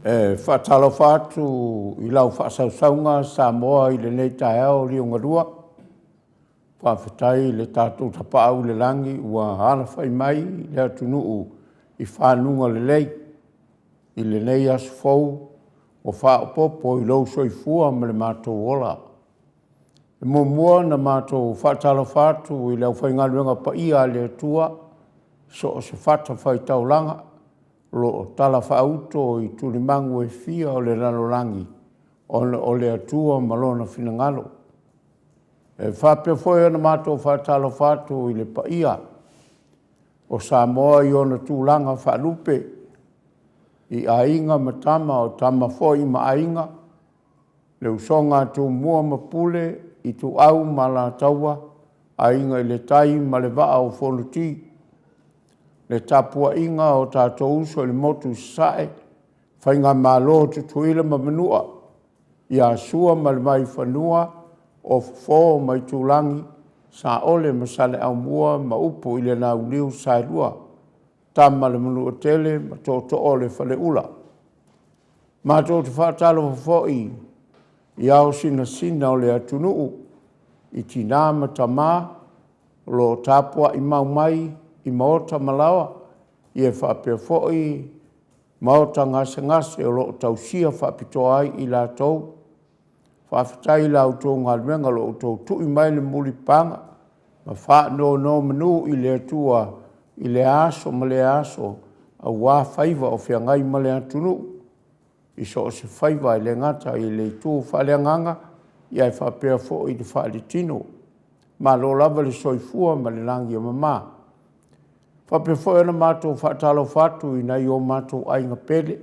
E faatalofa atu i lau faasausauga Samoa i lenei taeao liugalua. Faafetai i le tatou Tapaau i le Lagi ua alafai mai le atunuu i faguga lelei i lenei aso fou ua faaopoopo i lou soifua ma le matou ola. E muamua ona matou faatalofa atu i le aufaigaluega paia a le Atua i so o se fatafaitaulaga o lo o talafaauto i tulimagu e fia o le lalolagi ona o le Atua ma Lona finagalo. E faapea foi ona matou faatalofa atu i le paia o Samoa i ona tulaga faalupe, i Aiga ma Tama, o Tama foi ma Aiga, le usoga a Tumua ma Pule, Ituau ma Alataua, Aiga i le Tai ma le Vaa o Fonoti. Le tapuaiga a o tatou uso i le motu i Sasae, Faigamalo a Tutuila ma Manua, ia Sua ma le Vaifanua, o Fofo ma Aitulagi, Saole ma Saleaaumua ma upu i le Launiu Saelua, Tama a le Manuatele ma Tootoo o le Faleula. Matou te faatalofa foi i ao sinasina o le atunuu i tina ma tama o lo o tapuai mau mai i maota ma laoa, ia faapea foi maota gasegase o lo o tausia faapitoa ai i latou. Faafetai i la outou galuega o lo o outou tui mai le mulipapaga ma faanonomanu i le Atua i lea aso ma lea aso aua faiva o feagai ma le atunuu i so o se faiva, e le gata i le itu faaleagaga ae faapea foi i le faaletino. Malo lava le soifua ma le lagi e mama. E faapea foi ona matou faatalofa atu i nai o matou aiga pele,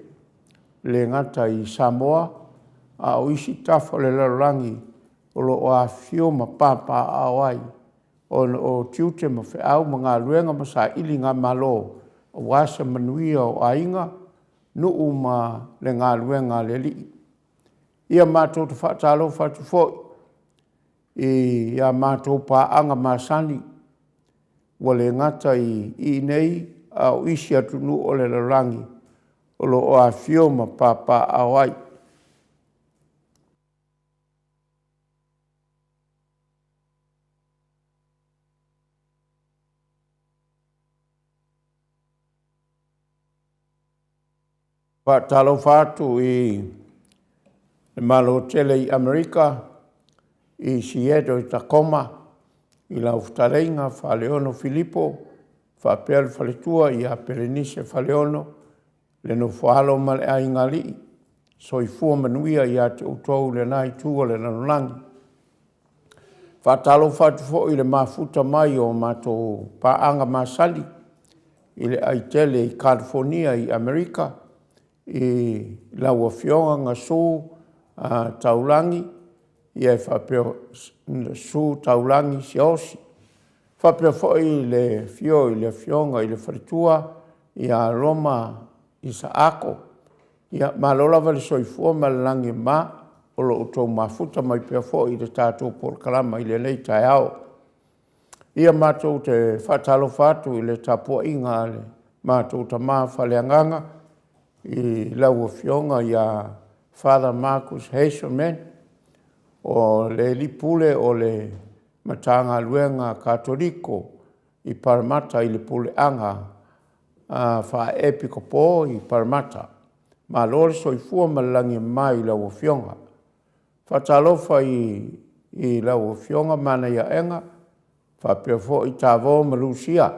e le gata i Samoa a o isi tafa o le lalolagi o lo o afifio ma papaaao ai ona o tiute ma feau ma galuega ma sailigamalo aua se manuia o aiga, nuu ma le galuega a le Alii. Ia matou te faatalofa atu foi i a matou paaga masani, ua le gata i inei a o isi atunuu o le lalolagi o lo o afifio ma papaaao ai. Faatalofa atu i le Malo tele i Amerika i Seattle Tacoma i lau fetalaiga Faleono Filipo faapea le faletua ia Pelenise Faleono, le nofo a alo ma le aigaalii. Soifua manuia ia te outou i lena itu o le lalolagi. Faatalofa atu foi i le mafuta mai o matou paaga masani i le aitele i Kalifonia i Amerika i lau Afioga Gasu Taulagi e faapea Su Taulagi Siaosi, faapea foi le afio i le Afioga i le faletua ia Roma Isaako. Ia malo lava le soifua ma le lagi e mama, o lo o outou mafuta mai pea foi i le tatou polokalama i lenei taeao. Ia matou te faatalofa atu i le tapuaiga a le matou tama faaleagaga i lau Afioga ia Father Markus Hazelman, o le Alii Pule o le Matagaluega Katoliko i Paramata i le Puleaga Faa-Epikopo i Paramata. Malo le soifua ma le lagi e mama i lau Afioga. Faatalofa i lau Afioga Manaiaega faapea foi Tavō ma Lusua.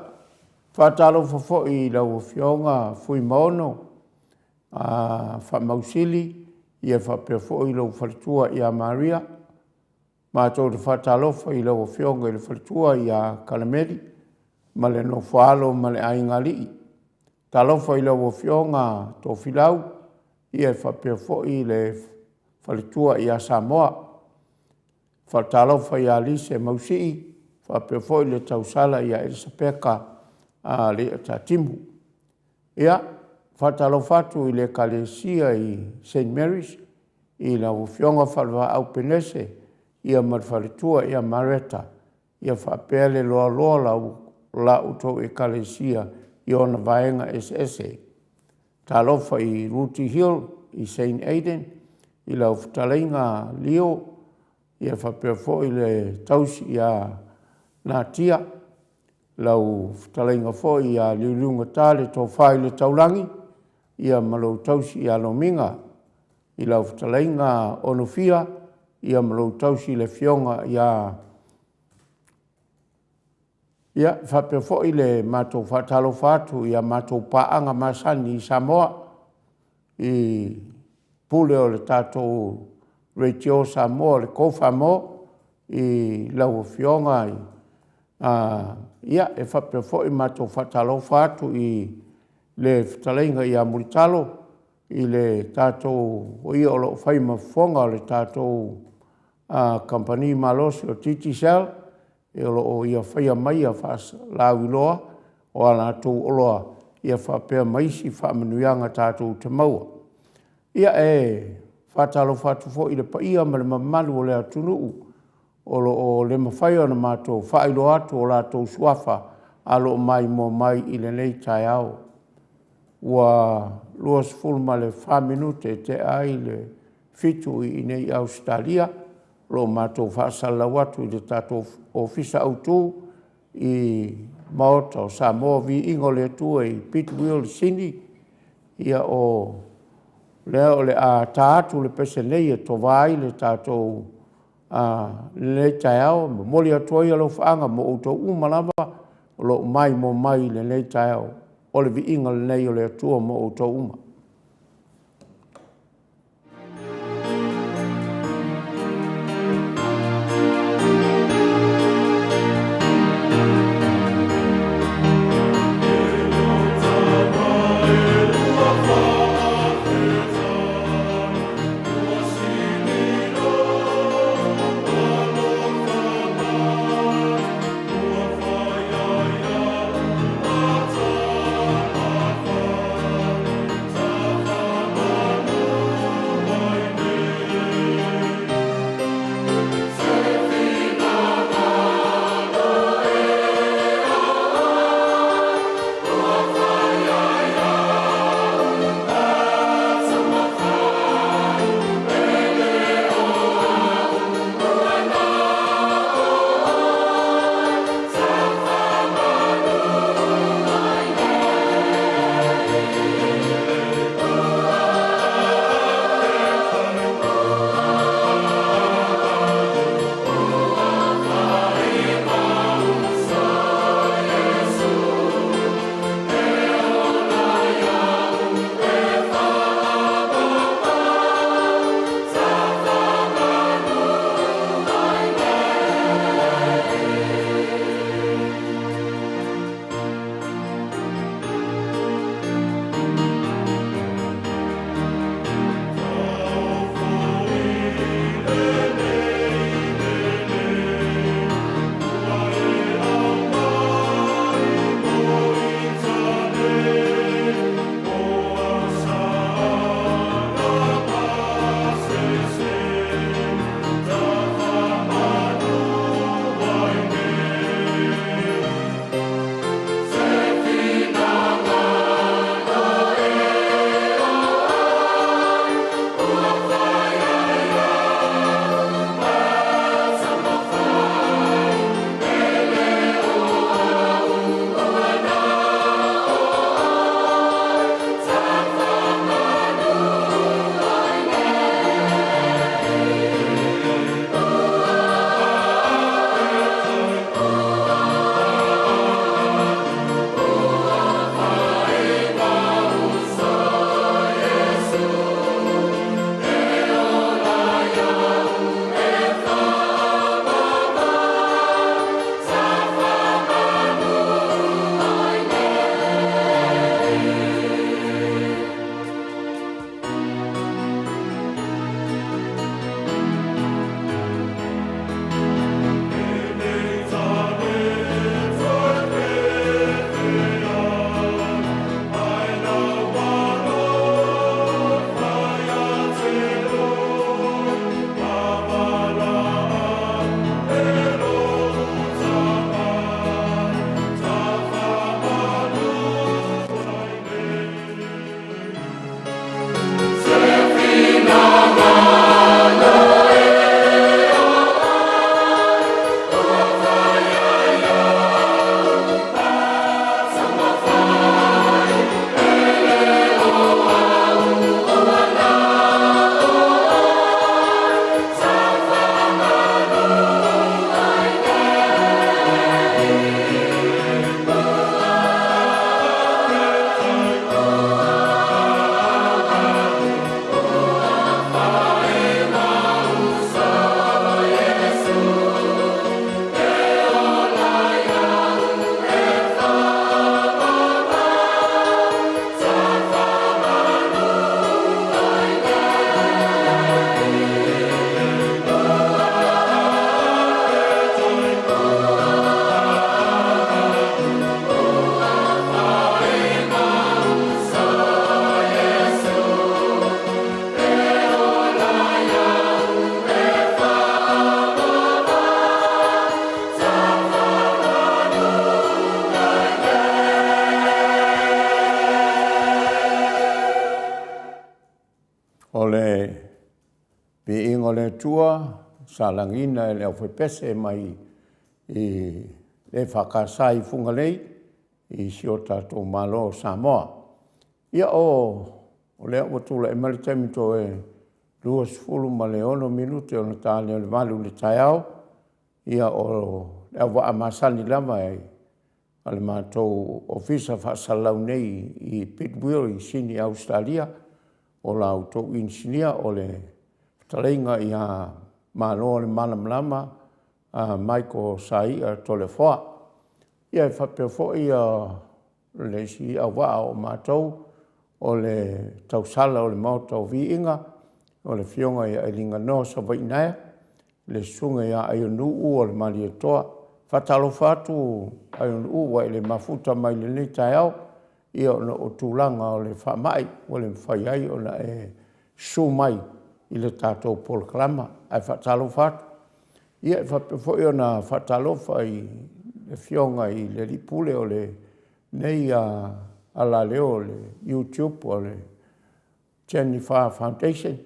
Faatalofa foi i lau Afioga Fuimaono Faamausili faapea foi lou faletua ia Maria. Matou te faatalofa i lau Afioga i le faletua ia Kalemeli ma le nofo a alo ma le aigaalii. Talofa i lau Afioga Tofilau e faapea foi le faletua ia Samoa. Faatalofa ia Lise Mausii faapea foi le tausala ia Elisapeta Leiataatimu. Ia, faatalofa atu i le Ekalesia i St. Mary's i lau Afioga Falevaau Penese ma le faletua ia Mareta faapea le loaloa o la outou Ekalesia i ona vaega eseese. Talofa i Ruti Hill i Saint Aiden i lau fetalaiga Leo, ia faapea foi le tausi ia Natia, lau fetalaiga foi ia Liuliugata le Tofa i le Taulagi, ia ma lou tausi ia Lomiga. I lau fetalaiga Onofia ma lou tausi le Afioga ia… Ia, e faapea foi le matou faatalofa atu i a matou paaga masani i Samoa i Pule o le tatou Leitio Samoa o le Call Samoa i lau Afioga ia, e faapea foi ona matou faatalofa atu i le fetalaiga ia Mulitalo i le tatou… o ia o lo o fai ma fofoga o le tatou Kamupani malosi o le Digicel, o lo o ia faia mai faalauiloa o a latou oloa faapea ma isi faamanuiaga tatou te maua. Ia, e faatalofa atu foi i le paia ma le mamalu o le atunuu o lo o le mafai ona matou faailoa atu o latou suafa ae o lo o maimoa mai i lenei taeao. Ua 24 minute e tea ai le 7:00 i inei i Ausetalia, o lo o matou faasalalau atu i le tatou Ofisa Autu i Maota o Samoa. Viiga o le Atua i Big Wheel i Sini, ia o lea o le a ta atu le pese nei e tova ai le tatou lenei taeao. E momoli atu ai alofaaga mo outou uma lava o lo o maimoa mai i lenei taeao. O le viiga lenei o le Atua mo outou uma. O le viiga o le Atua sa lagiina e le aufaipese mai i le EFKS i Fugalei i si o tatou Malo o Samoa. Ia o lea ua tulai mai le taimi toe 26 minute ona ta lea o le 8 i le taeao. Ia o le auvaa masani lava a le matou ofisa faasalalau nei i Pit Will i Sini Ausetalia, o la outou inisinia o le fetalaiga ia Malolemalamalama Michael Saia Toleafoa. Ia e faapea foi le isi auvaa o matou o le tausala o le Maota o Viiga, o le Afioga ia Alaigoa Savaii Naea, le Susuga ia Aionu'u o le Malietoa. E faatalofa atu Aionu'u ua e le mafuta mai i lenei taeao ona o tulaga o le faamai ua le mafai ai ona e susu mai i le tatou polokalama, ae faatalofa atu. Ia e faapea foi ona faatalofa i le Afioga i le Alii Pule o lenei alaleo o le YouTube o le Jennifer Foundation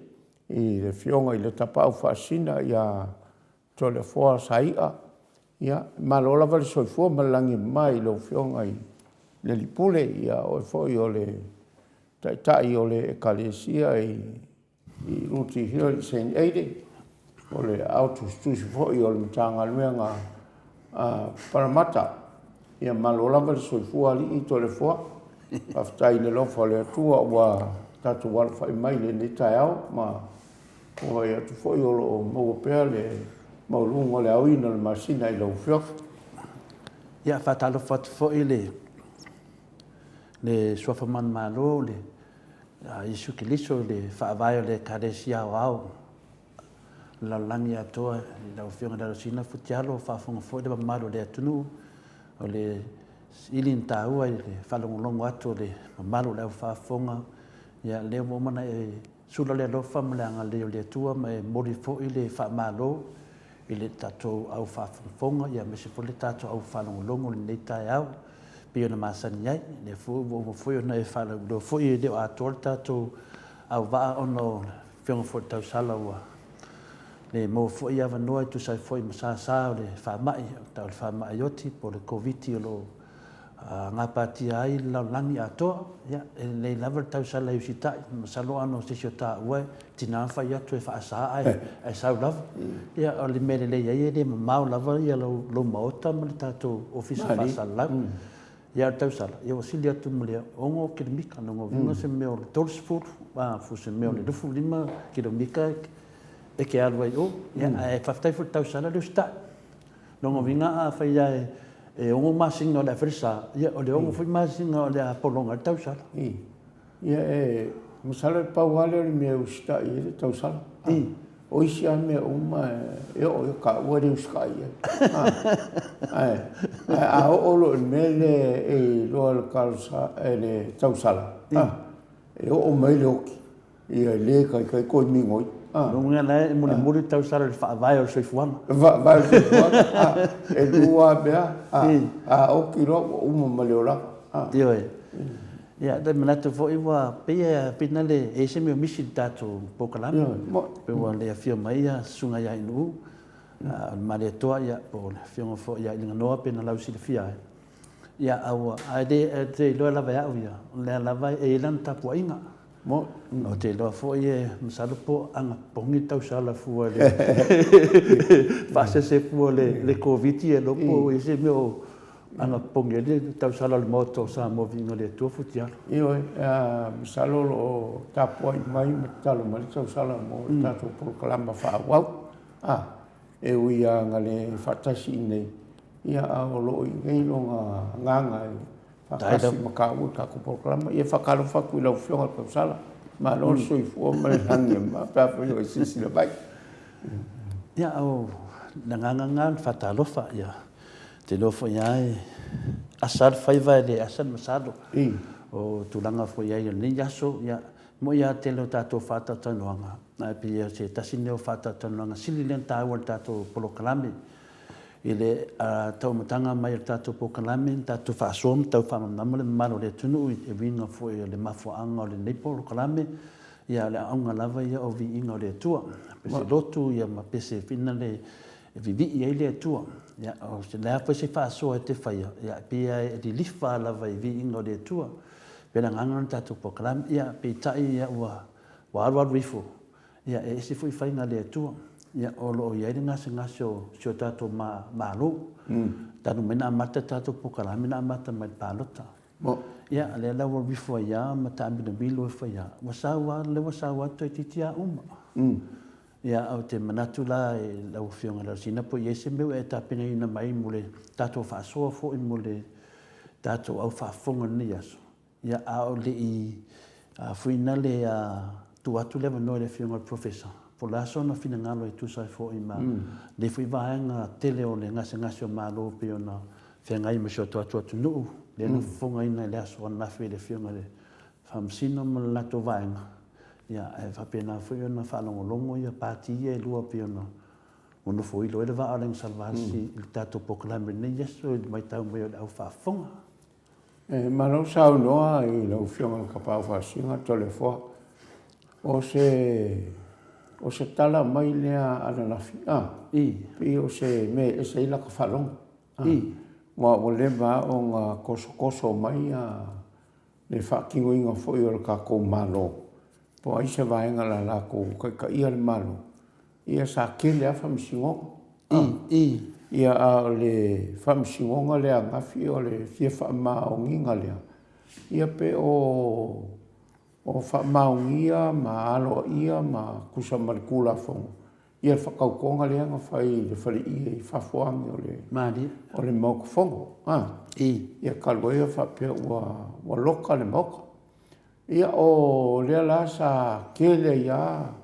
i le Afioga i le Tapaau Faasisina ia Toleafoa Saia. Ia, malo lava le soifua ma le lagi e mama i lau Afioga i le Alii Pule, ia o oe foi o le Taitai o le Ekalesia i Rooty Hill i Saint Aiden, o le Aao Tusitusi foi o le Matagaluega a Paramata. Ia malo lava le soifua alii Toleafoa. Faafetai i le alofa o le Atua ua tatou alafai mai i lenei taeao ma ua vaai atu foi o lo o maua pea le maualuga o le aoina o le masina i lau Afioga. Ia, faatalofa atu foi i le Suafa Manumalo o le Iesu Keriso i le Faavae o le Ekalesia Aoao o le Lalolagi Atoa i lau Afioga i Alosina Futialo, faafofoga foi le mamalu o le atunuu. O le sili ona taua i le faalogologo atu o le mamalu o le au faafofoga, ia lea ua uma ona e sula le alofa ma le agalelei o le Atua ma e momoli foi le faamalo i le tatou au faafogafoga aemaise foi le tatou au faalogologo i lenei taeao e pei ona masani ai. O lea foi ua uma foi ona e faalauiloa foi e le o atoa le tatou auvaa ona o le Afioga foi i le tausala ua le maua foi avanoa e tusa ai foi ma sasa o le faamai, o le faamai oti po o le Koviti o lo o gapatia ai le lalolagi atoa. Ia, e lelei lava le tausala e usitai, masalo ana o se isi o taua e tiga ona fai atu e faasa ae sau lava. Ia, o le mea lelei ai e le mamao lava lou maota ma le tatou ofisa faasalalau. Ia, a o le tausala, ia ua sili atu ma le 6 kilomita, lona uiga o se mea o le 30, po o se mea o le 25 kilomita e te alu ai i o. Ia, ae faafetai foi i le tausala le usitai. Lona uiga afai lava e 6 masina o le a fai le sa, ia o le 6 foi masina o le a pologa ai le tausala. Ia e masalo e pau lava lea o le mea e usitai ai le tausala. O isi lava mea uma e oo i taua e le usitai i ai. Ae a oo loa i le mea lea e iloa e le tausala, e oo mai le oti, Ia e le taitai toe migoi. Ah. Lona uiga la e mulimuli le tausala i le faavae o le soifuaga. Le faavae o le soifuaga. Ah, e lua lava mea. Ah, a oti loa ua uma ma le olaga. Ah. Ioe. Ia, e manatu foi ua pei e pei na le e i ai se mea o misi i le tatou polokalame. Pei ua le afio mai ia Susuga ia Inuu, o le Malietoa ia po o le afioga foi ia Iliganoa pei ona lausilafia ai. Ia, a ua, ae le, ou te iloa lava e au ia, o lea lava e i ai lana tapuaiga. Ou te iloa foi e masalo po o anapogi le tausala fua i le faasese fua i le Koviti e iloa po o i ai se mea o anapogi ai le tausala o le Maota o Samoa Viiga i le Atua Futialo. Ioe, masalo o lo o tapuai mai ma tatalo mai le tausala mo le tatou polokalama faaauau. E ui lava na le faatasi i inei, ia a o lo o i inei lona agaga e faatasi ma taua le tatou polokalama. Ia e faatalofa atu i lau Afioga i le Tausala, malo le soifua ma le lagi e mama pe afai o e silasila mai. Ia, o le agaga lena o le faatalofa. Ia, ou te iloa foi lava e asa lava le faiva e le asa le masalo. O tulaga foi i ai o lenei aso, ia, e moni lava le tele o tatou faatalatalanoaga, Ae pei o se tasi lenei o faatalatalanoaga sili lea ona taua i le tatou polokalame. I le taumataga mai o le tatou polokalame, na tatou faasoa ma tau faamalamalama le mamalu o le atunuu i le uiga foi o le mafuaaga o lenei polokalame. Ia, o le aoga lava ia o viiga o le Atua. Pese lotu ia ma pese fina le e vivii ai le Atua. Ia, o se le a foi se faasoa e te faia, ia, e pei e lilifa lava i viiga o le Atua. Pei o le agaga lena o le tatou polokalame. Ia, peitai ia ua ua alualu ifo, ia e ese foi faiga a le Atua. Ia, o lo o i ai le gasegase o si o tatou Malo. Talu mai na amata le tatou polokalame na amata mai i le palota. Ia, lea la ua alu ifo ai lava ma taamilomilo ifo ai lava. Ua sau lava, lea ua sau lava toeitiiti lava uma. Ia, ou te manatu la i lau Afioga i le Alosina po o i ai se mea ua e tapenaina mai mo le tatou faasoa foi mo le tatou au faafofoga i lenei aso. Ia, a o le i fuina le tuu atu le avanoa i le Afioga i le Professor, po o le a sona finagalo e tusa ai foi ma lenei foi vaega tele o le gasegase o Malo e pei ona feagai ma si o tatou atunuu, lea na fofogaina i le aso ananafi e le Afioga i le Faamasino ma le latou vaega, ia, ae faapena foi ona faalogologo ia pati ia e lua pei ona ua nofoilo ai le vaa o le Ganisalvasi i le tatou polokalame i lenei aso i le matau mai o le au faafofoga. E malo saunoa i lau Afioga i le Tapaau Faasisina Toleafoa. O se, o se tala mai lea ananafi, a, pei o se mea e ese ai lata faalogo. Aua ua leva lava ona tosotoso mai le faatinoina foi o le tatou Malo, po o ai se vaega o le a latou taitaia le Malo, ia sa tele lava faamasinoga. Ia a o le faamasinoga lea ananafi o le fia faamaoniga lea, ia pe o o faamaonia ma aloaia ma tusa ma le Tulafono ia le faatautoga lea na fai i le faleie i fafo ane o le Malie. o le Maota Fono. A. Ia talu ai o faapea ua ua loka le Maota. Ia o lea la sa tele ai lava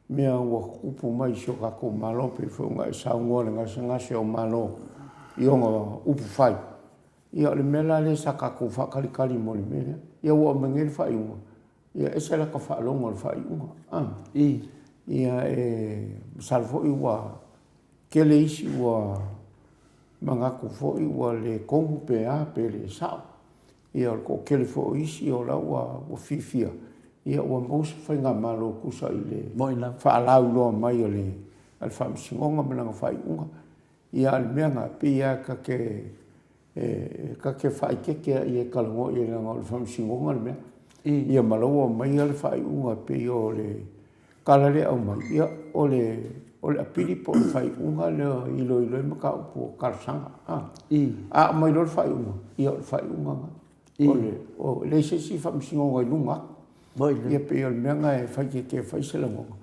mea ua tutupu mai i si o tatou Malo pei foi ona e saunoa i le gasegase o Malo i ona upu fai. Ia o le mea la lea sa tatou faatalitali mo le mea lea. Ia ua aumai nei le faaiuga, ia ese lata faalogo i le faaiuga. A. Ia e masalo foi ua tele isi ua manatu foi ua le tonu pe a pe le sao. Ia o le toatele foi o isi o la ua fiafia ia ua maua se faigamalo e tusa i le faalauiloa mai a le Faamasinoga ma lana faaiuga. Ia a o le mea lena, e pei lava ta te e ta te faaeteete lava i e talanoa i ai leaga o le Faamasinoga le mea. Ia ma la ua aumaia le faaiuga e pei o le tala lea e aumai, ia o le o le apili po o le faaiuga lea e iloilo ai mataupu o talosaga. A aumai loa le faaiuga, ia o le faaiuga lena. O le, e leai se isi faamasinoga i luga atu. Ia pei o le mea lena e faaeteete fai se lagona.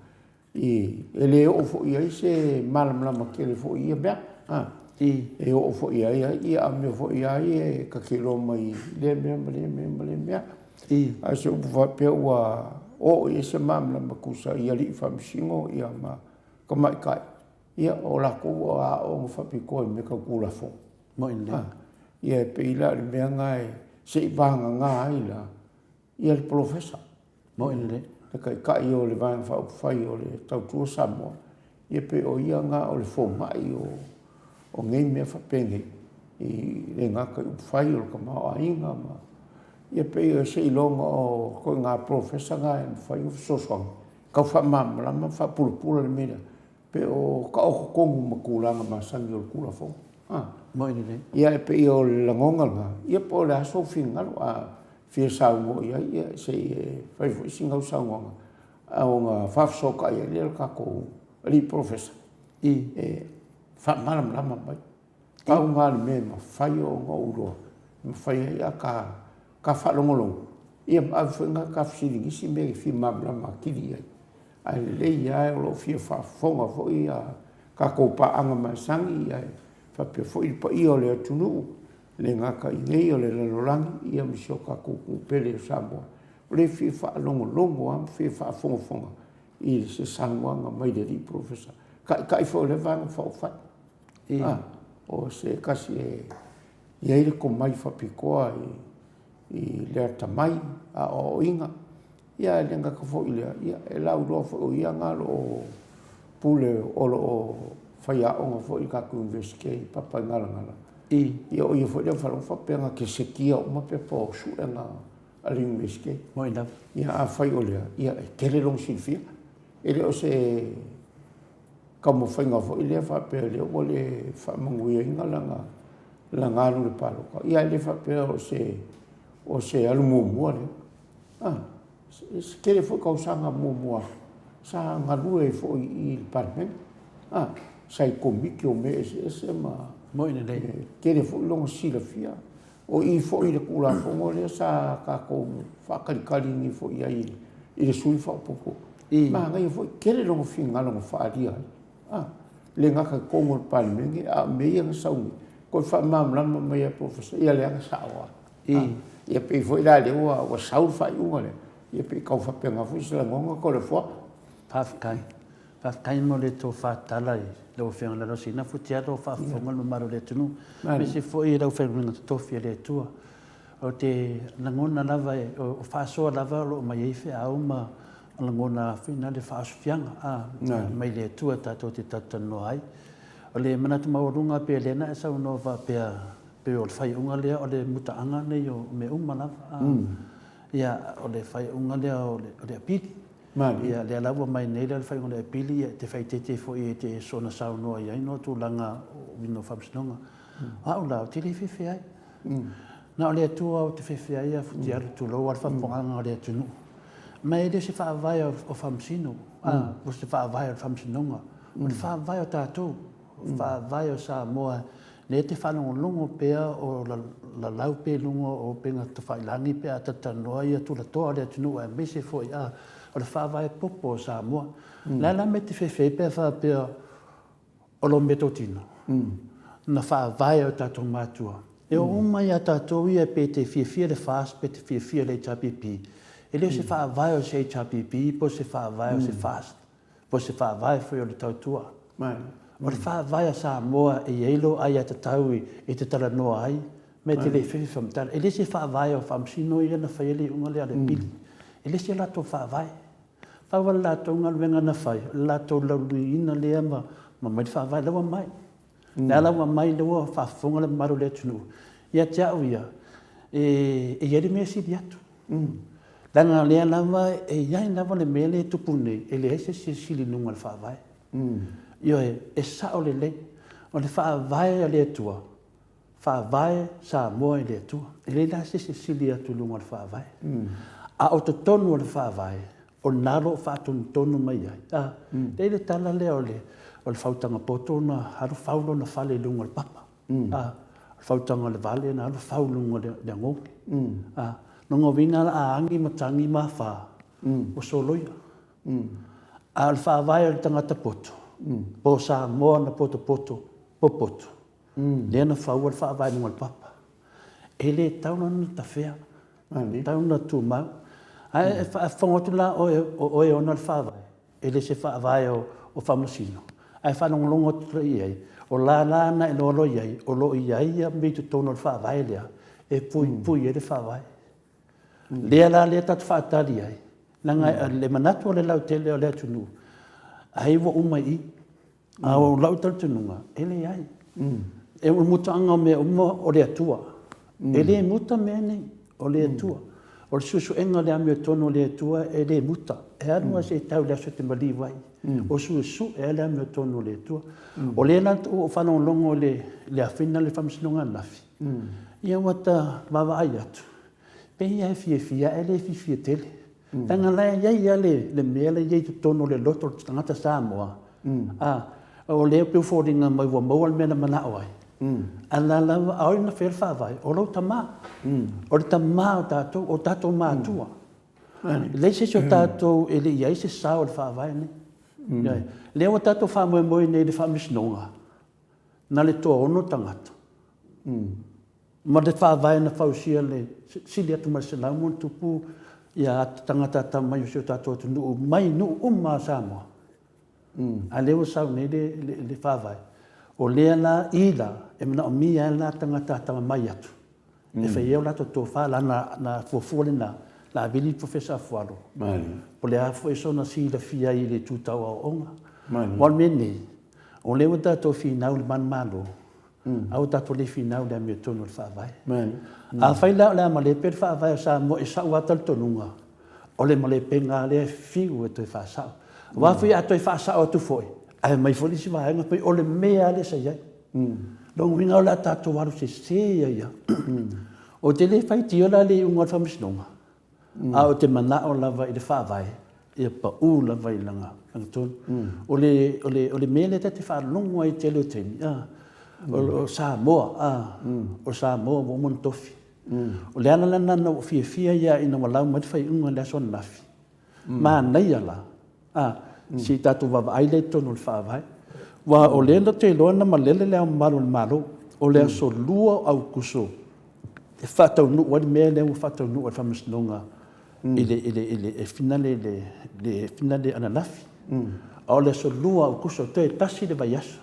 E le oo foi i ai se malamalama tele foi i ia mea. E oo foi i ai ia a mea foi lava ia e ta te iloa mai lea mea ma lea mea ma lea mea. A o se upu faapea ua oo i ai se malamalama tusa i alii faamasino ia ma tamaitai, ia o latou ua aooga faapitoa i mea tau Tulafono. Ia e pei la o le mea lena seivagana ai la ia le polofesa. Moni lelei. Le Taitai o le Vaega Faaupufai o le Tautua Samoa, ia pei o ia lena o le fomai o nei mea faapenei, e le gata i upufai o le tamaoaiga ma, ia pei o seiloga o ituaiga polofesa na e mafai ona fesoasoani e tau faamalamalama ma faapulapula le mea lea, Pe o taoto tonu ma tulaga masani o le Tulafono. A. Moni lelei. Ia e pei o le lagona lena, ia po o le a sou finagalo, a fia saunoa i ai, ia se i e fai foi sina au saunoaga ona faafesootai ai lea o le tatou alii polofesa e faamalamalama mai. Pau lena o le mea e mafai ona ou iloa, e mafai ai a ta faalogologo, ia ma ave foi nai ta fesili i nisi mea e fia malamalama atili i ai. Ae lelei lava o lo o fia faafofoga foi a tatou paaga masani ae faapea foi le paia o le atunuu, e le gata i inei o le lalolagi ia ma si o tatou atunuu pele o Samoa. O lea e fia faalogologo lava ma fia faafogafoga i se saunoaga mai le alii polofesa, Taitai foi o lea Vaega Faaupufai. O se tasi e i ai le tomai faapitoa i le atamai, aoaoina, ia ae le gata foi i lea, ia e lauiloa foi o ia na o lo o pule o lo o faiaoga foi i le tatou Iunivesite i Papaigalagala. Ia o ia foi lea na faalogo faapea na te sekia uma pepa o suega. a le Iunivesite. Moi lava. Ia, afai o lea, ia, e tele lona silafia. E le o se taumafaiga foi lea faapea lea ua le faamanuiaina lana lana alu i le palota. Ia ae le faapea o se o se alu muamua lea. Ah, se tele foi tausaga muamua sa galue ai foi i le Palemene. Ah, sa i komiti o mea eseese ma Moi lelei. E tele foi lona silafia. O i foi le Tulafono lea sa tatou faatalitali nei foi i ai i le sui faaopoopo. Manaia foi, tele lona finagalo na faaalia ai. Ah, le gata i totonu o le Palemene, a o mea ia na sau nei, toe faamalamalama mai e Polofesa, ia lea na sao lava. Ah, ia pei foi la lea ua, ua sau le faaiuga lea, ia pei tau faapena foi se lagona Toleafoa. Faafetai. Faafetai mo le tofa tatala i lau Afioga Lalosi Nafutialo o faafofoga le mamalu o le atunuu, aemaise foi le aufaigaluega totofi a le Atua. Ou te lagona lava, o faasoa lava o lo o aumai ai feau ma lagona foi na le faaosofiaga a mai le Atua tatou te talatalanoa ai. O le manatu maualuga pei o lea na e saunoa faapea, pei o le faaiuga lea o le mutaaga nei o mea uma lava. Ia, o le faaiuga lea o le apili. Ia, lea la ua mai nei la le faaiuga o le apili, ia, e te faaeteete foi e te soona saunoa i ai no tulaga o uiga o faamasinoga. O au la, ou te le fefe ai. Na o le Atua ou te fefe ai a futialu, tulou lava le faafofogaaga a le atunuu. Ma e le o se faavae o faamasino, a, o se faavae o le faamasinoga. O le faavae o tatou. Faavae o Samoa lea e te faalogologo pea o lalau pea i luga o upega tafailagi pe a talatalanoa ia tulatoa o le atunuu aemaise foi a o le faavae popo o Samoa. O le a la mea e te fefe ai pe a faapea o lou meatotino na faavae e o tatou matua e oo uma ia tatou ia pe te fiafia le FAST pe te fiafia le HRPP e le o se faavae o se HRPP po o se faavae o se FAST. Po o se faavae foi o le tautua. O le faavae a Samoa e i ai lou aiatatau e te talanoa ai ma e te le fefe faamatala. E le se faavae o Faamasino ia na faia le iuga lea a le Apili. E le se latou faavae. Pau lava le latou galuega na fai, o le latou lauliliuina lea ma aumai le faavae. La ua aumai. Lea la ua aumai, lea ua faafofoga le mamalu o le atunuu. Ia te au ia, e i ai le mea e sili atu. Leaga o lea lava e i ai lava le mea lea e tupu nei, e leai se isi e sili i luga o le Faavae. Ioe, e sao lelei. O le Faavae a le Atua, Faavae Samoa i le Atua. E leai la se isi e sili atu i luga o le Faavae. A o totonu o le Faavae, o lena o lo o faatonutonu mai ai. A, e i ai le tala lea o le, o le fautaga poto na alu fau lona fale i luga o le papa. A, o le fautaga o le vale na alu fau i luga o le agoge. A, lona uiga a agi matagi ma afa, ua soloia. A o le faavae o le tagata poto, po o Samoa na potopoto, popoto, lea na faua le faavae i luga o le papa. E le tatau la ona tafea, e tatau ona tumau. Ae faafofoga atu la oe, o oe e ona le faavae, e le se faavae o Faamasino, ae faalogologo atu i ai, o lala na e loaloa i ai, o lo o i ai ia mea i totonu o le faavae lea e puipui ai le faavae. Lea la lea tatou te faatali ai, leaga le manatu o le lautele o le atunuu, ai ua uma i i. A o lau talitonuga, e leai. E o le mutaaga o mea uma o le Atua. E le muta mea nei, o le Atua. O le suesuega o le amiotonu o le Atua e le muta. E alu lava seia tau i le aso e te maliu ai. O suesue lava le amiotonu o le Atua. O lea la ua ou faalogologo i le afina o le faamasinoga ananafi, ia ua ta vaavaai atu, pei lava e fiafia ae le fiafia tele. Leaga la e i ai lava le mea la e i ai i totonu o le loto o le tagata Samoa, a, o lea e pei e foliga mai ua maua le mea na manao ai, a la lava, a o ai na faia le faavae? O lou tama. O le tama o tatou, o tatou matua. E leai se isi o tatou e le i i ai se sao i le faavae lenei. Lea ua tatou faamoemoe nei i le faamasinoga, na le toaono tagata. Ma le faavae na fausia le sili atu ma le 100+ ia tagata atamai o si o tatou atunuu mai nuu uma a Samoa. A lea ua sau nei le faavae, o lea la i la e manaomia ai la tagata atamamai atu e fai ai o latou tofa la na fuafua lena la vili le Professor Afualo po o le a foi sona silafia i le itu tau aoaoga. Aua o le mea nei, o lea ua tatou finau i le manumalo. Aua tatou le finau i le amiotonu o le Faavae. Afai la o le a malepe le Faavae o Samoa i sa'u lava talitonuga, o le malepega lava lea e fiu e toe faasa'o. Aua foi a toe faasa'o atu foi, ae aumai foi le isi vaega pei o le mea lava lea sa i ai. Lona uiga o le a tatou alu sese ai lava. Ou te le faitio la i le iuga o le Faamasinoga, A ou te manao lava i le Faavae, ia pau lava i lana tonu. O le, o le, o le mea lea ta te faalogo ai i le tele o taimi, a, o Samoa, a, o Samoa ua uma ona tofi. O le ala lena na ou fiafia ai lava ina ua lau mai le faaiuga i le aso ananafi, manaia la, a, se i tatou vaavaai la i totonu o le Faavae. Aua o lea ou te iloa na malele Le Ao Mamalu o le Malo, o le aso 2 o Aokuso e faataunuu ai le mea lea ua faataunuu e le Faamasinoga i le, i le, i le finale, i le, le finale ananafi. A o le aso 2 o Aokuso, toe tasi le vaiaso.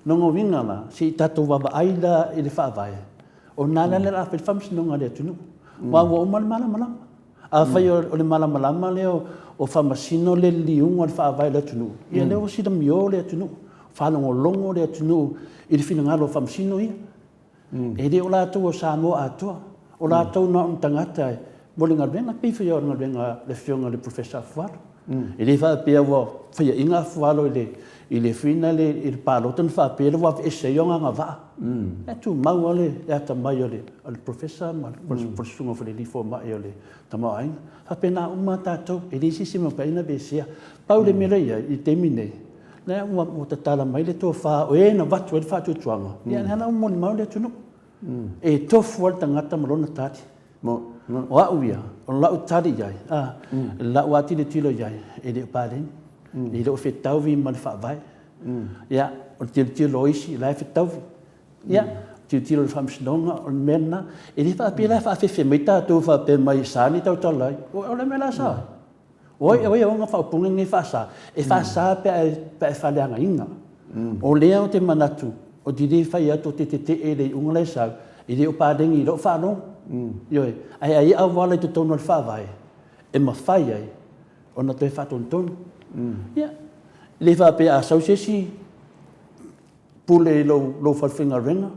Lona uiga la, se i tatou vaavaai la i le Faavae, o lena la o le a fai le faamasinoga a le atunuu. Aua ua uma le malamalama. Afai o le malamalama lea o faamasino le liliuga o le Faavae o le atunuu, ia lea ua silamio le atunuu, faalogologo le atunuu i le finagalo o faamasino ia. E le o latou o Samoa atoa, o latou na o ni tagata mo le galuega, pei foi o le galuega a le Afioga i le Professor Afualo. E le faapea ua faiaina Afualo i le i le fuina le i le palota ona faapea lea ua aveese ai ona agavaa. E tumau lava le atamai o le Professor ma le Susuga foi i le Alii Fomai o le Tamaoaiga. E faapena uma lava tatou, e leai se isi e mafai ona aveesea. Pau le mea lea e i ai i le taimi lenei, lea ua tatala mai le tofa o e na avatu ai le faatuatuaga, ia lea la ua molimau le atunuu. E tofu lava le tagata ma lona tali. O au ia, o lau tali i ai, a, lau lava tilotilo i ai, e le o paleni, e le o fetaui ma le Faavae. Ia, o le tilotilo o isi, o la e fetaui. Ia, tilotilo i le Faamasinoga, o le mea lena. E le faapea la e faafefe mai tatou faapea mai e sa ni tautala ai. O le mea la sa ai. O ai, o ai e ona faaupuga nei faasa? E faasa pe a e faaleagaina. O lea ou te manatu, ou te le fai atu ou te tetee i le iuga la e sau, e le o paleni i lau faalogo. Ioe. Ae ai auala i totonu o le Faavae e mafai ai ona toe faatonutonu. Ia, e le faapea a sau se isi pule i lou falefaigaluega,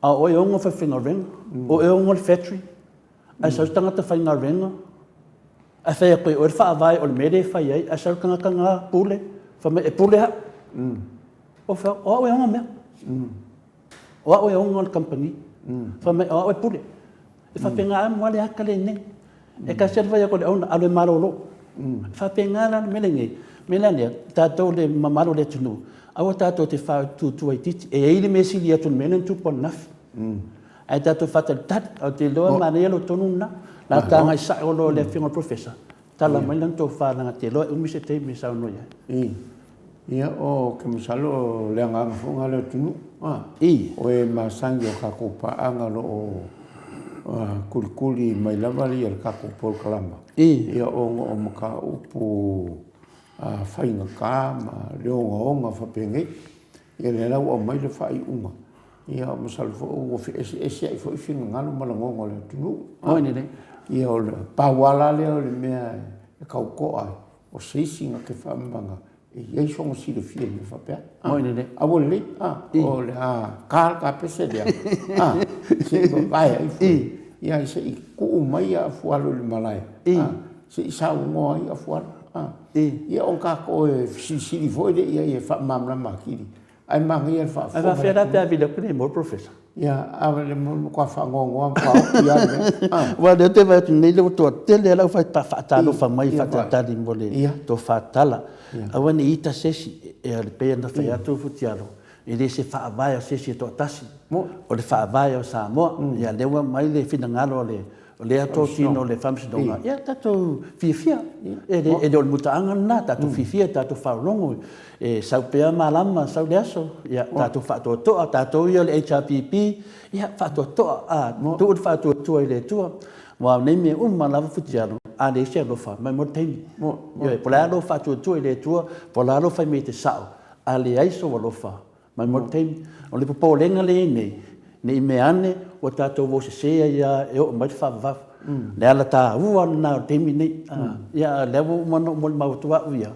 a o oe e ona le falefaigaluega, o oe e ona le factory, ae sau se tagata faigaluega ae fai atu e oe le faavae o le mea lea e fai ai, ae sau le tagata lena pule, fai mai e pule au. Ou fai atu, o au e ona mea. O au e ona le kamupani. Fai mai o au e pule. E faapena lava le ata lenei. E tasi lava le fai atu o le owner, alu e malolo. E faapena la le mea lenei. O le mea la lea, tatou le mamalu o le atunuu, aua tatou te faatuatua itiiti. E i ai le mea sili atu i le mea lea na tupu ananafi. Ae tatou faatalitali, ou te iloa e manaia lou tonu lena. O le a tagai sao loa i le Afioga i le Professor, tala mai lana tofa leaga ou te iloa e umi se taimi e saunoa i ai. Ia, ou te masalo o le agaga foi lena o le atunuu, o e masani i a tatou paaga o lo o tulikuli mai lava le tatou polokalama, ia ona o mataupu faigata ma le ogaoga faapenei. Ia lea la ua aumai le faaiuga, ia masalo foi ua feeseeseai foi finagalo ma lagona o le atunuu. Oi lelei. Ia o le pau lava la lea o le mea e tau to'a ai, o se isi na te faamamaga e i ai sona silafia i mea faapea. Oi lelei. A ua lelei, o le a ta le kapese lea, se i vavae ai fua. Ia se i tuu mai Afualo i le malae, se i saunoa ai Afualo. Ia o tatou e fesilisili foi lea i ai e faamalamalama atili, ae manaia le faafofoga. Ae faafefea la pe a vili atu le Professor? Ia, a o le matua faanoanoa ma matua ofi lava le mea. Aua o lea ou te vaai atu nei ua toatele lava le aufai faatalofa mai faatalitali mo le tofa tatala. Aua ne i ita se isi, e pei ona fai atu Futialo, e le se faavae o se isi e toatasi, o le faavae o Samoa. Ia lea ua aumai le finagalo o le O lea totino o le Faamasinoga, ia tatou fiafia, e le o le mutaaga lena, tatou fiafia, tatou faalogologo, e sau pea malama, sau le aso, ia tatou faatoatoa, tatou ia o le HRPP, ia faatoatoa, a, tuu le faatuatua i le Atua. Aua o nei mea uma lava Futialo, a leai se alofa, mai mo le taimi. Ioe, po o le a lou faatuatua i le Atua, po o le a lou fai mai e te sao, a leai sou alofa, Mai mo le taimi. O le popolega lea e i ai nei, ne i mea ane ua tatou o sese ai lava e oo mai le faavavau. O le ala taua lena o le taimi lenei. Ia a o lea ua uma ona ou molimau atu au ia,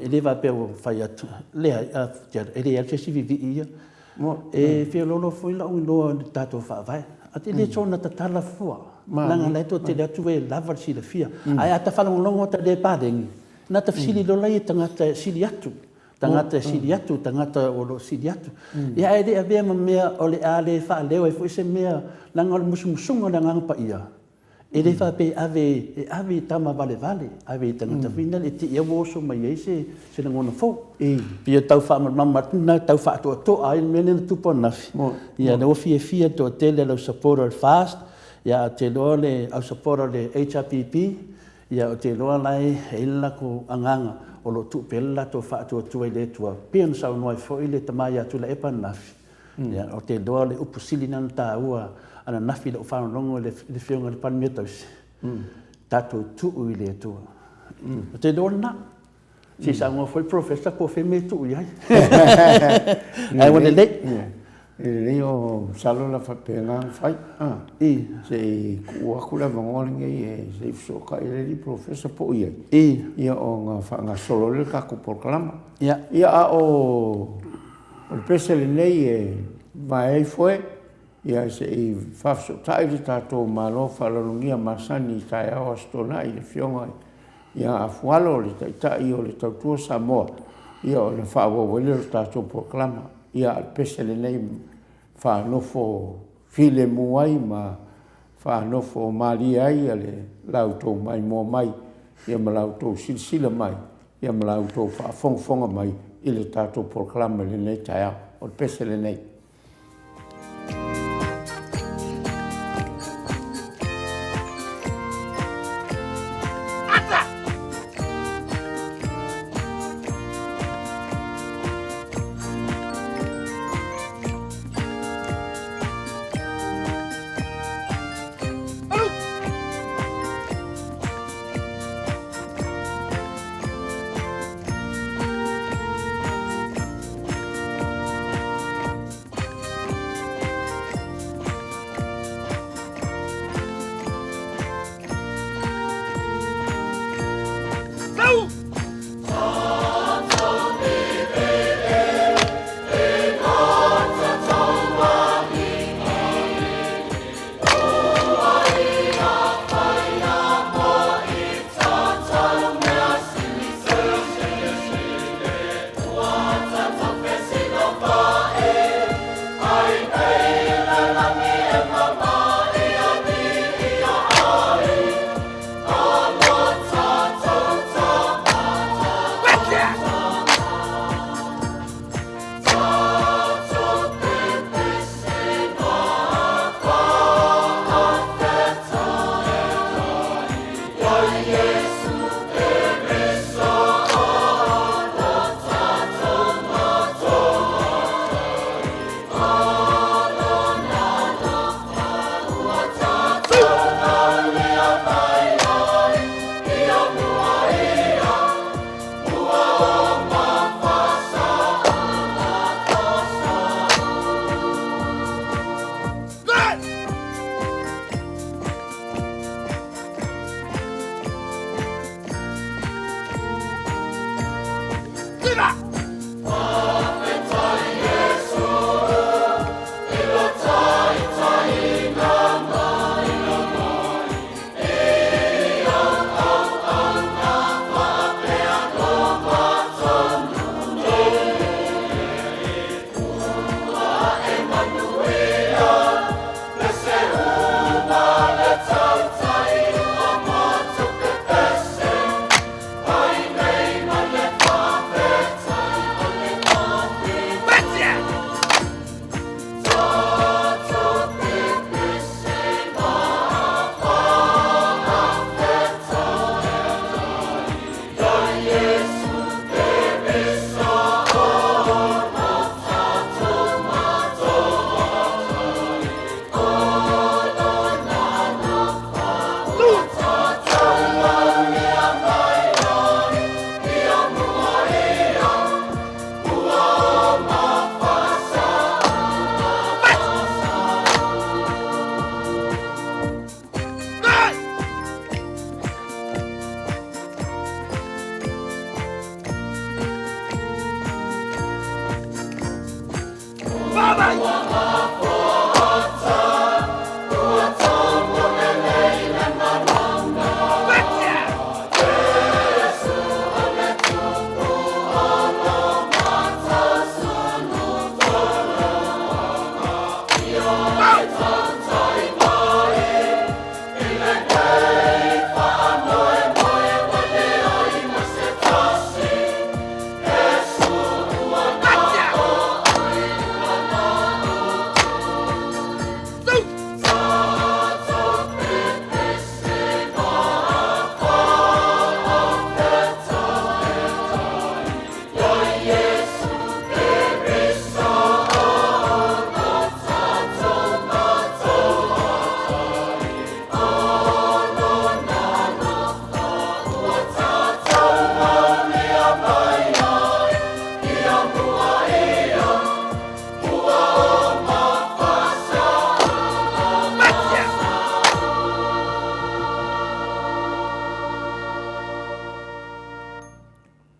e le faapea ua fai atu, leai, e leai lava se isi vivii ia. E feoloolo foi lou iloa i le tatou Faavae. Ae le soona tatala fua, leaga la e toatele atu e lava le silafia. Ae a ta faalogologo atu i le paleni, ona ta fesili loa lea i tagata e sili atu, tagata e sili atu, tagata o lo o sili atu. Ia ae le avea ma mea o le a le faaleo ai foi se mea, leaga o le musumusuga o le Agaga Paia, E le faapea e ave, e ave i tama valevale, ave i tagata foi na e te i lava ua oso mai ai se, se lagona fou. E pei e tau faamalamalama atu lena, tau faatoatoa ai le mea lea na tupu ananafi. Ia lea ua fiafia le toatele o le au supporter o le FAST, ia ou te iloa le au supporter o le HRPP, ia ou te iloa la e i ai le latou agaga o lo o tuu pea le latou faatuatua i le Atua, pei ona saunoa ai foi le tama ia Tuilaepa ananafi. Ia, ou te iloa o le upu sili lena ona taua ananafi i lau faalogologo i le Afioga i le Palemia tausi, tatou tuu i le Atua. Ou te iloa o lena. Se i saunoa foi le Professor po o fea mea e tuu i ai. Ae ua lelei. E lelei o masalo o le a faapena ona fai. Se i tuu atu le avanoa lenei e se i fesootai le alii Professor po o i ai, ia ona faagasolo lea o le tatou polokalama. Ia a o O le pese lenei e vae ai foe, ia se i faafesootai le tatou Malo faaaloalogia masani i taeao Aso Toonai i le Afioga ia Afualo le Taitai o le Tautua Samoa, ia ona faaauau ai lea o le tatou polokalama. Ia a o le pese lenei faanofo filemu ai ma faanofo malie ai le la outou maimoa mai ia ma la outou silasila mai ia ma la outou faafogafoga mai i le tatou polokalama i lenei taeao. O le pese lenei.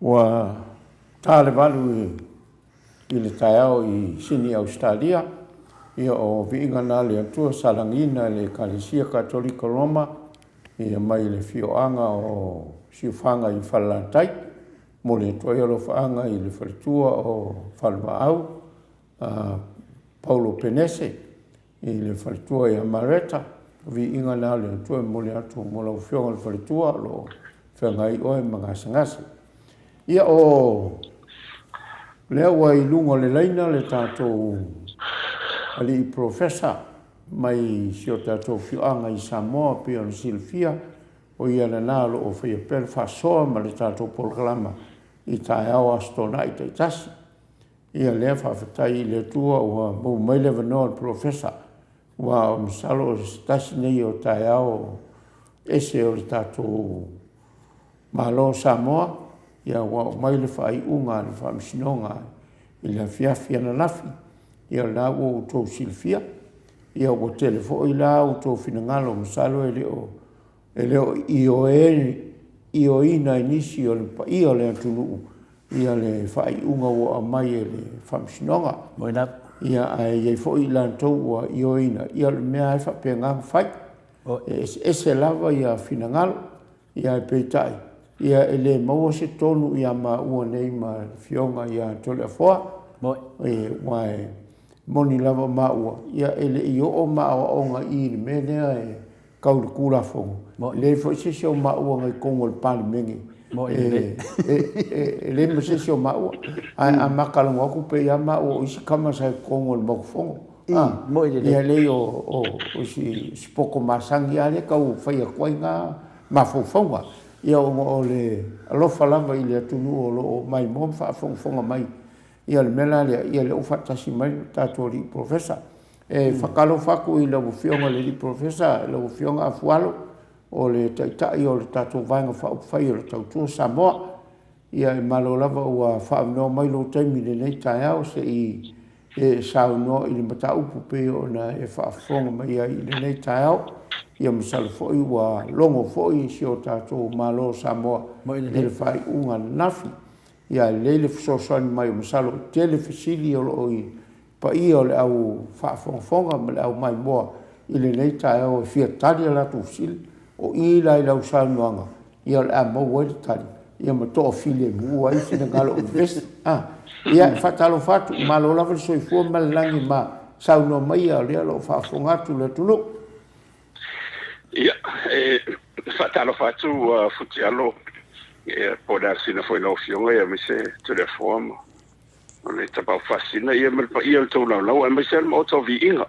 Ua ta le valu i le taeao i Sini Ausetalia, ia o viiga na a le Atua sa lagiina e le Ekalesia Katolika Roma ia mai le afioaga o Siufaga i Falelatai. Momoli atu ai alofaaga i le faletua o Falevaau Paulo Penese i le faletua ia Mareta. O viiga na o le Atua e momoli atu mo lau Afioga i le faletua o lo o feagai oe ma gasegase. Ia o lea ua i luga o le laina le tatou alii Professor mai si o tatou afioaga i Samoa pei ona silafia, o ia lena o lo o faia pea le faasoa ma le tatou polokalama i taeao Aso Toonai taitasi. Ia lea faafetai i le Atua ua maua mai le avanoa o le Polofesa, aua masalo o se tasi nei o taeao ese o le tatou Malo o Samoa, ia ua oo mai le faaiuga a le Faamasinoga i le afiafi ananafi. Ia o lena ua outou silafia, ia ua tele foi la outou finagalo masalo e le o E le o ioeina e nisi o le paia o le atunuu ia le faaiuga ua aumai e le Faamasinoga. Ia, ae i ai foi i latou ua ioeina, ia o le mea lava e faapena ona fai. E eseese lava ia finagalo, ia ae peitai, ia e le maua se tonu ia maua nei ma le Afioga ia Toleafoa, aua e moni lava maua, ia e le i oo ma aoaoga i i le mea lea e tau i le Tulafono, e leai foi se isi o maua na i totonu o le Palemene, e leai ma se isi o maua. Ae a ma talanoa atu pei lava maua o isi tama sa i totonu o le Maota Fono. Ia leai o si poto masani lava lea e tau fai atu ai na mafaufauga. Ia ona o le alofa lava i le atunuu o lo o maimoa ma faafogafoga mai. Ia o le mea la lea, ia lea ua faatasi mai le tatou alii Polofesa. E faatalofa atu i lau Afioga i le alii Polofesa, lau Afioga Afualo, o le Taitai o le tatou Vaega Faaupufai o le Tautua Samoa. Ia e malo lava ua faaavanoa mai lou taimi i lenei taeao se i e saunoa i le mataupu pei ona e faafofoga mai ai i lenei taeao. Ia masalo foi ua logo foi si o tatou Malo o Samoa i le faaiuga ananafi. Ia lelei le fesoasoani mai, masalo e tele fesili o lo o i paia o le au faafogafoga ma le au maimoa i lenei taeao e fia tali a latou fesili. O i la i lau saunoaga, ia o le a maua ai le tali, ia ma toafilemu ai finagalo o le vevesi. A, ia, e faatalofa atu, malo lava le soifua ma le lagi ma saunoa maia o lea o lo o faafofoga atu le atunuu. Ia, e faatalofa atu Futialo, ia, po o le Alosina foi i lau Afioga, aemaise Toleafoa ma le Tapaau Faasisina, ia ma le paia o le tou laulau, aemaise lava le Maota o Viiga.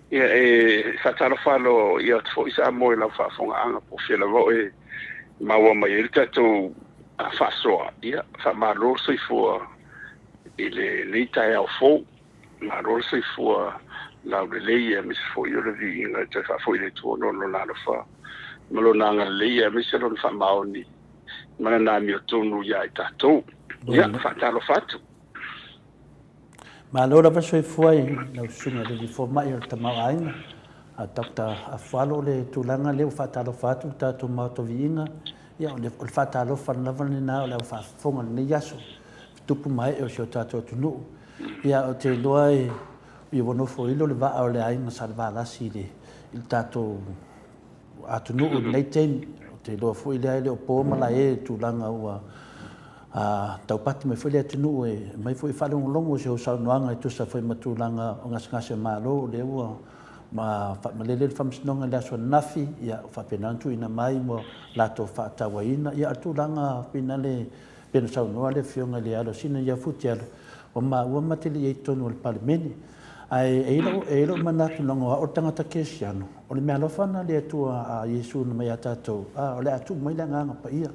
Ia, e faatalofa aloaia atu foi Samoa i lau faafofogaaga, po o fea lava o e maua mai ai le tatou faasoa, ia, faamalo le soifua i lenei taeao fou. Malo le soifua laulelei aemaise foi o le viiga e toe faafoi i le Atua ona o Lona alofa ma Lona agalelei aemaise Lona faamaoni ma Lana amiotonu ia i tatou. Ia, faatalofa atu. Malo lava soifua i lau Susuga i le Alii Fomai o le Tamaoaiga, a Doctor Afualo le tulaga lea ua faatalofa atu le tatou Maota Viiga. Ia, o le faatalofa lava lena o le au faafofoga i lenei aso, tupu ma ee o si o tatou atunuu. Ia, ou te iloa e, ia ua nofoilo le vaa o le aiga Salevalasi i le, i le tatou atunuu i lenei taimi. Ou te iloa foi lea e le o po malae i le tulaga ua taupati mai foi le atunuu e aumai foi e faalogologo i si ou saunoaga e tusa foi ma tulaga o gasegase a Malo, o lea ua faamalele le Faamasinoga i le aso ananafi, ia ua faapena ona tuuina mai mo latou faatauaina. Ia a o le tulaga finale pei ona saunoa le Afioga i le Alosina ia Futialo, ua maua ma te le i i ai i totonu o le Palemene. Ae e i ai lou manatu leaga o au o le tagata kerisiano, o le meaalofa lena a le Atua a Iesu na aumai ia tatou, o le a tuu mai le Agaga Paia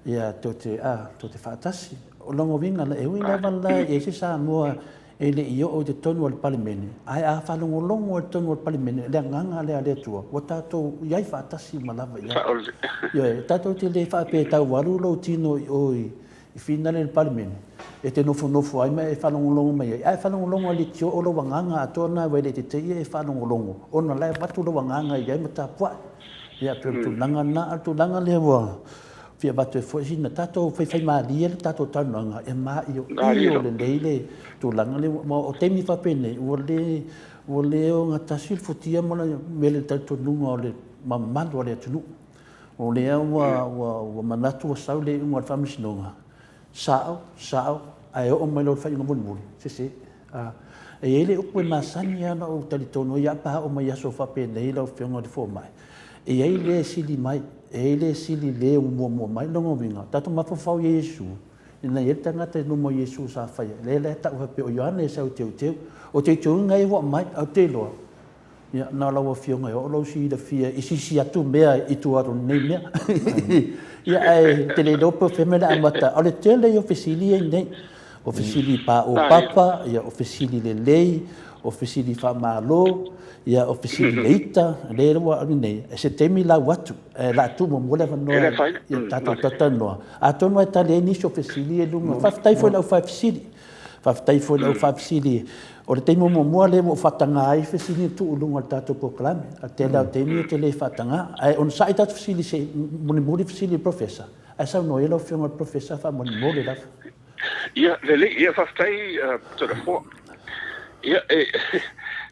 ia tou te, tou te faatasi. O lona uiga la, e ui lava la e i ai se Samoa e le i oo i totonu o le Palemene, ae a faalogologo i totonu o le Palemene, le agaga lea a le Atua, ua tatou i ai faatasi uma lava i ai. Ioe, tatou te le faapea e tau alu lou tino i o i finale i le Palemene, e te nofonofo ai ma e faalogologo mai ai, ae faalogologo a leitio o lou agaga atoa lena aua e le te te i e faalogologo, ona o la e avatu lou agaga i ai ma tapuai. Ia, pei o le tulaga lena, a o le tulaga lea ua fia avatu ai foi sina tatou faifaimalie le tatou talanoaga e maioio lelei le tulaga lea, aua o taimi faapenei ua le ua le ogatasi le futia ma le mea le talitonuga o le mamalu o le atunuu. O lea ua ua ua manatu ua sau le iuga o le Faamasinoga, sao, sao, ae oo mai loa i le faaiuga mulimuli, sese. E i ai le upu e masani lava ona ou talitonu ai pe a oo mai i aso faapenei lau Afioga i le Fomai, e i ai le e sili mai, e i ai le e sili le ua muamua mai. Lona uiga, tatou mafaufau i Iesu, ina ia i ai le tagata i luma o Iesu sa faia, lea la e tau faapea o Ioane e sau e teuteu. O teuteuga ia ua aumai, ae ou te iloa, Ia, na o lau Afioga e oo lou silafia i sisi atu mea i tua atu o lenei mea. Ia, ae ou te le iloa po o fea mea o le a amata. O le tele ia o fesili ia i inei. O fesili paopapa, ia, o fesili lelei, o fesili faamalo, ia, o fesili le ita, lea ua alu nei. Se taimi lau atu, ae o le a tuu muamua le avanoa i le tatou talatalanoa. Atonu e tali ai nisi o fesili ia i luga. Faafetai foi i le au faafesili. Faafetai foi i le au faafesili. O le taimi muamua lea ua ou faataga ai fesili na tuu i luga o le tatou polokalame. A o le tele lava o taimi ou te le faataga. Ae onosai tatou fesili se i mulimuli fesili i le Professor, ae saunoa ia lau Afioga i le Professor faamolemole lava. Ia, lelei. Ia, faafetai Toleafoa. Ia, e,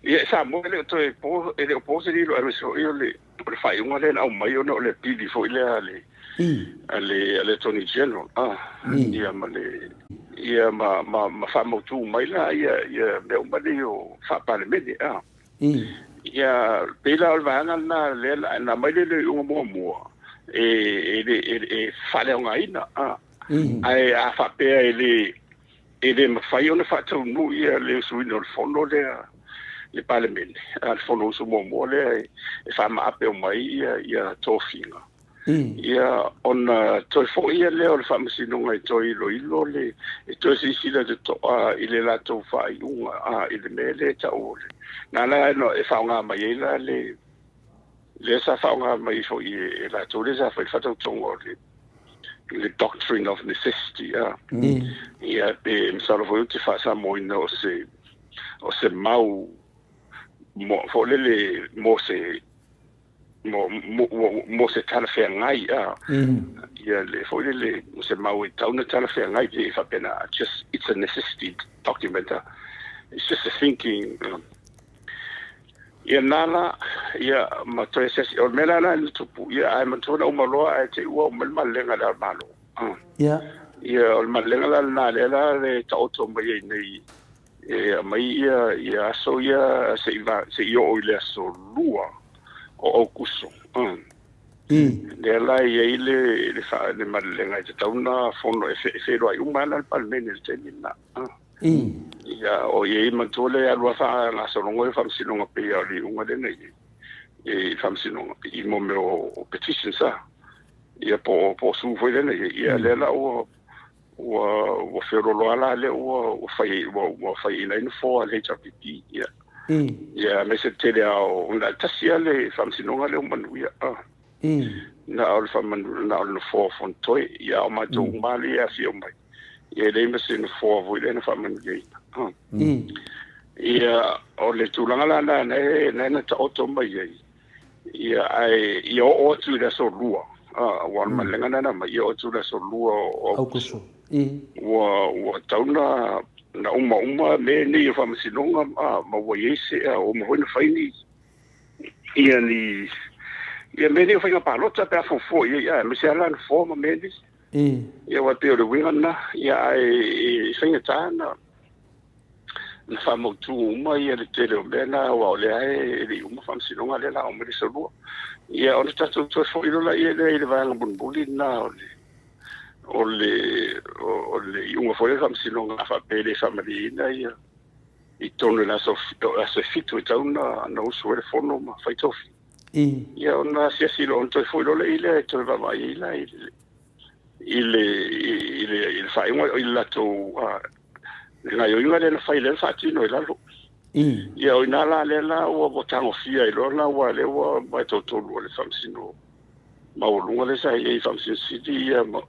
ia, e Samoa e le o toe po, e le o po se lilo aemaise foi o le, o le faaiuga lea na aumai ona o le pili foi lea a le, a le, a le Attorney General, ah, ia ma le, ia ma, ma, ma faamautu mai la ia, ia mea uma nei o faa-Palemene, ah. Ia, pei la o le vaega lena lea na, na aumai le le iuga muamua, e, e, e, e faaleaogaina, ah. Ae a faapea e le, E le mafai ona faataunuu ia le suiina o le fono lea le Palemene, a le Fonousu muamua lea e faamaape uma ai ia, ia tofiga. Ia ona toe foi ia lea o le Faamasinoga e toe iloilo le, e toe silasila totoa i le latou faaiuga, a, i le mea lea e tau o le, na ala e faaaoga mai ai la le, lea sa faaaoga mai foi e latou lea sa fai le faatautoga o le le doctrine of necessity a. Ia pe masalo foi ou te faasamoaina o se o se mau mo foi lele mo se mo mo mo se talafeagai a. Ia le foi lele mo se mau e tau na talafeagai pe faapena just it's a necessity document a. It's just a thinking Ia na la, ia ma toe asiasi, o le mea la la na tupu, ia ae manatua na uma loa ae te i ua oo mai le malelega a le Malo. Ia. Ia o le malelega la lena lea la le taoto mai ai nei e aumai ia ia aso ia se i se i oo i le aso 2 o Aokuso. Lea la e i ai le le le malelega e tatau ona fono e feiloai uma lava la le Palemene i le taimi lena. Ia, o i ai manatua le alu a faagasologa o faamasinoga pei o le iuga lea na i ai i faamasinoga i mo mea o petitions a. Ia po o sue foi lea na i ai. Ia lea la ua ua ua feoloolo lava la lea ua ua fai ua ua faiaina ai nofoa a le HRPP. Ia. Ia aemaise le tele lava o na o le tasi lava le faamasinoga lea ua manuia. Na o le faamanu na o le nofoa o Fonotoe. Ia a o matou uma lava lea e afio mai. Ia e leai ma se nofoa foi lea na faamanuiaina. Ia, o le tulaga la lena na na taoto mai ai, ia, ae ia oo atu i le aso Lua, aua o le malelega lena na aumai, ia oo atu i le aso Lua o Aokuso, ua tatau ona na uma uma mea nei o faamasinoga ma ua i ai se ua uma foi ona fai ni ia ni ia mea nei o faiga palota pe a fuafua i ai, aemaise lava la nofoa ma mea nei. Ia aua e pei o le uiga lena, ia ae e faigata na na faamautu uma ia le tele o mea na, aua o lea e le i uma faamasinoga, lea o le a oo mai le aso Lua. Ia ona tatou toe foi loa lea i le vaega mulimuli lena o le o le o le iuga foi o le faamasinoga, a faapea e le faamalieina ia i totonu o le aso aso e 7 e tatau na usu ai le fono ma fai tofi. Ia ona asiasi loa, ona toe foi loa lea e toe vaavaai ai la i le i le i le i le faaiuga i le latou le gaoioiga lea na fai, lea na faatino i lalo. Ia o i ina la lea la ua tagofia ai loa la, ua lea ua e toatolu o le faamasino maualuga lea sa i ai, Faamasino Sili ia ma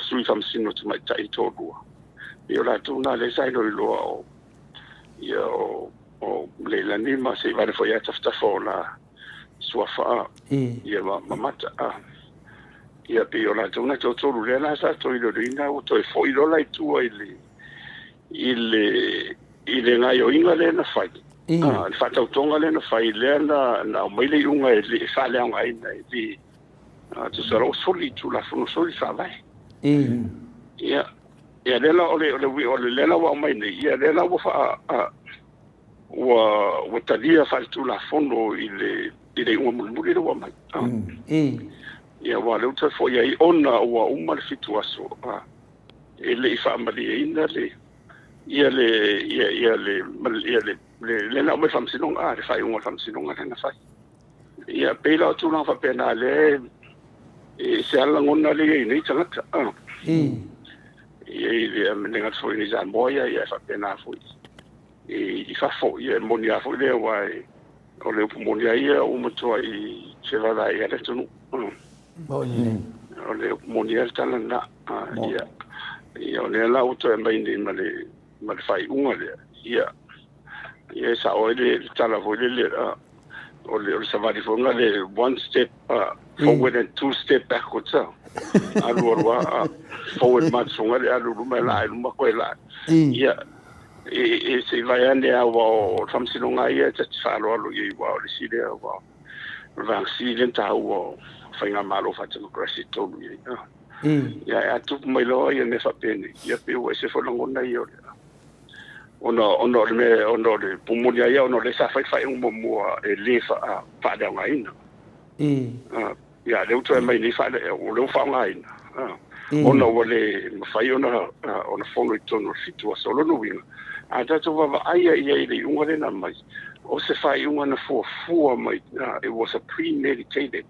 Sui Faamasino Tamaitai toalua. Ia o latou na lea sa iloiloa o ia o Leilani ma seivane foi ia tafatafa o la suafa ia ma Mata. Ia pei o latou na toatolu lea la sa toe iloiloina, ua toe foi loa la i tua i le i le i le gaoioiga lea na fai, le faatautoga lea na fai, lea na aumai le iuga e le faaleaogaina, e le tusa loa ua soli Tulafono, soli Faavae. Ia, ia lea la o le o le o le lea la ua aumai nei, ia lea la ua faa ua ua talia faaletulafono i le i le iuga mulimuli lea ua aumai. Ia aua o lea ua toe foi ai ona ua uma le 7 aso e le i faamalieina le ia le ia ia le ia le le na aumai faamasinoga, le faaiuga o le faamasinoga lea na fai. Ia pei la o tulaga faapena lea e se ala lagona lea i ai nei tagata. Ia i le le gata foi i Samoa, ia ia e faapena foi i fafo. Ia e moni lava foi lea, aua o le upu moni lava ia ua matuai fevaevaeai lava le atunuu. O le upu moni lava le tala lena. Ia, ia o lea la ua toe aumai nei ma le ma le faaiuga lea. Ia, ia e sao ai le tala foi lele, o le savali foi lena, le one step forward and two step backwards. Alu alu lava forward march foi le alu luma e laa i luma koe laa. Ia, e se i vae ane lava, aua o le faamasinoga lava ia e ta te faaaloalo i ai, aua o le isi lea, aua o le vaega sili lea ona taua o faigamalo faatemokarasi i totonu i ai. Ia ae a tupu mai loa ia mea faapenei, ia pei ua ese foi lagona ia o le ona ona o le mea ona o le pumoni lava ia, ona o lea sa fai le faaiuga muamua e le faaleaogaina. Ia lea ua toe aumai nei o lea ua faaaogaina ona ua le mafai ona ona fono i totonu o le 7 aso. O lona uiga, a tatou vaavaai i ai i le iuga lea na aumai, o se faaiuga na fuafua mai, it was a premeditated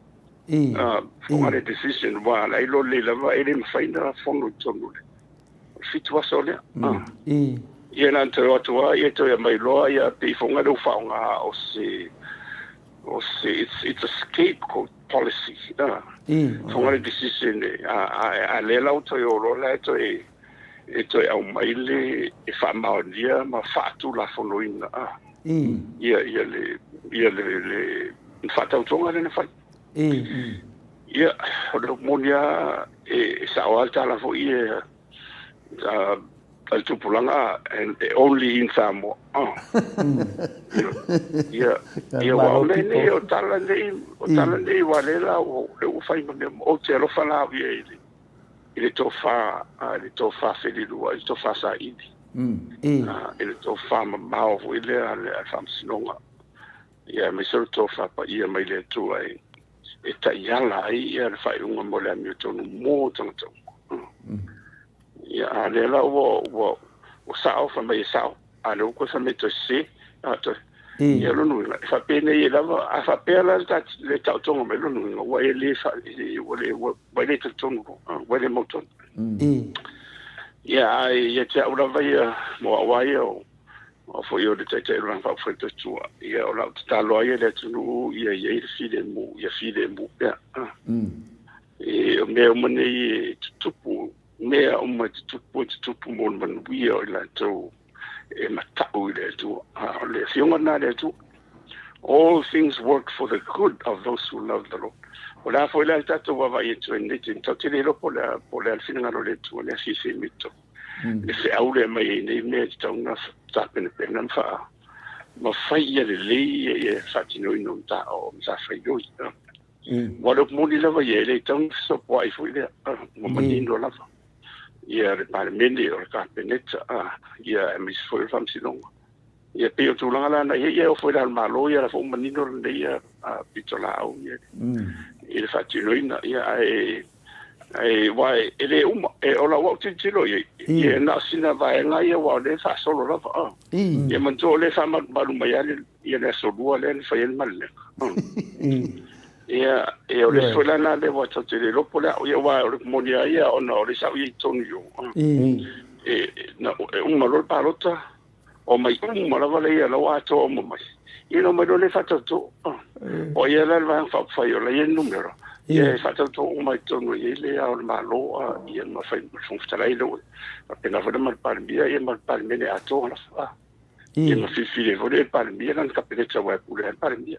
le decision, aua la iloa lelei lava e le mafai ona fono i totonu o le 7 aso lea. Ia na ona toe o atu lava ia toe aumai loa, ia pei foi lea ua faaaoga o se o se it's a scapegoat policy. Foi le decision a lea la ua toe o loa la e toe e toe aumai le e faamaonia ma faatulafonoina ia ia le ia le le faatautoga lea na fai. Ia, o le upu moni lava, e sao lava le tala foi ia a le tupulaga, and only in Samoa. Ia, ia aua o mea nei, o tala nei, o tala nei, aua lea la ua fai ma mea, ou te alofa la au ia i le i le tofa, i le tofa felilua, i le tofa saili, i le tofa mamao foi lea a le Faamasinoga. Ia, aemaise o le tofa paia mai le Atua e taiala ai ia le faaiuga mo le amiotonu mo tagata uma. Ia, a lea la ua ua ua sao, fai mai e sao, a lea ua toe fai mai toe sese, a toe. Ia lona uiga, e faapenei ai lava, a faapea la le taotoga mai lona uiga, ua e le ua le ua e le talitonu loa, ua e le mautonu. Ia, ae ia te au lava ia, mo au lava ia, o o foi o le Taitai o le Vaega Faaupufai Tautua, ia o lau tatalo lava ia i le atunuu ia i ai le filemu, ia filemu pea. E, o mea uma nei e tutupu, mea uma e tutupu, e tutupu mo le manuia o i latou e mata'u i le Atua. O le afioga lena a le Atua. All things work for the good of those who love the Lord. O le a foi la le tatou vaavaai atu ai i lenei taimi, tatou te le iloa po o le a le finagalo o le Atua, le afiafi mai totonu. Le feau lea e aumai ai nei mea e tatau ona tapenapena ma faa ma fai ia lelei ia faatinoina o matafaioi. Aua o le upu moni lava ia, e le tatau ona fesopoai foi lea, ua manino lava ia le Palemene, o le Kapeneta, ia aemaise foi o le Faamasinoga. Ia pei o tulaga la na i ai, ia e oo foi i le Malo, ia la foi ua manino lenei pitolaau ia i le faatinoina. Ia ae ae aua e le uma, e, o lau au tilotilo i ai, ia na o sina vaega ia aua o lea e faasolo lava. Ia manatua o lea e faamalumalu mai lava ia le aso lua lea na fai ai le malelega. Ia, ia o le isi foi la lena lea ua tatou te le iloa po o le a, ia aua o le moni lava ia ona o lea sa ou i ai i totonu i o. E, na, e uma loa le palota, omai uma lava lea la ua atoa uma mai. Ia ona omai loa lea faatauto. O ai la le Vaega Faaupufai o la e i ai le numera, ia e faatauto uma i totonu e i ai le Ao o le Malo, ia ma fai ma le Fofoga Fetalai lea ua faapena foi la ma le Palemia, ia ma le Palemene atoa lava. Ia ma filifili ai foi lea e le Palemia lana Kapeneta aua e pule lava le Palemia.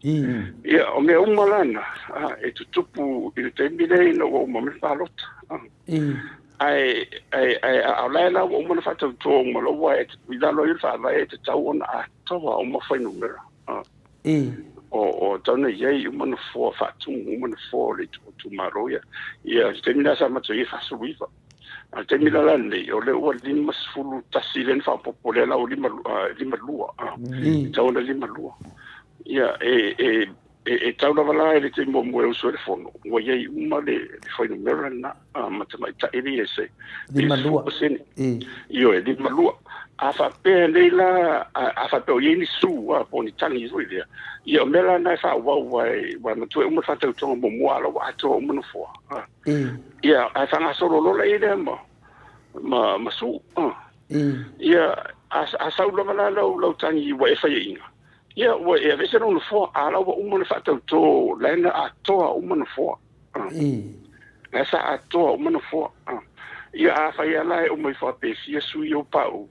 Ia, o mea uma la na, e tutupu i le taimi lea ina ua uma mai le palota. Ae, ae, ae, a o la e la ua uma ona faatauto uma loa, ua i lalo ai o le Faavae e tatau ona atoa uma fuainumera. O, o tatau ona i ai uma nofoa faatumu, uma nofoa o le itumalo ia. Ia, o le taimi lena sa matou i ai e 49. A o le taimi la lenei, o lea ua 51 lea na faaopoopo, lea la ua 52, e tatau ona 52. Ia, e tau lava la i le taimi muamua e usu ai le fono, ua i ai uma le fuainumera lena, ma tamaitai lea e se 52%. Ioe, 52. A faapea nei la, a faapea o i ai ni su po o ni tagi foi lea, ia o mea la na e faaauau, aua e matua e uma le faatautoga muamua, a o la ua atoa uma nofoa. Ia, ae faagasolo loa la i lea ma, ma, ma su. Ia, a, a sau lava la lau, lau tagi ua e faiaina, ia, ua e aveese lou nofoa, a la ua uma ona faatauto laina atoa uma nofoa. La sa atoa uma nofoa. Ia, a fai lava la e uma ifo a pe fia sui ou paʻu,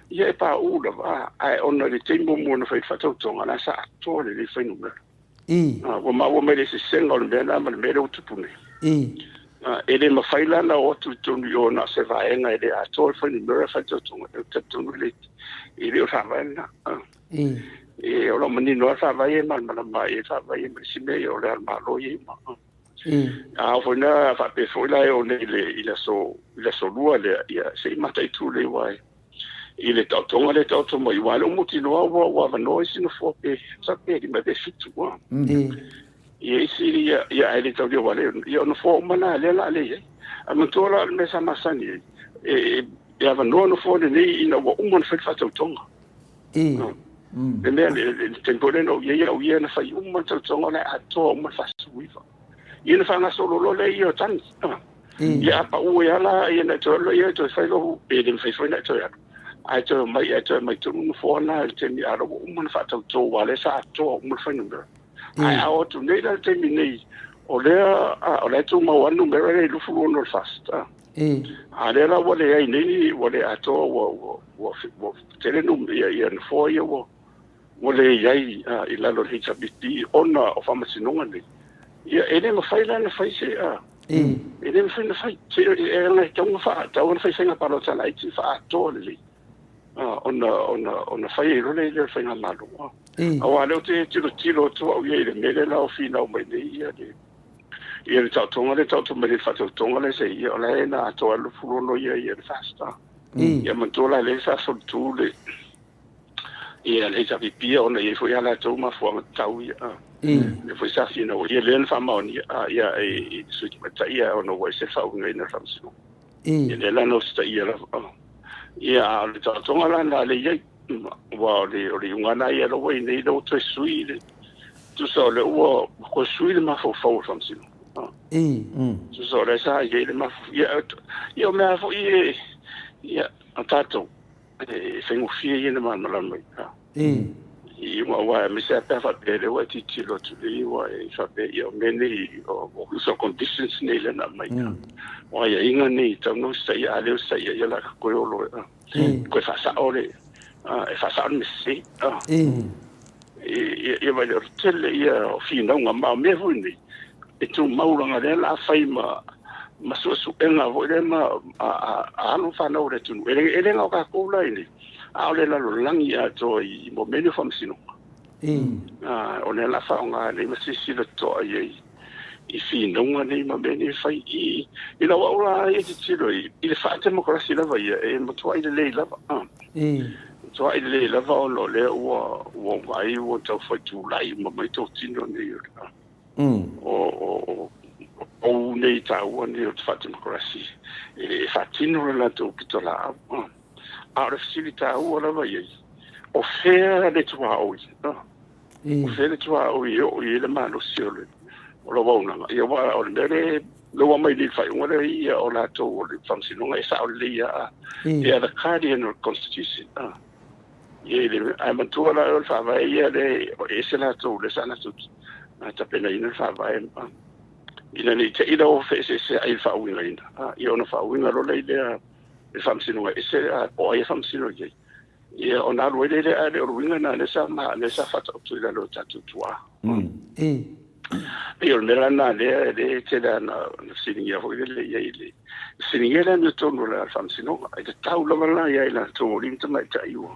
ia e paʻu lava, ae ona i le taimi muamua na fai ai le faatautoga, la sa atoa lelei fuainumera. Ua maua mai le eseesega o le mea lena ma le mea lea ua tupu nei. E le mafai la ona o atu i totonu i o na o se vaega e le atoa le fuainumera e faitautoga, e talitonu e le, e le o le faavae lena. E, o lo o manino lava le faavae e malamalama ai le faavae ma le isi mea ia o le a le Malo ia uma. A oo foi na faapea foi la e oo nei i le aso, i le aso lua lea, ia se i mataitu lelei aua e i le taotoga lea e taoto mai, aua o lea ua mautinoa ua ua avanoa isi nofoa pe sa pe lima pe fitu ua. Ia isi ia ia ae le taulia aua lea ia o nofoa uma na lea la le i ai. Ae manatua la o le mea sa masani ai, e e avanoa nofoa lenei ina ua uma ona fai le faatautoga. Le mea le le taimi foi lea na ou i ai au ia na fai uma le tautoga o la e atoa uma le 49. Ia ona faagasolo loa lea ia o tagi. Ia a pau ai lava la, ia ona e toe alu lea e toe fai lou, pe le mafai foi ona e toe alu, ae toe omai, ae toe aumai tonu nofoa na i le taimi a o la ua uma ona faatauto aua o lea sa atoa uma le fuainumera. Ae a oo atu nei la i le taimi nei, o lea, o la e tumau lava le numera lea i 26 o le FAST. A o lea la ua leai nei ni, ua le atoa, ua, ua, ua, ua tele ia, ia nofoa ia ua, ua leai i lalo o le HRPP ona o faamasinoga nei, ia e le mafai la ona fai se e le mafai ona fai se e ona e tatau ona faa tatau ona fai faiga palota laiti faaatoa lelei ona ona ona fai ai loa lea o le faigamalo. Aua o lea ou te tilotilo atu au ia i le mea lea la o finau mai nei ia le ia le taotoga lea taoto mai le faatautoga lea se ia o la e na atoa le 26 ia ia le FAST. Ia manatua la lea sa solitu le Ia, le HRPP ona e i ai foi a latou mafuaaga tatau ia. Lea foi sa finau ai, ia lea na faamaonia, ia, e Sui Tamaitai ia ona ua ese le faauigaina o le Faamasinoga. Ia lea la na usitaia lava. Ia, a o le taotoga la na lea i ai, aua o le, o le iuga lena ia lea ua i ai nei, lea ua toe sui le, tusa o lea ua toe sui le mafaufau o le Faamasinoga. Tusa o lea sa i ai le mafaufau, ia, ia o mea foi e, ia, o tatou, E faigofie ia ona malamalama i i aua aemaise lava pe a faapea lea ua e tilotilo atu nei ua e faapea ia o mea nei o o conditions nei lea na aumai. O aiaiga nei e tatau ona usitaia, a le usitaia ia o le a toe olo e toe faasao le e faasao le mea sese. Ia vaai o le tele ia o finauga ma o mea foi nei e tumau leaga o lea o le a fai ma ma suesuega foi lea ma a alo ma fanau o le atunuu. E le na o tatou la i inei, a o le lalolagi atoa i mea nei o faamasinoga. O lea o le a faaaoga nei ma silasila totoa i ai i finauga nei ma mea nei e fai. I lau au la ia tilotilo i le faatemokarasi lava ia, e matuai lelei lava. Matuai lelei lava ona o lea ua ou vaai ua tau fai tulai uma mai totino nei o le o pou nei taua nei o le faatemokarasi e faatino le latou pitolaau. A o le fesili taua lava i ai, o fea le tuaoi? O fea le tuaoi e oo i ai le malosi o le o le auaunaga? Ia aua o le mea lea lea ua aumai nei i le faaiuga lea ia o latou o le Faamasinoga e sao lelei lava, they are the guardian of the Constitution. Ia i le, ae manatua la o le Faavae ia lea e ese latou lea sa latou tapenaina le Faavae ina ne i te i la ua feeseeseai i le faauigaina, ia ona faauiga loa lea i le Faamasinoga ese po o ai e faamasino i ai. Ia ona alu ai lea, ae le o le uiga lena lea sa lea sa faataoto i lalo o tatou tuaa. Pei o le mea la lena lea lea e tele lava na fesiligia foi lele i ai le fesiligia le amiotonu o le Faamasinoga. E tatau lava la ia i latou o alii ma tamaitai ua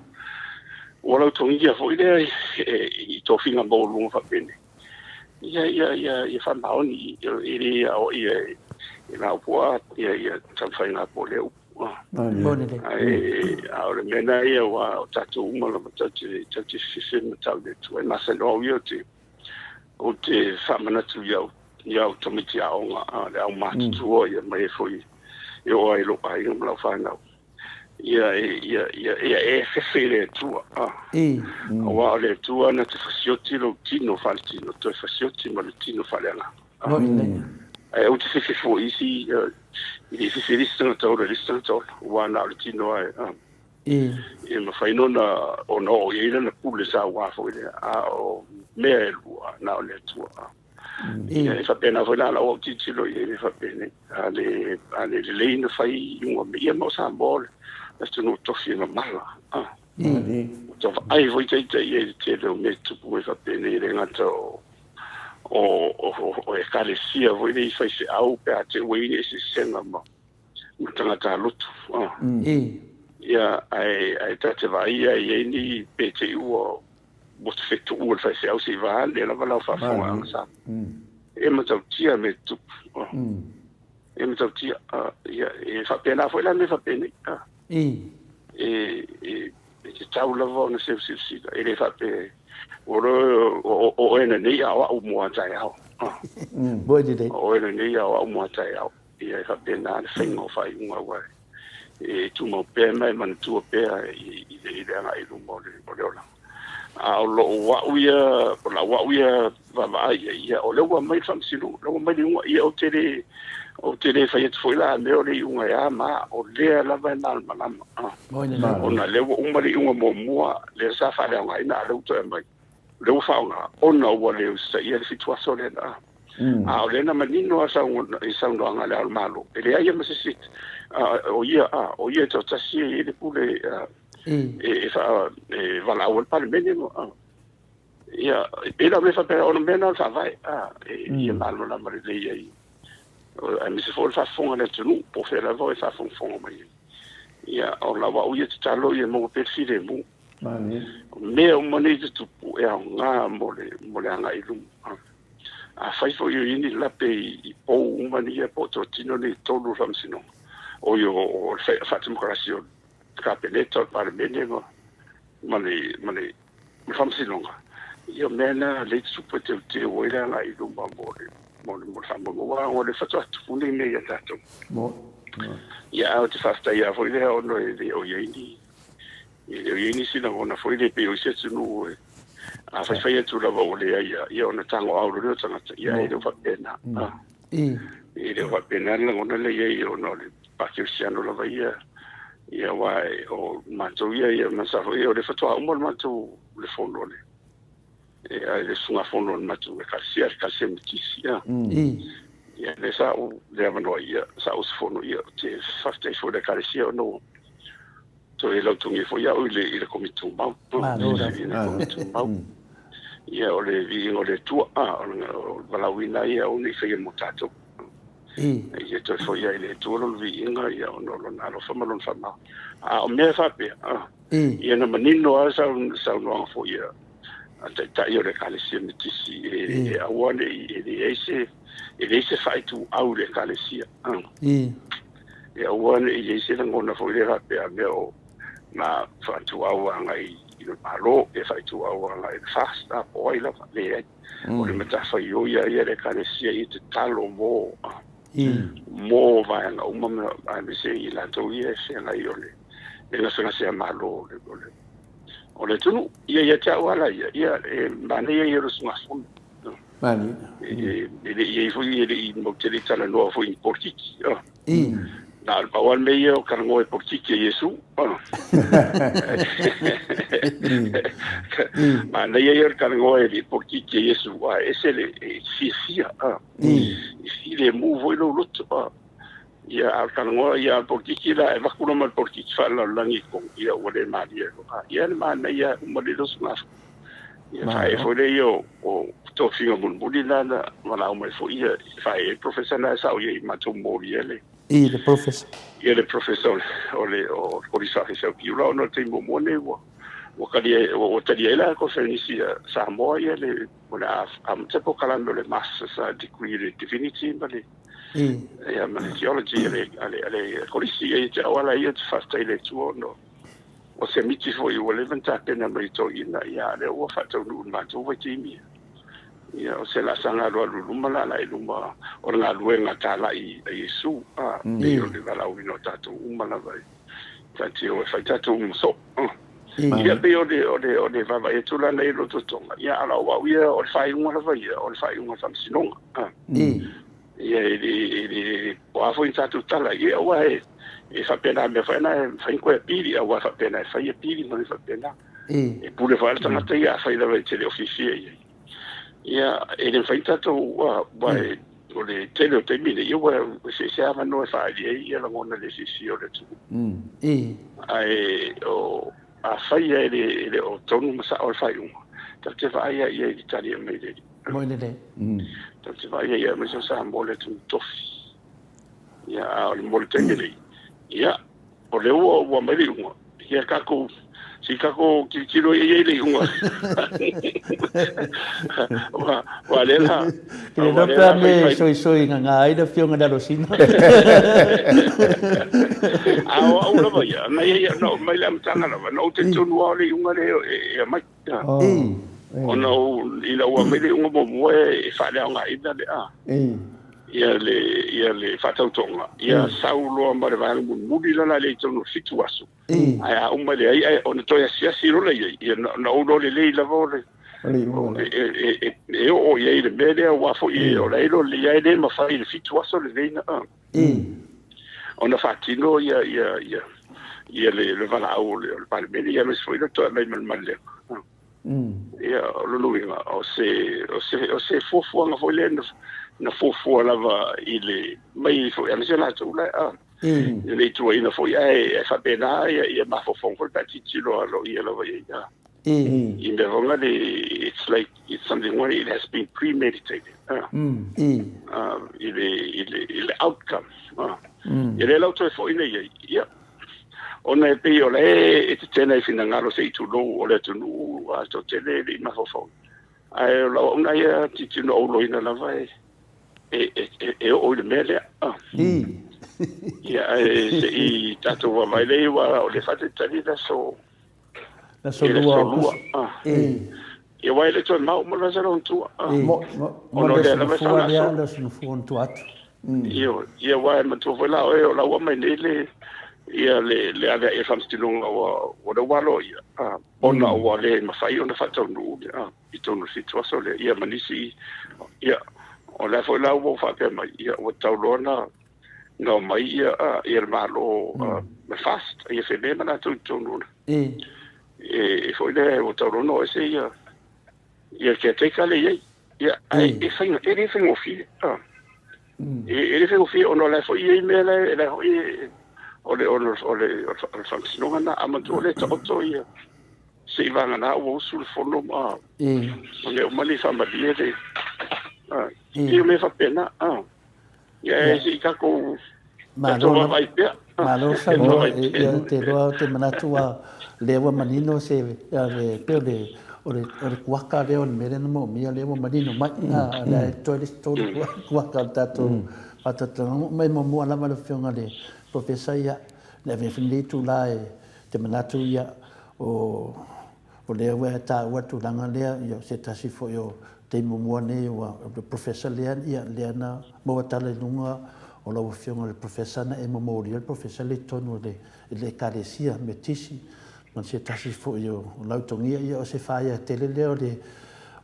ua lautogia foi lea i tofiga maualuga faapenei. Ia ia ia ia faamaoni e le aoaia e la upu a ia ia taumafaiga po o lea upu. Ae a o le mea lena ia aua o tatou uma lava tatou te fefe ma tau i le Atua. E masani o au ia ou te faamanatu i au i au tamaiti aoga a le au matutua ia mai foi e oo ai i lou aiga ma lau fanau. Ia ia ia ia e fefe i le Atua. Aua o le Atua na te fasioti lou tino faaletino toe fasioti ma le tino faaleagaga. Ae ou te fefe foi i isi, i le fefe i le isi tagata ola i le isi tagata ola, aua na o le tino lava e, e mafai nō ona oo i ai lana pule saua foi lea, a o mea e lua, na o le Atua. Ia, e faapena foi la lau au tilotilo i ai mea faapenei. A le, a le lelei ona fai iuga mea, ia ma o Samoa o le atunuu tofi e mamala. Ua tau vaai foi ita ia i le tele o mea e tutupu mai faapenei, e le gata o o ekalesia foi nei faifeau pe a te ua i ai ni eseesega ma tagata lotu. Ia, ae, ae ta te vaai ia i ai ni pe te i ua ua fetuu e le faifeau se i vaeane lava lau faafofogaaga sa. E matautia mea e tutupu. E matautia. Ia, e faapena foi la mea faapenei. E, e, e tatau lava ona seu silasila. E le faapea ua loa o oe nanei a o au mo a taeao. Moi lelei. O oe nanei a o au mo a taeao. Ia e faapena le faiga o faaiuga aua e tumau pea ma e manatua pea i le agai i luma o le olaga. A o lou au ia, o lau au ia vaavaai i ai, ia, o lea ua aumai le faamasinoga, o lea ua aumai le iuga. Ia, ou te le, ou te le fai atu foi la a mea o le iuga e a ma a, o lea lava e malamalama. Ona o lea ua uma le iuga muamua, lea sa faaleaogaina, a o lea ua toe aumai, o lea ua faaaoga, ona ua le usitaia le 7 aso lea na. A o lea na manino lava i saunoaga a Le Ao o le Malo, e leai lava ma se isi, o ia, o ia e toatasi e i ai le pule e valaau ai le Palemene. Ia, e pei la o mea faapena, o le mea lena o le Faavae, ia malamalama lelei ai, aemaise foi o le faafofoga a le atunuu, po o fea lava o e faafogafoga mai ai. Ia, o lau au ia tatalo ia maua pea le filemu. O mea uma nei e tutupu e aoga mo le agai i luma. Afai foi o i ai ni lape i pou uma nei po o totino nei e tolu o le Faamasinoga, oi o le faatemokarasi o le Kapeneta, o le Palemene ma le ma le Faamasinoga, ia o mea na lea e tutupu e teuteu ai le agai i luma mo le mo le mo le faamoemoe. Aua o lea faatoa tupu nei mea ia tatou. Ia, ae ou te faafetai foi lea ona e le o i ai ni e le o i ai nisi lagona foi lea pei o isi atunuu e a faifai atu lava ua leai lava, ia ona tagoau loa lea o tagata, ia e le o faapena. E le o faapena le lagona lea e i ai ona o le Pākerisiano lava ia, ia aua o matou ia, ia ma sa foi o le faatoa uma le matou le fono le e le usugafono a le matou ekalesia, le ekalesia Metisi, ia. Ia lea sa ou le avanoa ia, sa ou usufono ia, ou te faafetai foi i le ekalesia ona ua toe lautogia foi au i le i le Komiti Tumau. Malo lava. I le Komiti Tumau. Ia o le viiga o le Atua, o le valaauina ia aua ne i faia mo tatou. Ia toe foi ai i le Atua lona viiga, ia, ona o lona alofa ma lona faamao. A o mea e faapea, ia na manino lava le saunoaga foi a taitai o le Ekalesia Metisi e aua ne i, e leai se, e leai se faaituau i le Ekalesia. E aua ne i i ai se lagona foi lea faapea a mea o na faaituau agai i le Malo, e faaituau agai i le FAST, po o ai lava, leai. O le matafaioi lava ia a le Ekalesia ia tatalo mo mo vaega uma aemaise i latou ia e feagai o le gasegase-a-malo o le atunuu. Ia ia te au lava la ia, ia e manaia ia o le usugafono. E le i i ai foi, e le i matou te le i talanoa foi i ni polokiki. Na o le pau lava le mea ia o talanoa i polokiki a Iesu. Manaia ia o le talanoa i le polokiki a Iesu, a ese le fiafia. E filemu foi lou loto. Ia, a o le talanoa ia a le polokiki la, e avatu loa ma le polokiki faalelalolagi i totonu, ia ua le malie loa. Ia le manaia uma le usugafono. Ia faaee foi lea ia o tofiga mulimuli la na valaau mai foi ia faaee ai le professor lena e sao i ai matou moli ia le I le professor. Ia le professor o le o le Kolisi Faafeisiau Piula ona o le taimi muamua lenei ua ua talia ua talia ai la Koneferenisi a Samoa ia le o le a amata polokalame o le Masters Degree i le Divinity ma le ia ma le Theology a le a le a le Kolisi. Ia te au lava ia ou te faafetai i le Atua ona o se miti foi ua leva ona tapena mai e toeaiina, ia a o lea ua faataunuu i le matou vaitaimi. Ia, o se laasaga alualu i luma la la i luma o le galuega talai a Iesu, a, pei o le valaauina o tatou uma lava e taatia e fai tatou uma soo. Ia, pei o le, o le, o le vaavaai atu la nei i lou totoga, ia, a o lau au ia, o le faaiuga lava ia, o le faaiuga o le Faamasinoga. A. Ia, e le, e le, o a foi ni tatou tala, ia, aua e, e faapena mea foi na e mafai ona toe apili, aua e faapena e fai apili ma mea faapena. E pule foi lava le tagata ia, afai lava e te le o fiafia i ai. Ia, e le mafai ona tatou, aua e, o le tele o taimi nei, ia ua eseese avanoa e faaali ai ia lagona le fiafia o le atunuu. Ae, o, afai e le, e le o tonu ma sao le faaiuga, tatou te vaai lava i ai i le tali e aumai e le Alii. Moi lelei. Tatou te vaai ai aemaise o Samoa le atunuu tofi. Ia, a o le mo le taimi nei, ia, o lea ua, ua aumai le iuga, ia tatou, se i tatou tilotilo i ai le iuga. Ua, ua lea la, Ke le ua iloa lea pe a la me faifai. soisoi nganga ai le afioga i le Alosina. A o au lava ia, na ia, na, mai le amataga lava, na ou talitonu lava o le iuga lea e, e aumai. Ona ina ua aumai le iuga muamua e faaleaogaina le a ia le ia le faatautoga, ia sau loa ma le vaega mulimuli la la lea i totonu o le 7 aso, ae a uma leai ae ona toe asiasi loa lea i ai, ia na ou iloa lelei lava o le e oo i ai le mea lea, aua foi o la e iloa lelei lava e le mafai i le 7 aso lenei na ona faatino ia ia ia ia le le valaau o le o le Palemene, ia aemaise foi le toe aumai ma le maliega. Ia o lona uiga o se o se o se fuafuaga foi lea na na fuafua lava i le mai foi aemaise latou la a i le tuuaiina foi ae e faapena ia ia mafaufauga foi pe a tilotilo a loia lava i ai. I mea foi le it's like it's something where it has been premeditated. I le i le i le outcome. Ia lea la ua toe foi nei ai. Ia ona e pei o la e tetena i finagalo se i tulou o le atunuu a toatele e le i mafaufau. Ae o lau auauna ia tilotilo na ou iloaina lava e e oo i le mea lea. Ia ae se i tatou vaavaai lea aua o lea e faatalitali le aso Aso 2 Aokuso. Ia aua e le toe mamao uma le aso lona tua. Mo Ona o le lea aso lava e nofoa lea, faagasolo. le aso nofoa ona tua atu. Ioe, ia aua e manatua foi la oe o la ua aumai nei le ia le le ave ai e le Faamasinoga ua ua lea ua aloaia ona ua le mafai ona faataunuu i totonu o le 7 aso lea ia ma nisi ia o lea foi la ua ou faapea mai ia ua tatau loa ona na omai ia ia le Malo ma FAST ia feme ma latou i totonu o le e foi lea ua tau loa ona o ese ia ia le caretaker lea e i ai. Ia ae e faiga e le faigofie. E le faigofie ona o la e foi e i ai mea la e la foi o le o le o le o le faamasinoga lena. A manatua o lea e taoto ia se i vagana ua usu le fono ma ma mea uma nei faamalie le e pei o mea faapena. Ia, se i tatou tatou vaavaai pea. Malo saunoa, ia ou te iloa ou te manatu ua lea ua manino se pei o le o le o le kuaka lea o le mea lea na moomia lea ua manino mai. A o lea e totoe le isi tolu kuaka o le tatou faatalatalanoaga. Oo mai muamua lava lau Afioga i le Polofesa ia le avea foi lenei itula e te manatu ia o O lea ua e taua le tulaga lea, ia o se tasi foi o taimi muamua nei ua le Professor lea, ia lea na maua tala i luga o lau Afioga i le Professor na e momolia le Professor lea i totonu o le Ekalesia Metisi ma se tasi foi o lautogia. Ia o se faia tele lea o le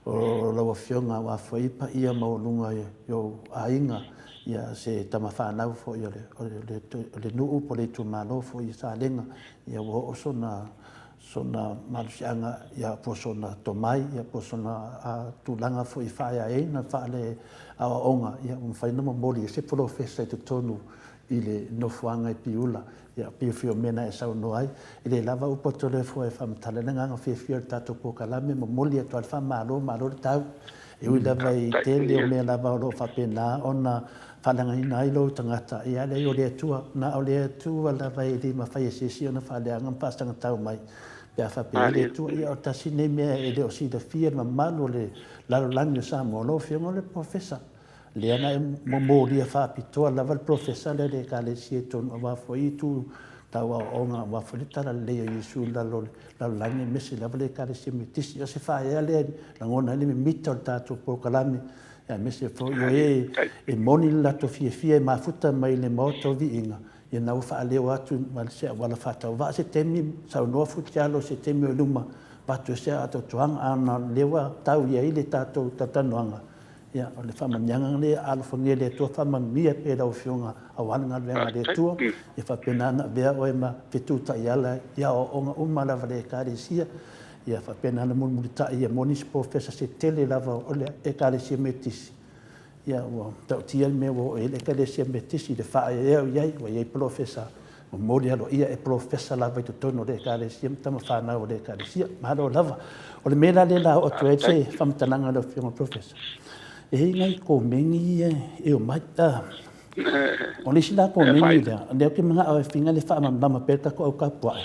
o lau Afioga aua foi paia maualuga i ou aiga, ia se tama fanau foi o le nuu po o le itumalo foi i Salega, ia ua oo sona sona malosiaga, ia, po o sona tomai, ia, po o sona tulaga foi e faaeaina faale-aoaoga, ia, ua mafai ona momoli ai se polofesa i totonu i le nofoaga i Piula. Ia, pei foi o mea na e saunoa ai, e le lava upu a Toleafoa e faamatala ai le agaga fiafia o le tatou polokalame, momoli atu lava le faamalo, malo le tau. E ui lava i tele o mea lava o lo o faapena ona faaleagaina ai lou tagata, ia leai o le Atua, na o le Atua lava e le mafai e se isi ona faaleaga ma faasagatau mai, pe a faapea ai le Atua. Ia o le tasi lenei mea e le o silafia e le mamalu o le lalolagi o Samoa, lau Afioga o le Polofesa, lea na e momolia faapitoa lava le Polofesa lea i le Ekalesia i totonu aua foi itu tau aoaoga, aua foi le talalelei o Iesu i lalo o le lalolagi aemaise lava le Ekalesia Metotisi. O se faaea lea e lagona ai le mimita o le tatou polokalame aemaise foi o e e moni le latou fiafia e mafuta mai le Maota o Viiga, ia na ua faaleo atu ma se auala faatauvaa se taimi, saunoa Futialo se taimi o i luma, avatu ai se atoatoaga, a na o lea ua tau i ai le tatou talatalanoaga, ia o le faamanuiaga lea, alofagia e le Atua faamanuia pea i lau Afioga aua le galuega a le Atua, ia faapena ona avea oe ma fetu taiala i aoaoga uma lava a le Ekalesia, Ia faapena ona mulimulitai ia moni se polofesa se tele lava o le Ekalesia Metotisi. Ia ua matautia le mea ua oo i ai le Ekalesia Metotisi i le faaeaea o i ai, ua i ai polofesa momoli aloaia e polofesa lava i totonu o le Ekalesia ma tamafanau a le Ekalesia. Malo lava. O le mea la lea o le a oo atu ai se faamatalaga a lau Afioga i le Polofesa, e i ai nai komeni ia e omai. O le isi la komeni lea, lea ou te manao e fina le faamalamalama pea le tatou au tapuai,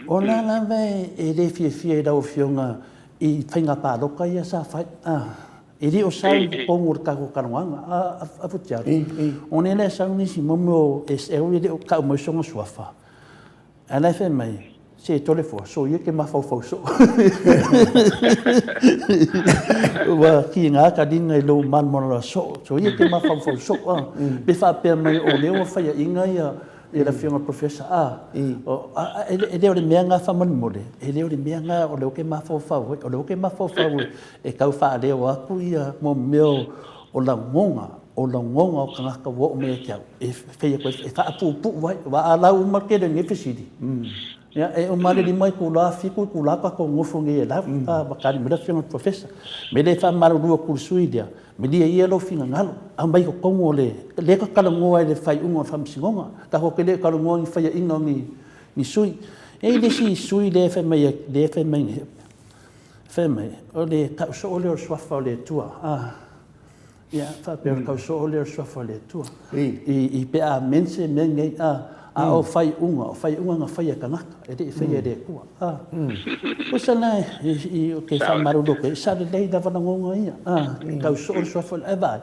o la lava e le fiafia i lau Afioga i faiga palota ia sa fai, e le o sau i totonu o le tatou talanoaga, a Futialo, o lea la e sau nisi mo mea o SL e le o tau mai sona suafa, Ae la e fai mai, se Toleafoa, soia e te mafaufau soo. Ua kiga ka liga i lou malamalama soo, soia e te mafaufau soo. A. Pe faapea mai o lea ua faiaina ia le Afioga i le Professor, a, e le o le mea lena faamolemole, e le o le mea lena o lea ou te mafaufau ai. O lea ou te mafaufau e tau faaleo atu ia mea o lagona, o lagona o tagata ua oo mai ia te au, e fai atu ai, e faapuupuu ai, aua a lau uma le tele o nei fesili, ia, e uma lava le 5 itula, 7 itula tatou nofo nei e lau, a, ua tali mai le Afioga i le Professor. O le mea lea e faamalulu atu i le sui usufono lea, malie ia lou finagalo, aumai i totonu o le, lea e talanoa i le faaiuga o le Faamasinoga, tatou te le o talanoa i ni faiaina o ni sui. E i ai le isi sui lea e fai mai, lea e fai mai nei, fai mai, o le tau soo lea o le Suafa o le Atua, a. Ia, faapea o le tau soo lea o le Suafa o le Atua. I, i pe a mense mea nei, a, a o faaiuga, o faaiuga na faia e tagata, e le i faia e le Atua. A. Tusa la i, i, ou te faamalulu atu ai, sa lelei lava lagona ia, a, e tau soo le Suafa o le, ae vaai,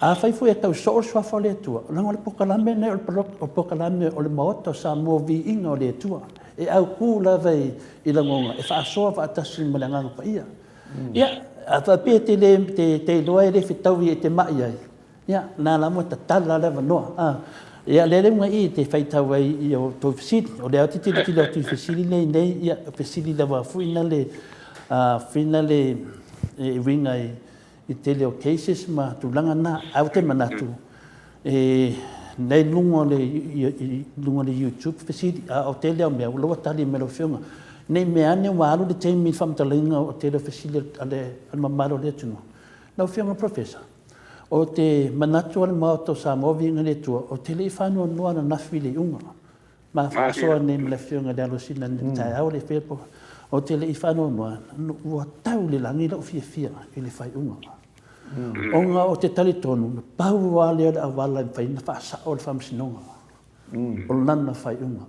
afai foi e tau soo le Suafa o le Atua, leaga o le polokalame lenei o le polokalame o le Maota o Samoa Viiga o le Atua, e autu lava i, i lagona, e faasoa faatasi ma le Agaga Paia. Ia, a faapea e te le, te, te iloa e le fetaui e te ma'i ai, ia, na la ua tatala le avanoa. A, ia, lea le uga i te faitau ai i o tou fesili. O lea ou te tilotilo atu i fesili nei nei, ia, fesili lava fuina le, a, fuina le e uiga i, i tele o cases ma tulaga na. Ae ou te manatu, E nei luga o le, i luga o le YouTube fesili, a o tele au mea, o la ua tali mai lau Afioga. Ne i mea ane ua alu le taimi i le faamatalaina o tele o fesili a le mamalu o le atunuu. Lau Afioga i le Professor, o te manatu a le Maota o Samoa Viiga i le Atua, ou te le i faanoanoa ananafi i le iuga. Ma faasoa nei ma le Afioga i le Alosina i le taeao le fepo, ou te le i faanoanoa, ua tau i le lagi lou fiafia i le faaiuga. Ona ou te talitonu, na pau lava lea o le auala e mafai ona faasao le Faamasinoga, o lana faaiuga.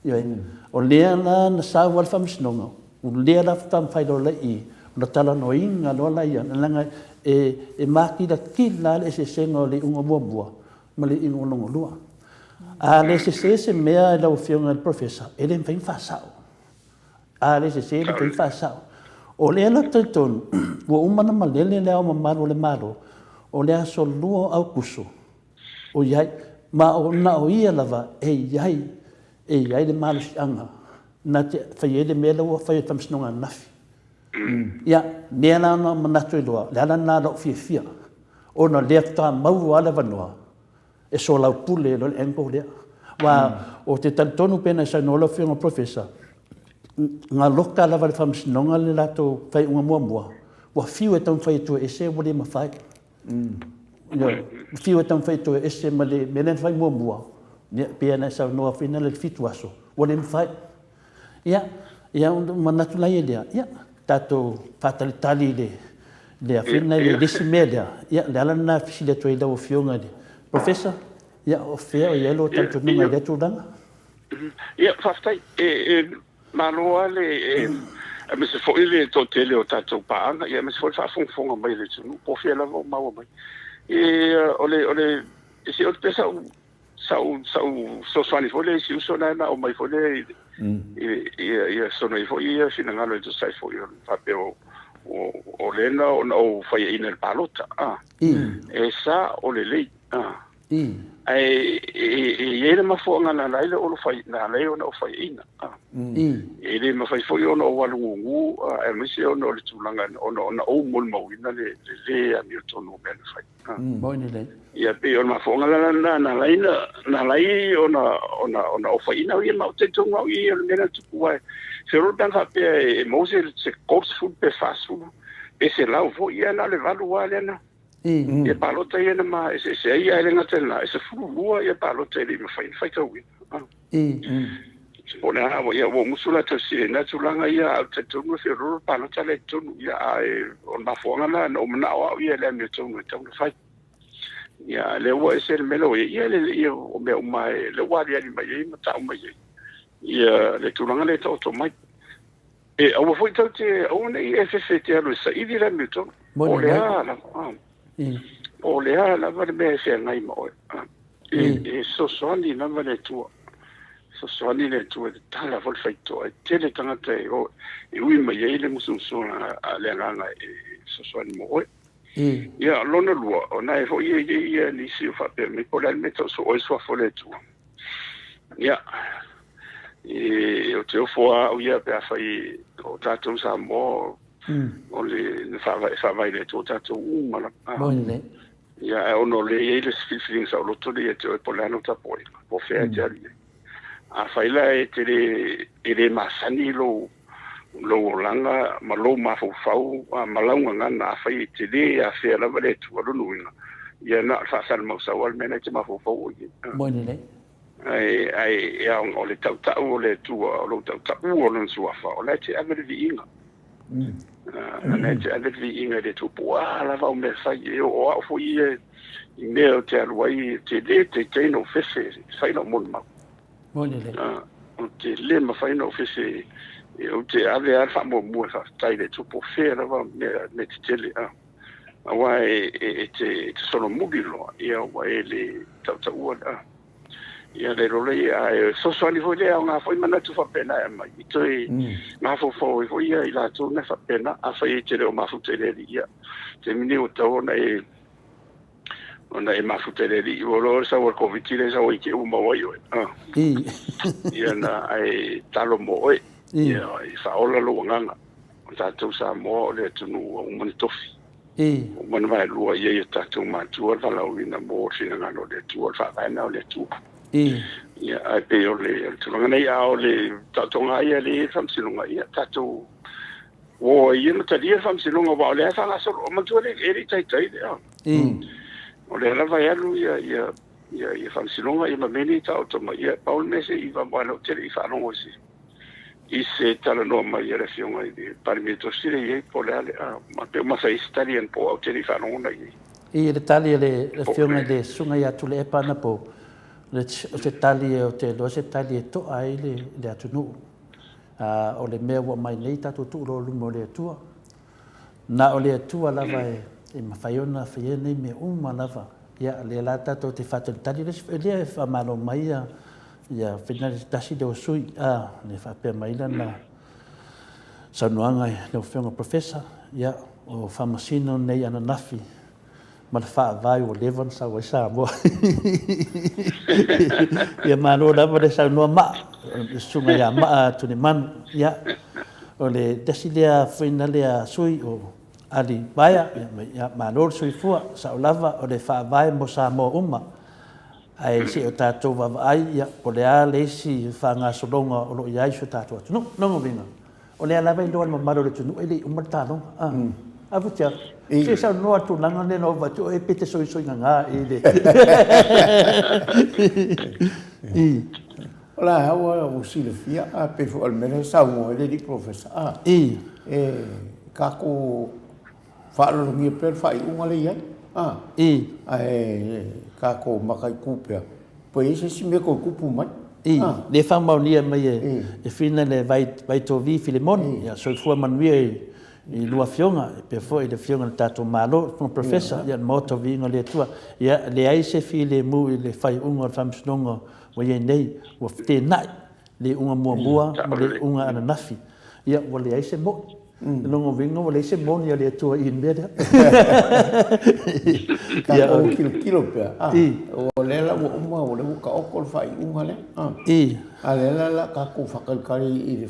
Ioe. O lea la na sau lava le Faamasinoga, o lea la faatoa mafai loa lea i i ona talanoaina loa laia, leaga e makilatila lava le eseesega o le iuga muamua ma le iuga lona lua. A le sese se mea lau Afioga i le Professor, e le mafai ona faasao. A le sese e le mafai ona faasao. O lea la ou te talitonu, ua uma ona malele Le Ao Mamalu o le Malo, o le aso 2 o Aokuso, o i ai, ma o na o ia lava e i ai, e i ai le malosiaga na te fai ai le mea lea ua fai e le Faamasinoga ananafi. Ia, lea la na manatu ai loa, o le ala lena o lou fiafia, ona o lea faatoa maua lava le avanoa e soalaupule ai loa le angle lea. Aua ou te talitonu pei ona e saunoa lau Afioga Professor, na loka lava e le Faamasinoga le latou faaiuga muamua, ua fiu e taumafai e toese ua le mafai. Ioe, fiu e taumafai e toese ma le mea lea na fai muamua, ia, pei ona e saunoa foi lea i le 7 aso, ua le mafai. Ia, ia ona manatu laia lea, ia, tatou faatalitali i le le afina i le isi mea lea. Ia, le ala lena e fesili atu ai i lau Afioga i le Professor, ia, o fea o i ai lou talitonuga i lea tulaga? Ia, faafetai. E malo lava le, aemaise foi le toatele o tatou paaga, ia aemaise foi le faafogafoga mai a le atunuu, po o fea lava o maua mai. E, o le, o le, se o le pei sa ou fesoasoani foi lea i si uso lena na aumai foi lea i ia soona i foi ia finagalo e tusa ai foi o le faapea o lea na ona ou faiaina i le palota a e sa o lelei a ae e i ai le mafuaaga na ala ai na ala ai ona ou faiaina a e le mafai foi ona ou alu gugu aemaise ona o le tulaga ona ou molimauina le le amiotonu o mea na fai. Moni lelei. Ia pei o le mafuaaga la lena na ala ai na ala ai ona ona ona ofaina au ia ma ou te talitonu au ia o le mea lea na tupu aua feololo pe ana faapea e maua se se 30 pe 40 pe 100 foi ia na o le 8 lava lea na ia palota ia na ma eseese ai ae le gata i lena e 12 ia palota e le i mafai ona faitauina. Po o le a, ia ua musu la tausi i na tulaga ia, ae ou te talitonu e feoloolo le palota lea i totonu, ia, ae o le mafuaaga lena, na ou manao au ia i le amiotonu e tatau ona fai. Ia, a o lea ua ese le mea lea ua i ai, ia, le, ia, o mea uma lava, lea ua aliali mai ai ma tau mai ai, ia, le tulaga lea e taoto mai. E aua foi tatou te, aua ne i e fefe e te alu e saili le amiotonu. Po o le a lava, po o le a lava le mea e feagai ma oe. E fesoasoani lava le Atua. Fesoasoani le Atua e tatala foi le faitotoa. E tele tagata e o, e ui mai ai le musumusuga a le Agaga e fesoasoani mo oe. Ia, lona lua, o na e foi e i ai nisi o faapea mai, po o le a le mea e tau soo ai le suafa o le Atua. Ia, e, ou te ofo lava au ia pe afai o tatou Samoa, o le, na faavae i le Atua tatou uma lava. Moni lelei. Ia, ae ona o lea e i ai le filifiliga saoloto lea ia te oe po o le a lau tapuaiga, po o fea e te alu i ai. Afai la e te le, e le masani lou, lou olaga ma lou mafaufau ma lau gagana, afai e te le afea lava le Atua, lona uiga, ia na o le faasalamausau lava le mea lena e te mafaufau oe i ai. Moni lelei. Ae, ae, e ao, o le tautau o le Atua, o lou tautaua o Lona Suafa, o la e te ave le viiga. O la e te ave le viiga i le Atua, po o a lava au mea e fai. E o au foi ia i mea ou te alu ai, ou te le teitei na ou fefe e fai lau molimau. Moni lelei. Ou te le mafai na ou fefe, ou te ave lava le faamuamua e faafetai i le Atua, po o fea lava mea tetele. Aua e te solomuli loa, ia ua e le tautaua le. Ia le lola ia, ae fesoasoani foi lea, aoga foi manatu faapena e aumai, i toe mafaufau ai foi ia i latou na faapena, afai e te le o mafuta i le Alii, ia, taimi nei ua tatau ona e, ona e mafuta i le Alii, ua iloa le sau o le Koviti lea e sau ai te i ua maua ai oe. Ia na, ae talo mo oe, ia, e faaola lou agaga. O tatou Samoa o le atunuu ua uma ona tofi. Ua uma ona vaelua i ai o tatou matua le valaauina mo le finagalo o le Atua, o le faavae lena o le Atua. Ia, ae pei o le tulaga nei, a o le taotoga lava ia lea e i ai le faamasinoga, ia tatou o ai ia ma talia le faamasinoga, aua o lea e faagasolo, manatua e le i taitai lea. O lea lava e alu ia, ia, ia, ia faamasinoga ia ma mea nei e taoto mai. Ia, pau le mea se i vaavaai, ou te le i faalogo i se. i se talanoa mai a le Afioga i le Palemia Tosi lea e i ai po o le a le a pei ua mafai ai se tali anapo ae ou te le i faalogona i ai. I le tali a le Afioga i le Susuga ia Tuilaepa anapo, o se tali ou te iloa o se tali e to'a ai le atunuu. O le mea ua aumai nei tatou tuu loa i luma o le Atua. Na o le Atua lava e mafai ona faia nei mea uma lava. Ia, o lea la tatou te faatalitali, o lea e faamalo mai ia Ferdinand se tasi lea o sui usufono, lea e faapea mai lana saunoaga i lau Afioga Professor, ia, o Faamasino nei ananafi ma le Faavae ua leva ona sau ai Samoa. Ia malo lava le saunoa Maa, le susuga ia Maa Tulimanu. Ia, o le tasi lea fuaina lea sui o Ali Vaea, ia malo le soifua, sao lava o le Faavae mo Samoa uma. Ae se i o tatou vaavaai, ia, po o le a le isi faagasologa o lo o i ai si o tatou atunuu. Lona uiga, o lea lava e iloa e le mamalu o le atunuu e le i uma le taaloga. A, a Futiafu, se i saunoa i le tulaga lea na ou avatu, e pe te soisoigaga i le... I. O la ua ua silafia, a pei foi o le mea lea e saunoa ai le alii polofesa, a, I. e tatou faaaloalogia pea le faaiuga lea e i ai, a, I. ae tatou mataitu pea, po o i ai se isi mea e toe tupu mai. I. Lea e faamaonia mai e Fina le Vaitovi Filemoni, ia soifua manuia i lua afioga, faapea foi le afioga i le tatou Malo, le Professor, ia le Maota o Viiga o le Atua. Ia leai se filemu i le faaiuga o le Faamasinoga ua i ai nei, ua feteenai le iuga muamua ma le iuga ananafi. Ia ua leai se moi. O lona uiga ua leai se moni a le Atua i le mea lea. Tatou tilotilo pea, o lea la ua uma, o lea ua taoto le faaiuga lea. A o lea la o le a tatou faatalitali i le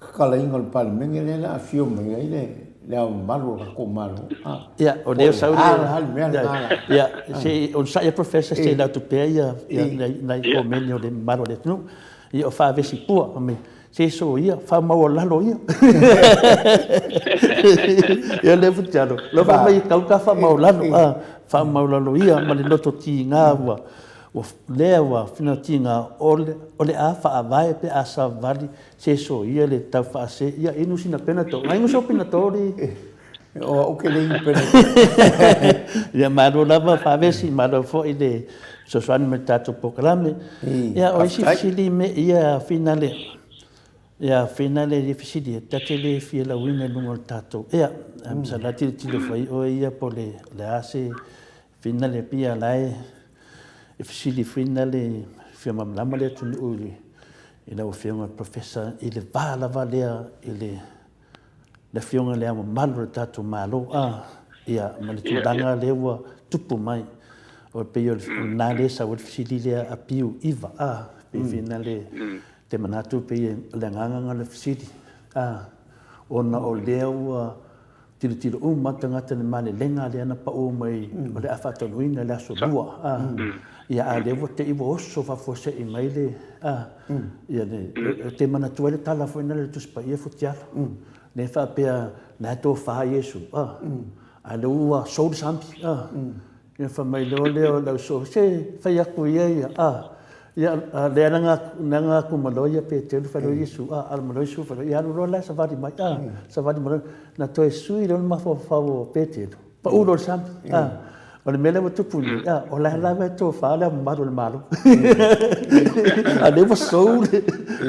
tatalaina o le Palemene lea o le a afio mai ai le Ao Mamalu o le tatou Malo. Ia, o lea sau le mea lena. Ia, se i onosai lava Professor se i alu atu pea nai komeni o le mamalu o le atunuu. Ia, o faavesi pua, fai mai, Se soia, faamaualalo ia. Ia lea Futialo, lau fai mai e tau ta faamaualalo, a, faamaualalo ia ma le loto tiga ua, ua lea ua fina tiga o le, o le a faavae pe a savali, se soia le tau faase, ia inu sina pena to, na inu so pena to li. O au ke le inu pena. Ia malo lava faavesi, malo foi le fesoasoani mai le tatou polokalame. Ia o isi fesili me ia finale, ia finale ia fesili e ta te le fia lauina i luga o le tatou ea. Masalo a tilotilo foi oe ia po o le a se finale pia la e fesili finale fia malamalama le atunuu i lau Afioga i le Professor i le va lava lea i le le Afioga i Le Ao Mamalu o le tatou Malo, a, ia, ma le tulaga lea ua tupu mai. O pei o lena lea e sau ai le fesili lea a Piu Iva, a, pei fina le, te manatu pei o le agaga lena o le fesili, a, ona o lea ua tilotilo uma tagata i le malelega lea na pau mai o le a faataunuuina i le aso Lua, a, ia, a o lea ua te i ua oso faafuasei mai le, a, Ia le, ou te manatua ai le tala foi lena i le Tusi Paia Futialo, lea e faapea, na e tofa Iesu, a, a lea ua sou le sami, a, ia fai mai loa lea o le ausoo, se fai atu ia ia, a, ia, a lea na naga atu ma loa ia Peteru, fai loa Iesu, a, alu ma loa Iesu, fai loa, ia alu loa la e savali mai, a, savali ma loa, na toe sui loa le mafaufau o Peteru, Pau loa le sami. A, o le mea lea ua tupu nei, a, o la e lava e tofa le Ao Mamalu o le Malo. A lea ua sou le,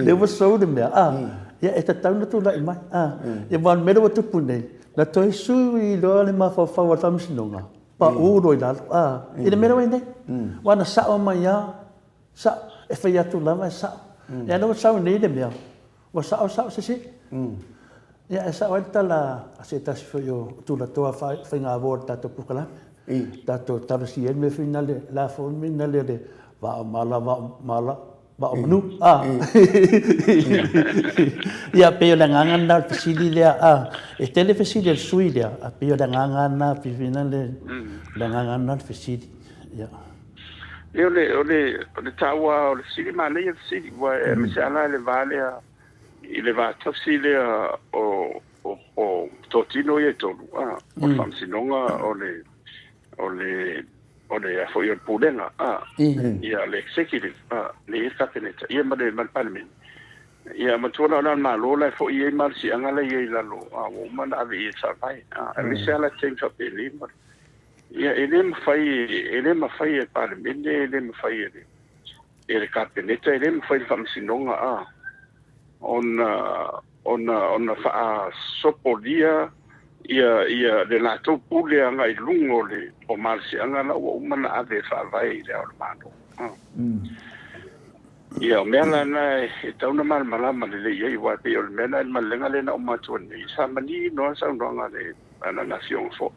lea ua sou le mea, a, ia e tatau ona tulai mai. A, ia aua o le mea lea ua tupu nei, na toe sui loa le mafaufau o le Faamasinoga, pau loa i lalo, a, i le mea lea ua i ai nei. Aua na sao mai lava, sao, e fai atu lava e sao. Ia lea ua sau nei le mea, Ua sao sao sese. Ia e sao ai le tala a se tasi foi o tulatoa faigāvoa o le tatou polokalame. Tatou talosia ai le mea foi nale, la foi le mea nale o le vaa o mala, vaa o mala, vaa o manu. A. Ia pei o le agaga lena o le fesili lea. A, e tele fesili a le sui lea, a pei o le agaga lena, pei le agaga lena o le fesili. Ia. Ia o le, o le, o le taua o le fesili, manaia le fesili, ua e aemaise lava la i le va lea, i le va tausi lea o, o, o totino ia e tolu, a, o le Faamasinoga, o le, o le, o le, a foi o le Pulega, a, ia le Executive, a, le i ai le Kapeneta, ia ma le, ma le Palemene. Ia, matua la o le Malo la e foi i ai malosiaga la e i ai i lalo, a ua uma ona ave i ai e le Faavae. Aemaise lava la taimi faapenei ma le. Ia, e le mafai, e le mafai e le Palemene, e le mafai e le, e le Kapeneta, e le mafai e le Faamasinoga a, ona, ona, ona faasopolia ia, ia le latou pule agai i luga o le, o malosiaga la ua uma ona ave e Faavae i Le Ao o le Malo. Ia, o mea la na e tatau ona malamalama lelei i ai, aua e pei o le mea lena i le malelega lea na uma atu nei, sa manino lava le saunoaga a le a lana afioga foi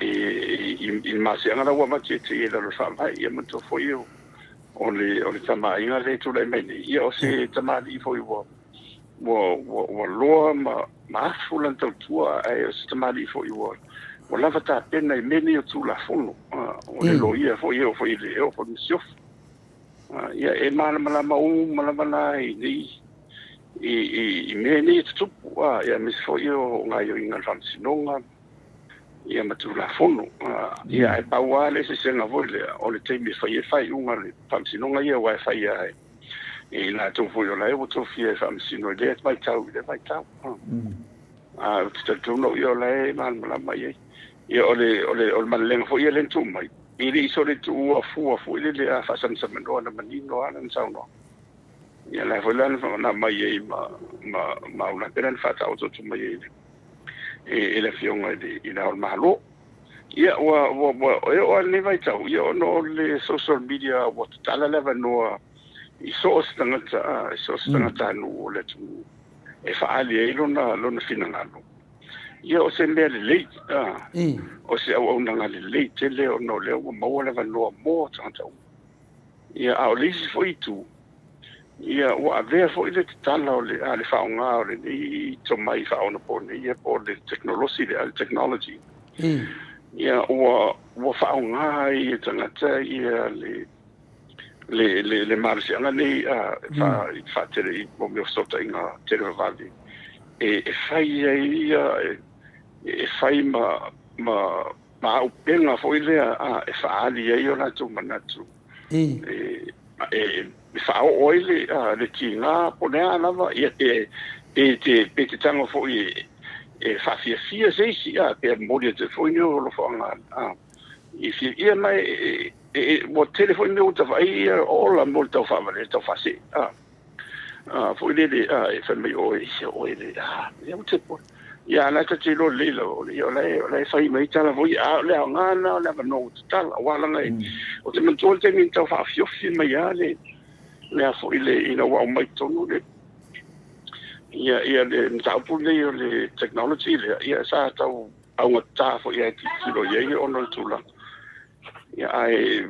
i i le masiaga la ua avatu ia te ia i lalo o le Faavae. Ia manatua foi o le o le tamaaiga lea e tulai mai nei, ia o se tamalii foi ua ua ua ua loa ma ma afu lana tautua, ae o se tamalii foi ua ua lava tapena i mea nei o Tulafono. O le loia foi e oo foi i le e oo foi i le masiofo. Ia, e malamalama uma lava la i nei i, i, i mea nei e tutupu, ia, aemaise foi o gaoioiga a le Faamasinoga, ia ma Tulafono. Ia, ae pau lava le eseesega foi lea, o le taimi e fai ai faaiuga a le Faamasinoga ia, aua e fai lava e i latou foi o la e ua tofia e faamasino i lea vaitau i lea vaitau. Ae ou te talitonu au ia o la e malamalama i ai. Ia o le, o le, o le malelega foi ia lea na tuu mai, e le i sole tuua fua foi lele a faasamsamanoa na manino lava lana saunoaga. Ia la foi la na aumai ai ma, ma, ma aulape la na faataoto mai ai e, e le Afioga i le, i Le Ao o le Malo. Ia ua, ua, ua, e oo lava i lenei vaitau, ia ona o le social media ua tatala le avanoa i so o se tagata, i so o se tagatanuu o le atunuu e faaali ai lona, lona finagalo. Ia o se mea lelei, o se auaunaga lelei tele ona o lea ua maua le avanoa mo tagata uma. Ia, a o le isi foi itu, ia, ua avea foi le tatala o le, a, le faaaoga o lenei tomai faaonaponei ia po o le tekonolosi lea, le technology. Ia, ua, ua faaaoga ai e tagata ia le, le, le, le malosiaga nei a, fa, faatele i mo mea o fesootaiga televavave e, e fai ai ia, e, e fai ma, ma, ma auupega foi lea a, e faaali ai o latou manatu e, e, e faaoo ai le, a, le tiga po o le a lava, ia, pe, pe te, pe te tago foi e, e faafiafia se isi, a, pe momoli atu ai foi ni ou alofaga a, i fia, ia ma e, e, ua tele foi mea ua ta vaai ia ola mo le tau faavale, le tau faasee, a, a, foi lele, a, e fai mai oe, ia oe le, a, ia ua te po. Ia, a la ta te iloa lelei lava, o le, ia, o la e, o la e fai mai tala foi, a o le aoga lena o le avanoa ua tatala, aua leaga e, ou te manatua le taimi na tau faaofiofi mai lava le, le a foi le, ina ua aumai totonu le, ia, ia le mataupu lenei o le technology lea, ia, sa tau augata foi lava e tilotilo i ai ona o le tulaga. Ia, ae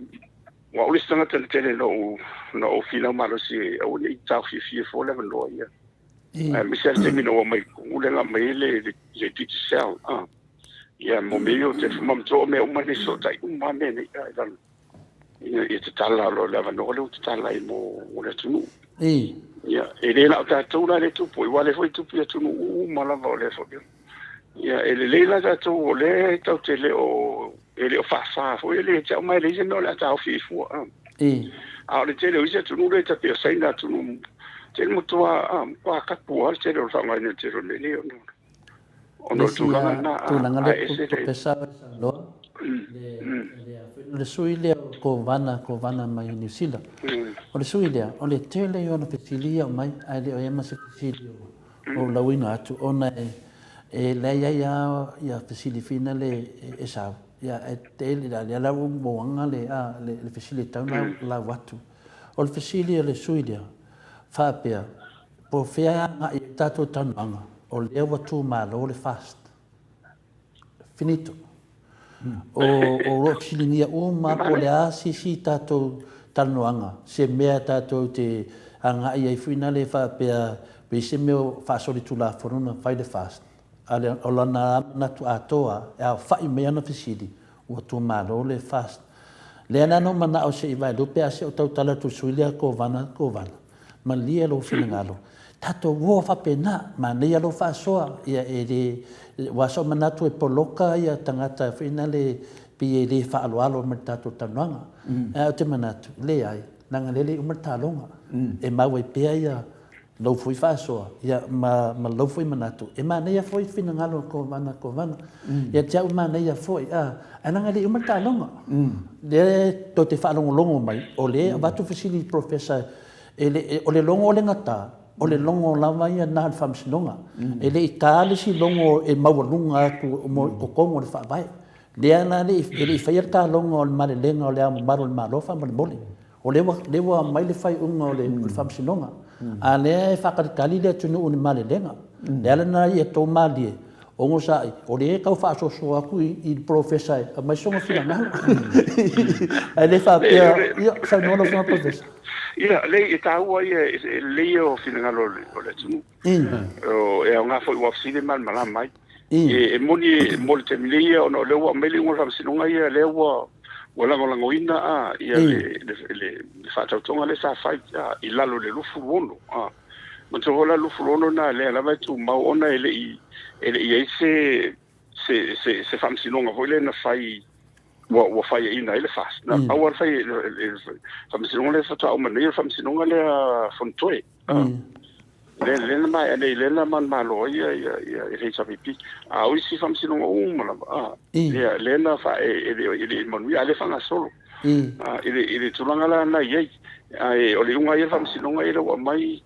ua ou le isi tagata na tele na ou, na ou finau malosi e aua ne i taofiofia fua le avanoa ia. Aemaise lava le taimi na ou aumai i lea na aumai ai le, le, le Digicel. Ah. Ia, mo mea ia o telefoni, manatua o mea uma nei, fesootai uma lava mea nei, ah, i lalo. Ina ia tatala loa le avanoa lea ua tatala ai mo, mo le atunuu. Ia, e le na o tatou la lea e tupu ai, aua o lea foi e tupu i atunuu uma lava o lea foi. Ia, e lelei la tatou o lea tatou te le o, e le o faafa foi, e le ia te au ma e leai se mea o le a taofi ai fua. A. A o le tele o isi atunuu lea e pei o Saina atunuu tele matua, a, matua kapu lava le tele o le faaaogaina o le tele o mea nei ona ona o le tulaga lena. A, tulaga lea ae ese le Professor saunoa le le a foi le sui lea o Kovana Kovana mai Niu Sila. O le sui lea o le tele ia ona fesili ia aumai ae le o i ai ma se fesili o o lauina atu ona e e leai ai a ia fesili fina le e sau ia e tele la lea la ua moaga le a le, le fesili e tau na lau atu. O le fesili a le sui lea faapea po o fea e agai ai tatou talanoaga o lea ua tumalo le FAST. Finito. O, o lo o fesiligia uma po o le a se isi tatou talanoaga, se mea tatou te agai ai foi nale faapea pe i se mea o faasolitulafono na fai le FAST. A le, o lana manatu atoa e aofai mai ana fesili, ua tumalo le FAST. Lea la na ou manao se i vaelupe a se o tautala atu i le sui lea Kovana, Kovana. Malie lou finagalo. Tatou o faapena, manaia lou faasoa, ia e le, aua sa ou manatu e poloka ia tagata foi na le, pei e le faaaloalo mai le tatou talanoaga. Ae ou te manatu, leai. Leaga lea e le i uma le taaloga. E mau ai pea ia lou foi faasoa ia ma ma lou foi manatu. E manaia foi finagalo o le Kovana Kovana. Ia te au e manaia foi a, ae leaga e le i uma le taaloga. Lea tou te faalogologo mai, o lea e avatu fesili i Professor e le o le logo o le gata, o le logo lava ia na o le Faamasinoga. E le i ta le isi logo e maualuga atu mo totonu o le Faavae. Lea la e le i faia le taloga o le malelega o Le Ao Mamalu o le Malo faamolemole. O lea ua, lea ua aumai le faaiuga o le, o le Faamasinoga. A lea e faatalitali le atunuu i le malelega. Le ala lena ia outou malie, onosai, o lea e tau faasoasoa atu i, i le polofesa e aumai sona finagalo. Ae le faapea, ia, saunoa lau Afioga Polofesa. Ia, lei, e taua ia, e lelei ia o finagalo o le atunuu. E aoga foi ua fesili e malamalama ai. E moni mo le taimi nei ia ona o lea ua aumai le iuga o le faamasinoga ia lea ua ua lagolagoina a ia le le le faatautoga lea sa fai a i lalo i le 26 a. Manatua foi la le 26 lena lea lava e tumau ona e le i e le i i ai se se se se faamasinoga foi lea na fai ua ua faiaina ai le FAST. Na pau lava le fai le faamasinoga lea faatoa uma nei o le faamasinoga lea Fonotoe. Le le na maea nei lea na manumalo ai ia ia ia le HRPP. A o isi faamasinoga uma lava a ia lea na fa e le e le manuia a lea e faagasolo. A i le i le tulaga la na i ai. Ae o le iuga ia o le faamasinoga ia lea ua aumai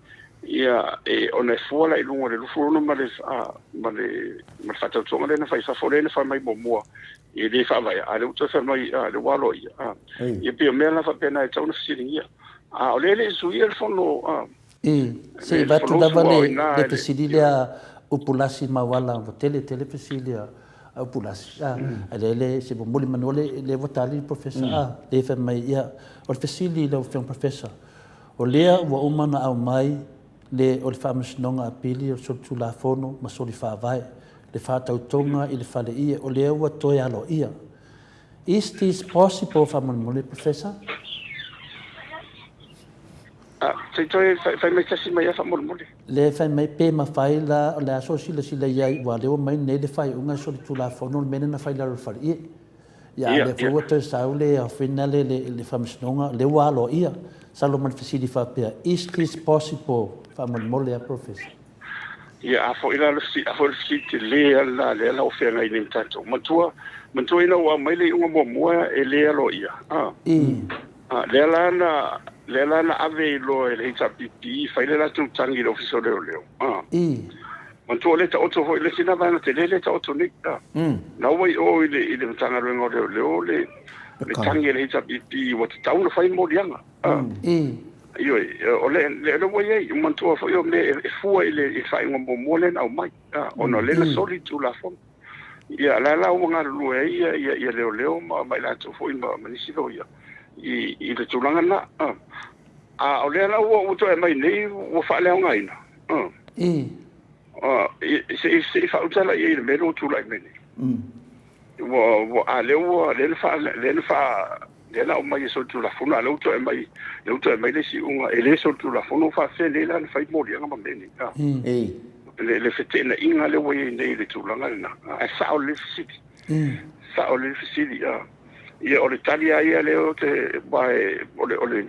ia e ona e fua la i luga o le 26 ma le ma le ma le faatautoga lea na fai i fafo lea na fai mai muamua e le faavaea a lea ua toe fai mai a lea ua aloaia a ia pei o mea la faapena e tatau ona fesiligia a o lea e le i suia le fono a Se i avatu lava le le fesili lea Upulasi Mauala ua tele tele fesili a Upulasi a a lea le se momoli manu le lea ua tali le Professor a lea fai mai ia o le fesili i lau Afioga Professor o lea ua uma ona aumai le o le Faamasinoga Apili o le Solitulafono ma Soli Faavae le faatautoga i le fale ie o lea ua toe aloaia. Is this possible faamolemole Professor? Ah, se i toe fai mai tasi mai lava faamolemole. Lea e fai mai pe mafai la, o le a sou silasila i ai aua o lea ua mai nei le faaiuga e solitulafono le mea lea na fai i lalo o le fale ie. Ia a o lea foi ua toe sau le aofina le le faamasinoga lea ua aloaia. Masalo ma le fesili faapea, is this possible faamolemole a Professor? Ia, a foi la le a foi le fesili tele lava lena lea la ua feagai nei ma tatou. Manatua, manatua ina ua aumai le iuga muamua e le aloaia, a. A, lea la na, lea la na ave ai loa e le HRPP fai le latou tagi i le Ofisa o Leoleo, a. Manatua o lea e taoto foi le isi lena vaega tele lea e taoto nei, a. Na ua i o i le, i le Matagaluega o Leoleo le, le tagi a le HRPP ua tatau ona fai moliaga. Ioe, o le, le, le ua i ai, manatua foi o mea e fua i le, i le faaiuga muamua lea na aumai, ona o lea na soli le Tulafono. Ia, la la ua galulue ai ia, ia, ia leoleo ma, ma i latou foi ma, ma nisi loia i, i le tulaga lena. A o lea la ua, ua toe aumai nei ua faaleaogaina. Se i, se i faauta la i ai i le mea lea ua tulai mai nei. Ua, ua, a lea ua, lea na faa, lea na faa, lea na aumai e solitulafono, a lea ua toe aumai, lea ua toe aumai le isi iuga, e le solitulafono, ua faafefea nei la ona fai moliaga ma mea nei, a. Le, le feteenaiga lea ua i ai nei i le tulaga lena, ae sao lelei le fesili. Sao lelei le fesili, a. Ia, o le tali lava ia lea ou te, aua e, o le, o le,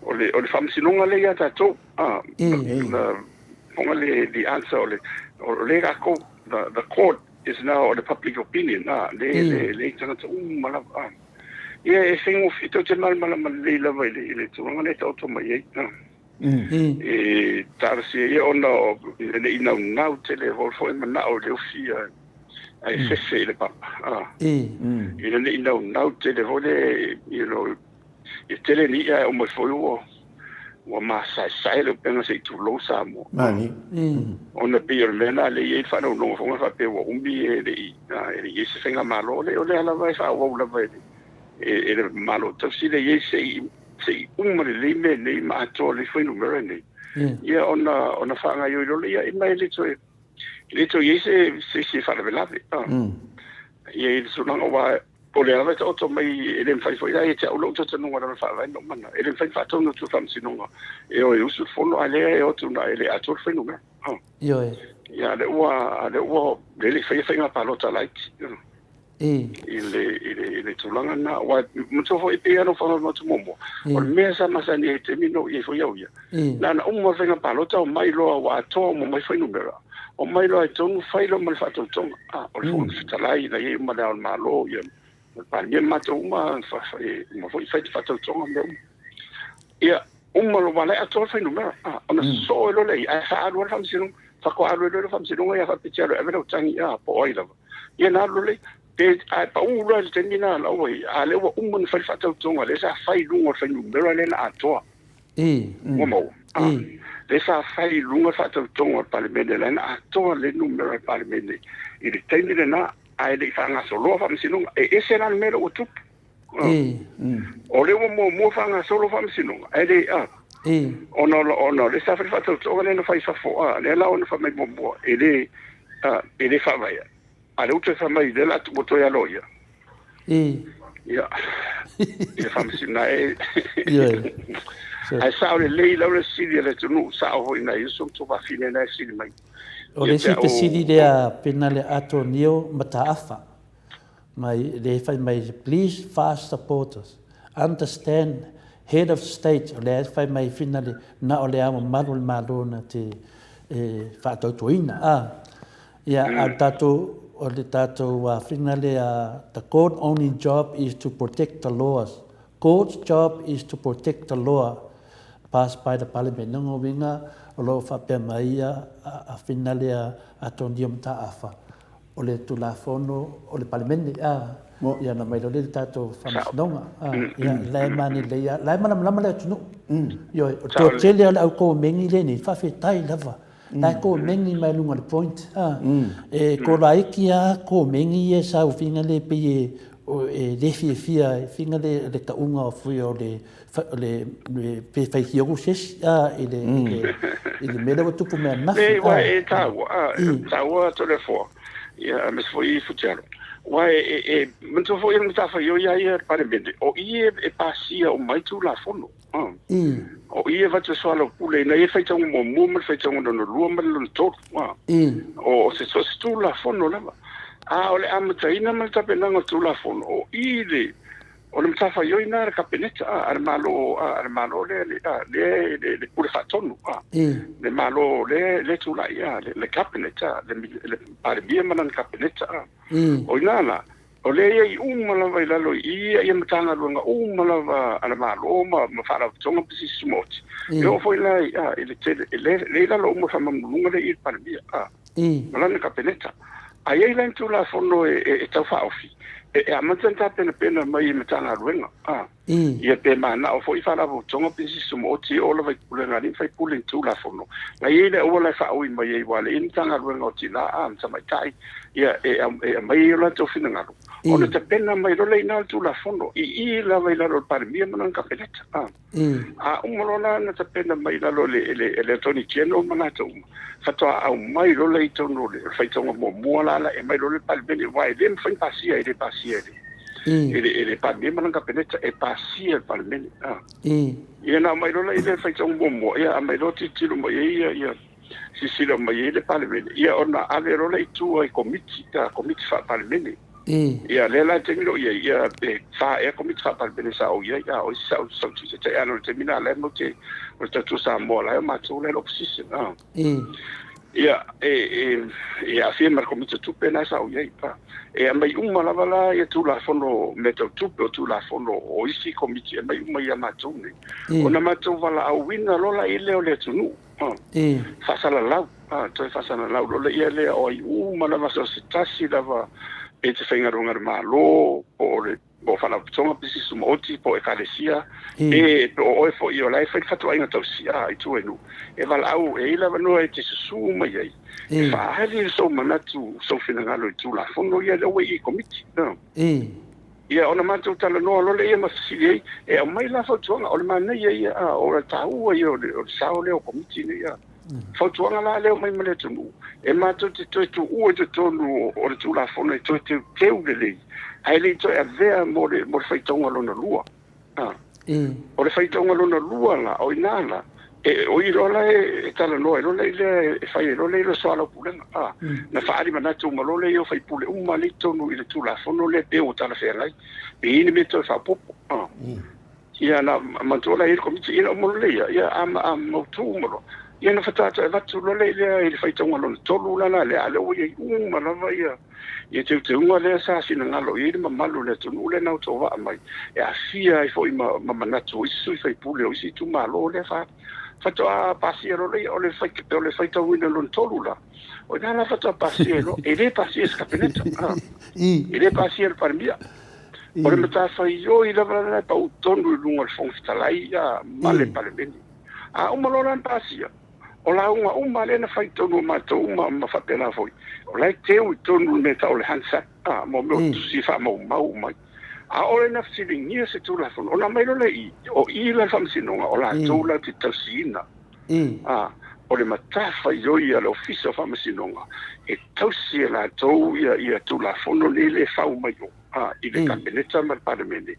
o le, o le faamasinoga lea ia tatou, a. Na, na, le, the answer, o le, o lea tatou, the court is now o le public opinion, a, le, le, le tagata uma lava, a. Ia, e faigofie, tou te malamalama lelei lava i le, i le tulaga lea e taoto mai ai, a. E talosia ia ona e le i naunau tele foi manao i le ufi ae fefe i le papa, a. Ina ne i naunau tele foi le, you know, E tele ni i'a e aumai foi ua ua masaesae le upega se i tulou Samoa. Mani. Ona pei o le mea lena lea e i ai le faanaunaunga foi faapea ua umi e le i e le i i ai se faigamalo. O lea lava e faaauau lava e le e le Malo Tausi lea e i ai se i se i uma lelei mea nei ma atoa lelei fuainumera nei. Ia ona ona faagaoioi loa lea ma e le toe e le toe i ai se se isi e faalavelave. Ia i le tulaga aua o lea lava e taoto mai e le mafai foi la ia te au lou talitonuga i lana faavae ma mana. E le mafai ona faatonu atu e le Faamasinoga e o e usu le fono a lea e o atu na e le atoa le fuainumera. Ioe. Ia a lea ua a lea ua le i faia faiga palota laiti. I le, i le, i le tulaga lena. Aua, manatua foi e pei lava ona ou faanoanoa atu muamua, o le mea sa masani ai i le taimi na ou i ai foi au ia, na ona uma o le faiga palota omai loa ua atoa uma mai fuainumera, omai loa i totonu fai loa ma le faatautoga. A, o le Fofoga Fetalai na i ai uma Le Ao o le Malo, ia, ma le Palemia ma matou uma, uma foi fai le faatautoga ma mea uma. Ia, uma loa, aua o la e atoa le fuainumera, a, ona sosoo ai loa lea i i, ae faaalu lava le Faamasinoga. Faatoa alu ai loa le Faamasinoga, ia faapea e te alu e ave lau tagi, a, po o ai lava. Ia ona alu loa lea, pe, ae pau loa i le taimi lena la ua i, a o lea ua uma ona fai le faatautoga lea sa fai i luga o le fuainumera lea na atoa. Ua maua? A, lea sa fai i luga le faatautoga o le Palemene lea na atoa le numera o le Palemene i le taimi lena, ae le i faagasoloa Faamasinoga. E ese la le mea lea ua tupu. O lea ua muamua faagasolo Faamasinoga, ae le i, a, ona ona o lea sa fai le faatautoga lea na fai i fafo, a, lea la ona fai mai muamua e le, a, e le faavaea. A o lea ua toe fai mai, lea la ua toe aloaia. Ia, ia faamasina e. Ioe. Ae sao lelei lau le fesili a le atunuu, sao foi nai uso ma tuafafine na e fesili mai. O le isi fesili lea pena le Atonio Mataafa mai lea fai mai, please fast supporters understand head of state, o lea fai mai fina le na o le ao mamalu o le Malo na te e faatautoina a. Ia, a o le tatou, o le tatou faiga lea, the court only job is to protect the laws. Court's job is to protect the law passed by the parliament. Lona uiga, o lo o faapea mai ia a faiga lea a Tonio Mataafa, o le Tulafono o le Palemene, a, ia ona aumai loa lea i le tatou Faamasinoga. A, ia, la e manelei lava, la e malamalama le atunuu. Ioe, o le toatele o le au komeni lenei, faafetai lava. La e komeni mai luga o le point. E kolaiti lava komeni ia e sau faiga lea pei e e le fiafia i faiga lea le tauga foi o le le pe faitiogu se isi i le i le mea lea ua tupu mai ananafi. Leai, aua e taua, e taua Toleafoa, ia, aemaise foi Futialo. Aua e manatua foi o le matafaioi lava ia a le Palemene, o i e pasia uma ai Tulafono. O i e avatu e soalaupule ina ia faitauga muamua ma le faitauga lona lua ma le lona tolu. O se so o se Tulafono lava. A o le amataina ma le tapenaga o le Tulafono, o i le o le matafaioi lena a le Kapeneta, a le Malo, a le Malo lea lea le Pule Faatonu, le Malo lea e tulai, le Cabinet, le Palemia ma lana Kapeneta. O i ina la, O lea e i ai uma lava i lalo i i ia Matagaluega uma lava a le Malo ma Faalapotopotoga Pisinisi Tumaoti. E oo foi la i le tele, lea e i lalo uma o le faamamuluga lea i le Palemia ma lana Kapeneta. A i ai la ni Tulafono e tau faaofi, e amata ona tapenapena mai i Matagaluega. Ia pe manao foi Faalapotopotoga Pisinisi Tumaoti e oo lava i pulega a alii ma faipule ni Tulafono, na i ai le auala e faaui mai ai aua o lea e i ai le Matagaluega o Tina ma Tamaitai, ia e aumai ai o latou finagalo, ona tapena mai loa lea i ina o le Tulafono i i lava i lalo o le Palemia ma lana Kapeneta. A uma loa la ona tapena mai i lalo e le Attorney General ma latou uma, faatoa aumai loa lea i totonu o le faitauga muamua la e aumai loa le Palemene, aua e le mafai ona pasia, e le pasia e le Palemia ma lana Kapeneta, e pasia e le Palemene. Ia ona aumai loa lea i le faitauga muamua, ia aumai loa tilotilo mai ai ia silasila mai ai le Palemene, ia ona ave loa lea i tua i Komiti, Komiti Faa-Palemene. Ia lea la i le taimi na ou i ai, ia pe fa ea Komiti Faa-Palemene sa ou i ai, a o isi sa ou taitai ana i le taimi lena, la e matou te, o le Tautua Samoa, la e o matou la e i le Opposition. Ia, e aafia ma le Komiti o Tupe lena sa ou i ai. E aumai uma lava la ia Tulafono mea tau tupe, o Tulafono o isi Komiti, e aumai uma ia matou nei. Ona matou valaauina loa la lea o le atunuu. Faasalalau, toe faasalalau loa lea lea o ai uma lava so o se tasi lava pe te faigaluega a le Malo po o le po o Faalapotopotoga Pisinisi Tumaoti po o Ekalesia pe po o oe foi o la e fai le fatuaiga tausi i tua i nuu e valaau e i ai le avanoa e te susu mai ai e faaali sou manatu sou finagalo i Tulafono ia lea ua i i Komiti. Ia, ona matou talanoa loa lea ma fesili ai, e aumai la fautuaga, o le manaia ia, a, o le taua ia o le sao lea o Komiti nei, a. Fautuaga la lea omai ma le atunuu, e matou te toe tuua i totonu o le Tulafono e toe teuteu lelei, ae le i toe avea mo le faitauga lona lua. A. O le faitauga lona lua la, o i ina la, E, o i loa la e, e talanoa ai loa lea i lea e fai ai loa lea i le soalaupulega, a, na faaali manatu uma loa lea i o faipule uma lea i totonu i le Tulafono lea pe ua talafeagai, pe i ai ni mea toe faaopoopo, a. Ia, na manatua la i ai le Komiti, ia na uma loa lea, ia, a, a mautu uma loa, ia na faatoa toe avatu loa lea i lea i le faitauga lona tolu la la lea, a o lea ua i ai uma lava ia, ia teuteuga lea sa finagalo i ai le mamalu o le atunuu lea na autovaa mai, e aafia ai foi ma, ma manatu o isi sui faipule o isi itumalo lea fa, faatoa pasia loa lea, o le, fai, o le faitauina lona tolu la, o ina la faatoa pasia ai loa, e le pasia e se Kapeneta, a, e le pasia e le Palemia. O le matafaioi lava la e pau tonu i luga o le Fofoga Fetalai a, ma le Palemene. A uma loa la ona pasia, O lauga uma lea na fai i totonu o matou uma ma faapena foi, o la e teu i totonu le mea e tau o le Hansard, a, mo mea o tusi e faamaumau uma ai. A oo lea ina fesiligia se Tulafono, ona aumai loa lea i i, o i la le Faamasinoga, o latou latou te tausiina, a, o le matafaioi a le Ofisa o Faamasinoga e tausi e latou ia Tulafono nei lea e fau mai o, a, i le Kapeneta ma le Palemene,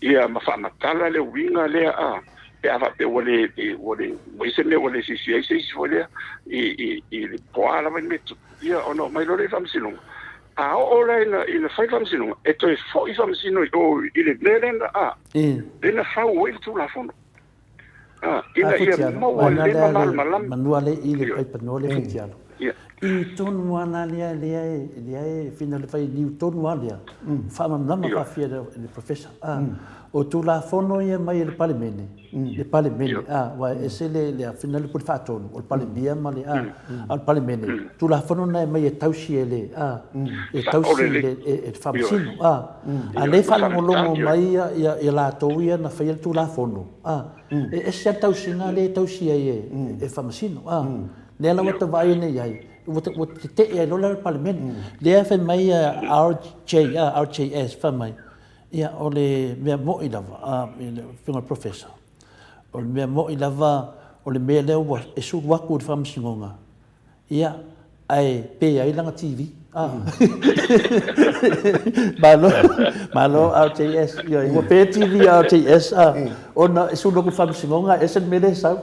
ia ma faamatala le uiga lea, a. pe a faapea ua le, ua le, ua i ai se mea ua le fiafia ai se isi foi lea i, i, i le po a lava le mea tupu, ia ona oo mai loa lea i faamasinoga. A oo la ina, ina fai faamasinoga, e toe foi faamasino i o i le mea lea na, a, lea na fau ai le Tulafono. A, ina ia maua lelei ma malamalama. Manua le i le paipa noa le Futialo. I tonu a la lea lea e lea e fina le fai niu tonu a lea. Faamalamalama faafia le professor. A, O Tulafono ia mai e le Palemene, le Palemene, a, aua e ese le, le afina le Pule Faatonu, o le Palemia ma le, a, a o le Palemene, Tulafono na e aumai e tausi e le, a, e tausi e le, e le Faamasino, a, a le faalogologo mai ia, ia, ia latou ia na faia le Tulafono, a, e ese lava le tausiga lea e tausi ai e, e Faamasino, a, lea la ua ta vaai nei i ai, ua, ua tetee ai loa la le Palemene. Lea e fai mai a RJ, a, RJS, fai mai, Ia, o le mea mo'i lava, a, i le Afioga i le Professor, o le mea mo'i lava, o le mea lea ua e sulu atu i le Faamasinoga, ia, ae pe ai lana TV. A. Malo, malo RJS, ioe, ua pe TV a RJS, a, ona e sulu atu i le Faamasinoga, e ese le mea lea e sau.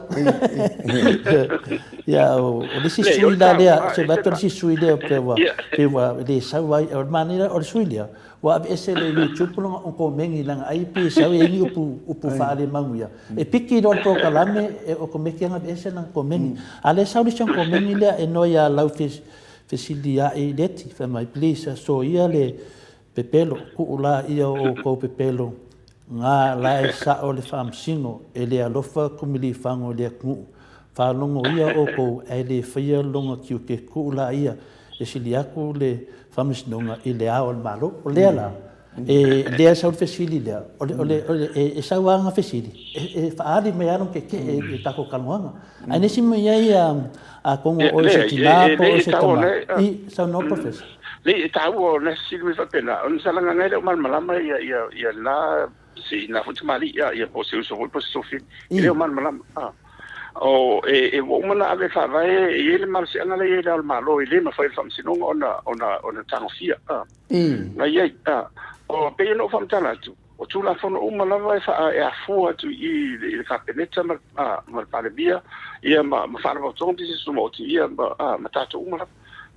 Ia, o le isi sui la lea, se vaai atu le isi sui lea pe ua, pe ua le sau ai, o le manaia o le sui lea, Ua aveese le YouTube lona okomegi leaga ai pei e sau e ai ni upu upu faalemanuia. E piki loa le polokalame e okomeki ana aveese lana komeni. A lea sau le isi komeni lea e noa ia lau fesilia'i leti fai mai please soia le pepelo kuu la ia o oukou pepelo Nga la e sa'o le faamasino, e le alofa kumilifago i le atunuu. Faalogo ia oukou ae le faia lona tiute kuu la ia e sili atu le faamasinoga i le ao o le Malo. O lea la, e lea e sau le fesili lea, o le, o le, o le, e, e sau lava fesili, e, e faaali mai lava lona tetee i le tatou talanoaga. Ae nisi mea i ai, a, atonu o oe o se tina po o oe o se tama, i, saunoa Professor. Nei, e taua o na fesili mai faapena, ona sa lagaga ai lea o malamalama ia, ia, ia lena, si na foi tamalii, ia, ia po o se uso foi po o se tofi, e le o malamalama. A. O, e, e ua uma ona ave faavae, e i ai le malosiaga lea e i ai i Le Ao o le Malo, e le mafai e le Faamasinoga ona, ona, ona tagofia. A. Na i ai. A. O, pei ona ou faamatala atu, O Tulafono uma lava e faa, e afua atu i i i le Kapeneta ma, a, ma le Palemia, ia ma, ma Faalapotopotoga ma Pisinisi Tumaoti, ia ma, a, ma tatou uma lava.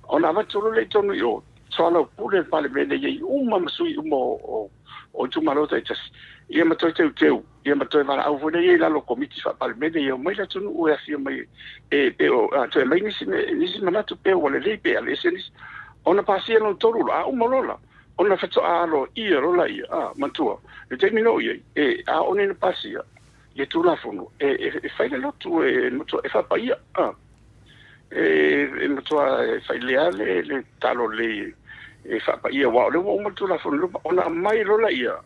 Ona avatu loa lea i totonu i o, soalaupule le Palemene i ai uma ma sui uma o, o, o itumalo taitasi, ia ma toe teuteu, ia ma toe valaau foi lea i lalo o Komiti Faa-Palemene ia omai le atunuu e afio mai e, pe o, a, toe aumai nisi, nisi manatu pe ua lelei pe aveese nisi. Ona pasia lona tolu loa, a uma loa la, Ona faatoa aloaia loa laia, a, manatua, le taimi na oo i ai, e, a oo nei ina pasia ia Tulafono, e, e, e fai le lotu e matua, e faapaia, a, e, e matua e failea le, le talo lelei e, e faapaia, aua o lea ua uma le Tulafono i luma, ona aumai loa laia,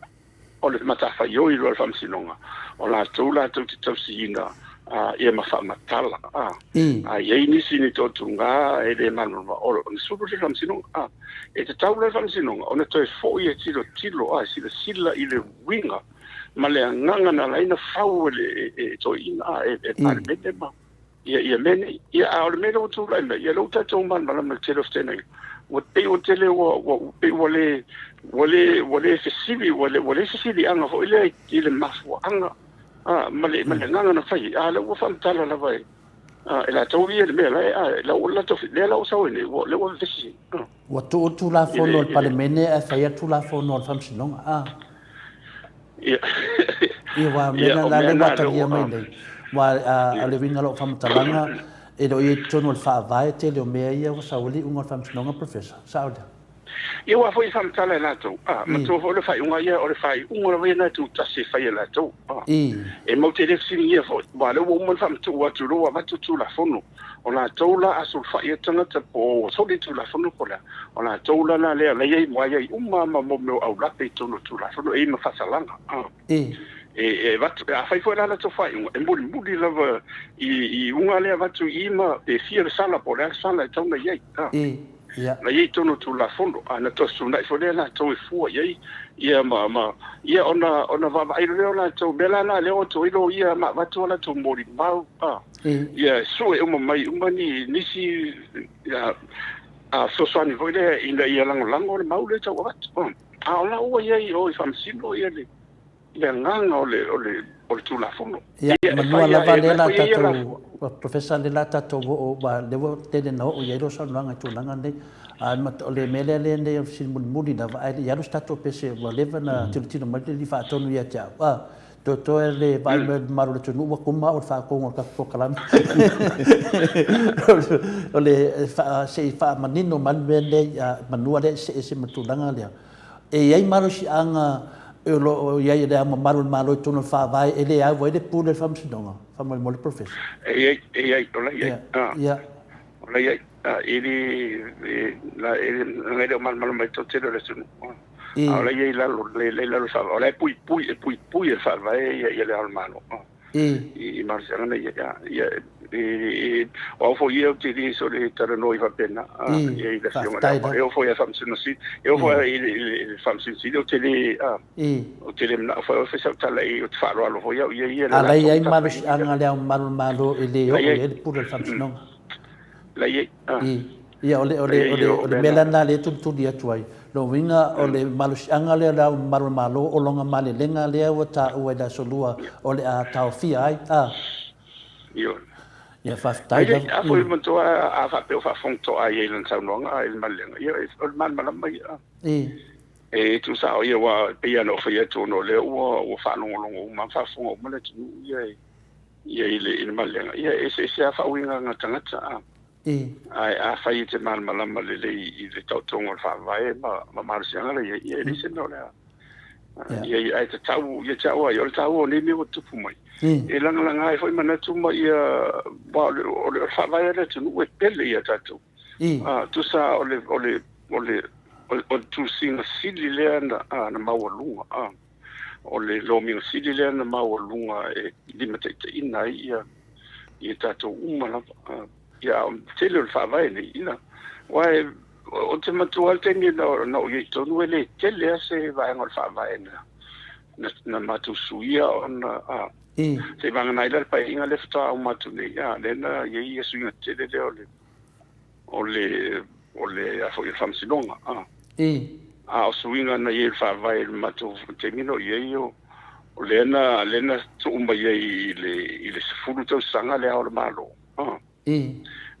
O le matafaioi loa le Faamasinoga, o latou latou te tausiina ia ma faamatala. A i ai nisi ni toatuga e le malamalama, ona sulu lea i le Faamasinoga. E tatau la i le Faamasinoga ona toe foi e tilotilo, e silasila i le uiga ma le agaga na ala ai ona fau e toeaiina, e le Palemene ma Ia, ia mea nei. Ia, a o le mea lea ua tulai mai, ia lea ua tatou malamalama i le tele o fetenaiga, ua pei ua tele ua, ua, pei ua le, ua le, ua le fesili, ua le, ua leai se siliaga foi lea i le mafuaaga Ma le ma le agaga na fai ai, a lea ua faamatala lava e e latou ia le mea la e, a la ua latou lea la ua sau ai nei, ua lea ua vevesi ai. Ua tuu le Tulafono a le Palemene ae faia le Tulafono a le Faamasinoga, a? Ia. Ia, aua o mea na lea ua atagia mai nei, aua o le uiga o lau faamatalaga, e le o i ai i totonu o le Faavae tele o mea ia ua sau ai le iuga o le Faamasinoga, Professor. Sao lea? Ia, aua foi e faamatala e latou, a, matua foi o le faaiuga ia, o le faaiuga lava ia na e tutasi e fai e latou, a. E matou te le fesiligia foi, aua o lea ua uma ona faamatuu atu, o lea ua avatu Tulafono. O latou la a sulufai atu tagata po o ua soli le Tulafono po o le a, o latou la la lea la i ai, ua i ai uma lava ma mea o aulape i totonu o le Tulafono, e i ai ma faasalaga. E, e avatu, afai foi la latou faaiuga, e mulimuli lava i iuga lea e avatu i i ma pe fia le sala po o le a le sala e tatau ona i ai. Na i ai i totonu o le Tulafono, a na toe fetuunai foi lea latou e fua i ai, ia ma, ma, ia ona, ona vaavaai loa lea o latou, mea la na lea ua toe loia ma avatu a latou molimau, a, ia sue uma mai uma ni, nisi, ia, a fesoasoani foi lea ina ia lagolago le mau lea e tau avatu. A o la ua i ai i o i Faamasino ia le, le agaga o le, o le, o le Tulafono. Ia, manua lava lea la tatou, Professor, lea la tatou oo, aua lea ua tele na oo i ai lau saunoaga i tulaga nei. A o le mea lea lea nei o le fesili mulimuli lava, ae le i alu se tatou pese, ua leva ona tilotilo mai le Alii Faatonu ia te au, a, toetoe le vaai mai o le mamalu o le atunuu ua kuma au i le faatonuga o le tatou polokalame. O le, se i faamanino mai le mea lenei, manua lea e see ese ma le tulaga lea. E i ai malosiaga o lo o i ai e Le Ao Mamalu o le Malo i totonu o le Faavae e le au ai le pule a le Faamasinoga? Faamolemole Professor. E i ai, e i ai, o la e i ai. Ia. O la e i ai. E le, e, la, e, leaga e le o malamalama i le toatele o le atunuu. A o la e i ai i lalo, la e i ai i lalo o le Faavae. O la e puipui, e puipui e le Faavae ia Le Ao o le Malo. I malosiaga na ia ia e o au foi ia ou te le sole talanoa i faapena ia i le afioga i le e oo foi i le Faamasino Sili e oo foi i le Faamasino Sili ou te le ou te le manao foi e fai sau tala i ou te faaaloalo foi au ia ia le A la e i ai malosiaga le Ao Mamalu o le Malo e le oo i ai le pule o le Faamasinoga. La i ai. Ia, o le, o le, o le, o le mea lena lea e tulituli atu ai. Lona uiga, o le malosiaga lea o Le Ao Mamalu o le Malo, o lona malelega lea ua taua i le Aso Lua o le a taofia ai. A. Ioe. Ia, faafetai lava. A foi manatua a faapea o faafofoga i ai i lana saunoaga i le malelega, ia, o le malamalama ia. E tuusao ia, aua e pei lava ona ou fai atu, ona o lea ua, ua faalogologo uma, faafofoga uma le atunuu ia i, ia i le, i le malelega. Ia, e eseese lava faauigaga a tagata, a. Ae afai e te malamalama lelei i le taotoga o le Faavae ma malosiaga la i ai, ia e leai se mea o le a i ai. Ae tatau ia te au lava ia, o le taua o nei mea ua tutupu mai, e lagalaga ai foi manatu ma ia, aua o le Faavae a le atunuu e pele ia tatou. Tusa o le, o le, o le, o le tusiga sili lea na maualuga, o le lomiga sili lea na maualuga e limataitaiina ai ia ia tatou uma lava. Ia, a o le tele o le faavae nei, ina, aua e, ou te manatua lava le taimi na ou i ai i totonu, e le tele lava se vaega o le faavae na, na, na matou suia ona, a, seivagana ai la le paeaiga lea faatoa uma atu nei, a, lea na i ai ia suiga tetele lea o le, o le, o le, a foi, o le faamasinoga, a. A o suiga na i ai i le faavae i le matou taimi na ou i ai, o, o lea na, lea na tuu mai ai i le, i le 10 tausaga le Ao o le Malo, a.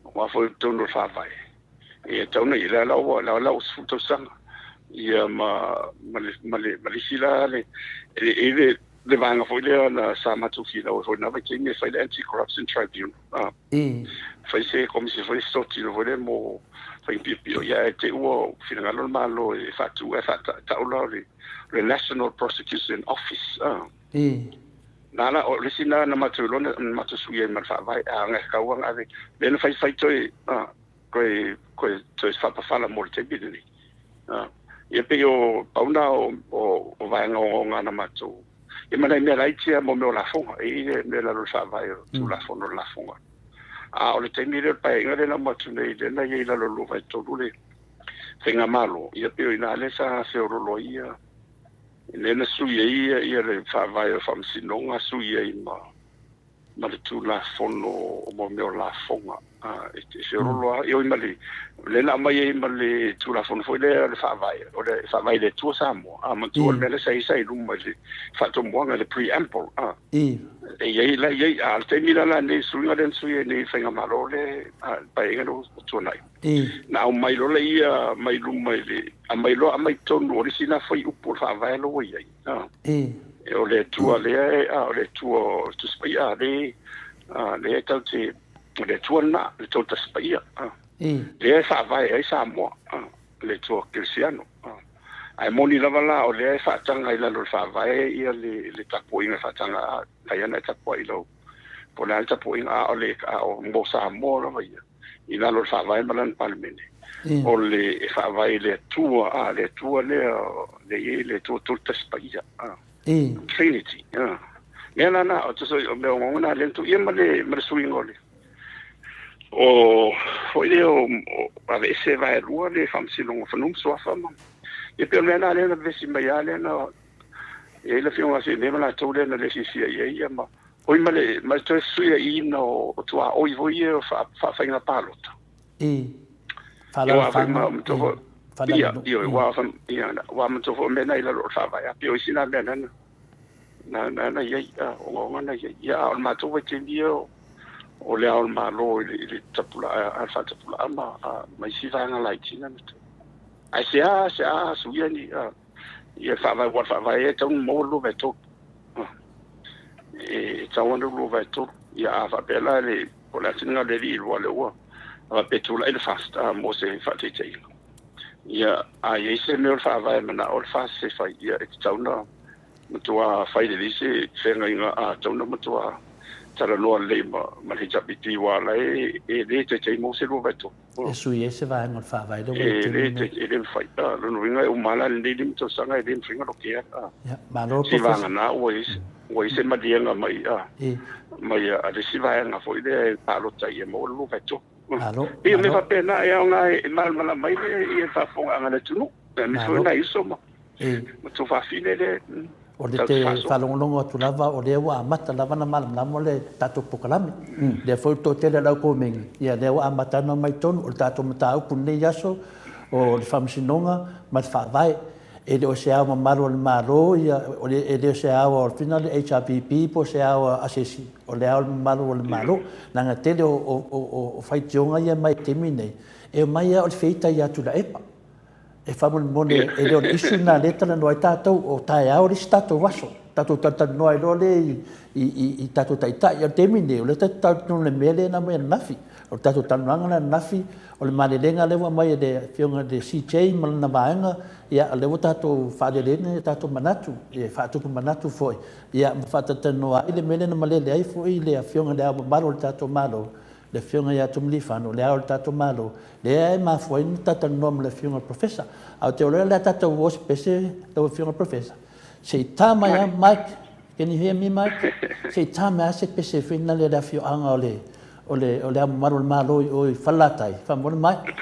Aua foi i totonu o le faavae, e tatau ona i ai, la ua, la ua 10 tausaga, ia ma, ma le, ma le, ma le isi la le, e i ai le vaega foi lea na sa matou finau ai foi i lena vaitaimi e fai le Anti-Corruption Tribunal, a. Fai se komisi foi se totino foi lea mo faiga piopio, ia ae te i ua finagalo le Malo e faatu ae faatau la o le National Prosecution Office. Na la, o le isi na na matou iloa na matou suia ai ma le faavae, a na tatau lava ona ave, lea na faifai toe, toe, toe, toe faapafala mo le taimi lenei. Ia pei o pau na o, o vaega ogaoga na matou Ia ma nai mea laiti lava mo mea o lafoga, e i ai le mea i lalo o le Faavae o Tulafono o Lafoga. A o le taimi lea o le Paeaiga lea na uma atu nei, lea na i ai i lalo o le 2/3 le Faigamalo, ia pei o i ina lea sa feoloolo ai ia, lea na sui ai ia le Faavae o Faamasinoga, sui ai ma. ma le Tulafono o mo mea o lafoga. E feololo lava, ioe ma le, lea na aumai ai ma le Tulafono foi lea o le Faavae, o le Faavae i le Atua Samoa, a manatua le mea lea sa i ai sa i luma i le faatomuaga i le preamble, a. E i ai la i ai, a o le taimi la lenei, le suiga lea na sui ai nei i le faigamalo lea, le Paeaiga lea ua tuanai, na aumai loa lea mai luma i le, aumai loa aumai i totonu o le isi la fuaiupu o le Faavae lea ua i ai, a. O le Atua lea, a o le Atua o le Tusi Paia, lea, lea e tatou te O le Atua lena, le Toatasi Paia, lea e faavae ai Samoa, le Atua Kerisiano. Ae moni lava la, o lea e faataga i lalo o le Faavae ia le tapuaiga e faataga, mafai lava ona e tapuai i lau, po o le a le tapuaiga, a o le, a o mo Samoa lava ia, i lalo o le Faavae ma lana Palemene, o le, e faavae i le Atua, a, le Atua lea, lea e i ai le Atua Toatasi Paia. Trinity. Mea la na, o tusa o mea ogaoga na lea na tuuia ma le, ma le suiga o le, o, foi lea o, o aveese vaelua le Faamasinoga o Fanua ma Suafa ma, ia pei o le mea na lea na vevesi mai lava lea na, e i ai le Afioga ia Siamea ma latou lea na le silafia i ai, ia ma, oi ma le, ma le toe fesuiaiina o, o tuaoi foi ia o faafaiga palota. I faaalaalafaga, i faaleaganuu. Ioe, aua manatua foi o mea na i lalo o le Faavae, a pei o isi na mea na na i ai, ogaoga na i ai. Ia, a o le matou vaitaimi ia o le Ao o le Malo i le tapulaa, a le faatapulaa ma isi vaega laiti na. Ae sea, sea suia ni, ia Faavae, aua o le Faavae e tatau ona maua le 2/3. E tatau ona 2/3. Ia, a faapea la le Po o le a se finagalo o le Alii aua o lea ua faapea e tulai le FAST mo se faataitaiga. Ia, a i ai se mea o le Faavae e manao le FAST e fai, ia e tatau ona matua fai lelei se feagaiga, a tatau ona matua talanoa lelei ma le HRPP aua o la e le taitai maua se 2/3. E sui ai se vaega o le Faavae lea ua i ai i le taimi lenei. E le mafai. O lona uiga e uma lava lenei 5 tausaga e le mafai ona lokea. Ia, malo le Professor. Seivagana ua i ai se maliega mai mai a le isi vaega foi lea e palota ia maua le 2/3. Malo. E pei o mea faapena e aoga e malamalama ai le faafofogaaga a le atunuu, aemaise foi nai uso ma tuafafine lea. O le te faalogologo atu lava o lea ua amata lava ona malamalama le tatou polokalame. Lea foi o le toatele o le au komeni, ia lea ua amata ona omai tonu. O le tatou mataupu i lenei aso, o le Faamasinoga ma le Faavae. E le o se ao mamalu o le Malo, ia, e le o se ao a le HRPP po o se ao a se isi, o le ao mamalu o le Malo. Leaga e tele o faitioga ia e aumai i le taimi lenei, e omai lava o le feita ia Tuilaepa. E faamolemole, e le o le issue lena o lea e talanoa ai tatou, o taeao le isi tatou aso, tatou talatalanoa ai loa lea i tatou taitai. A o le taimi lenei, o lea tatou te talanoa i le mea lea na aumai ananafi. O le tatou talanoaga lea ananafi, o le malelega lea ua aumai e le Afioga i le CJ ma lana vaega, ia o lea ua tatou faaleleina o tatou manatu, e faatupu manatu foi, ia ma faatalatalanoa ai le mea lea na malele ai foi le Afioga i Le Ao Mamalu o le tatou Malo, le Afioga ia Tumiliifano, o Le Ao o le tatou Malo, lea e mafua ai ona talatalanoa ma le Afioga i le Professor. Ae ou te iloa o le a tatou o se pese lau Afioga i le Professor, se i ta mai lava Mike, can you hear me Mike? Se i ta mai lava se pese foi lea i le afioaga o le o le o le Ao Mamalu o le Malo i o i Falelatai, faamolemole Mike.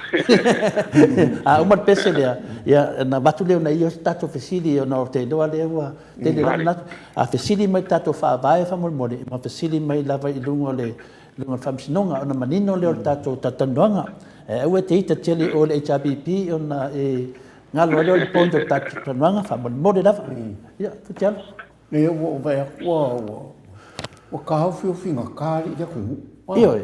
A uma le pese lea, ia ona avatu lea ona ia se tatou fesili ona ou te iloa lea ua tele lava manatu. A fesili mai i le tatou Faavae faamolemole, ma fesili mai lava i luga o le luga o le Faamasinoga ona manino lea o le tatou talatalanoaga. Ae aua e te ita tele i o i le HRPP ona e galo ai lea o le point o le tatou talanoaga, faamolemole lava. Ia, Futialo. Leai, ua ou vaai atu ua, ua taofiofi gata alii le atunuu. Ioe.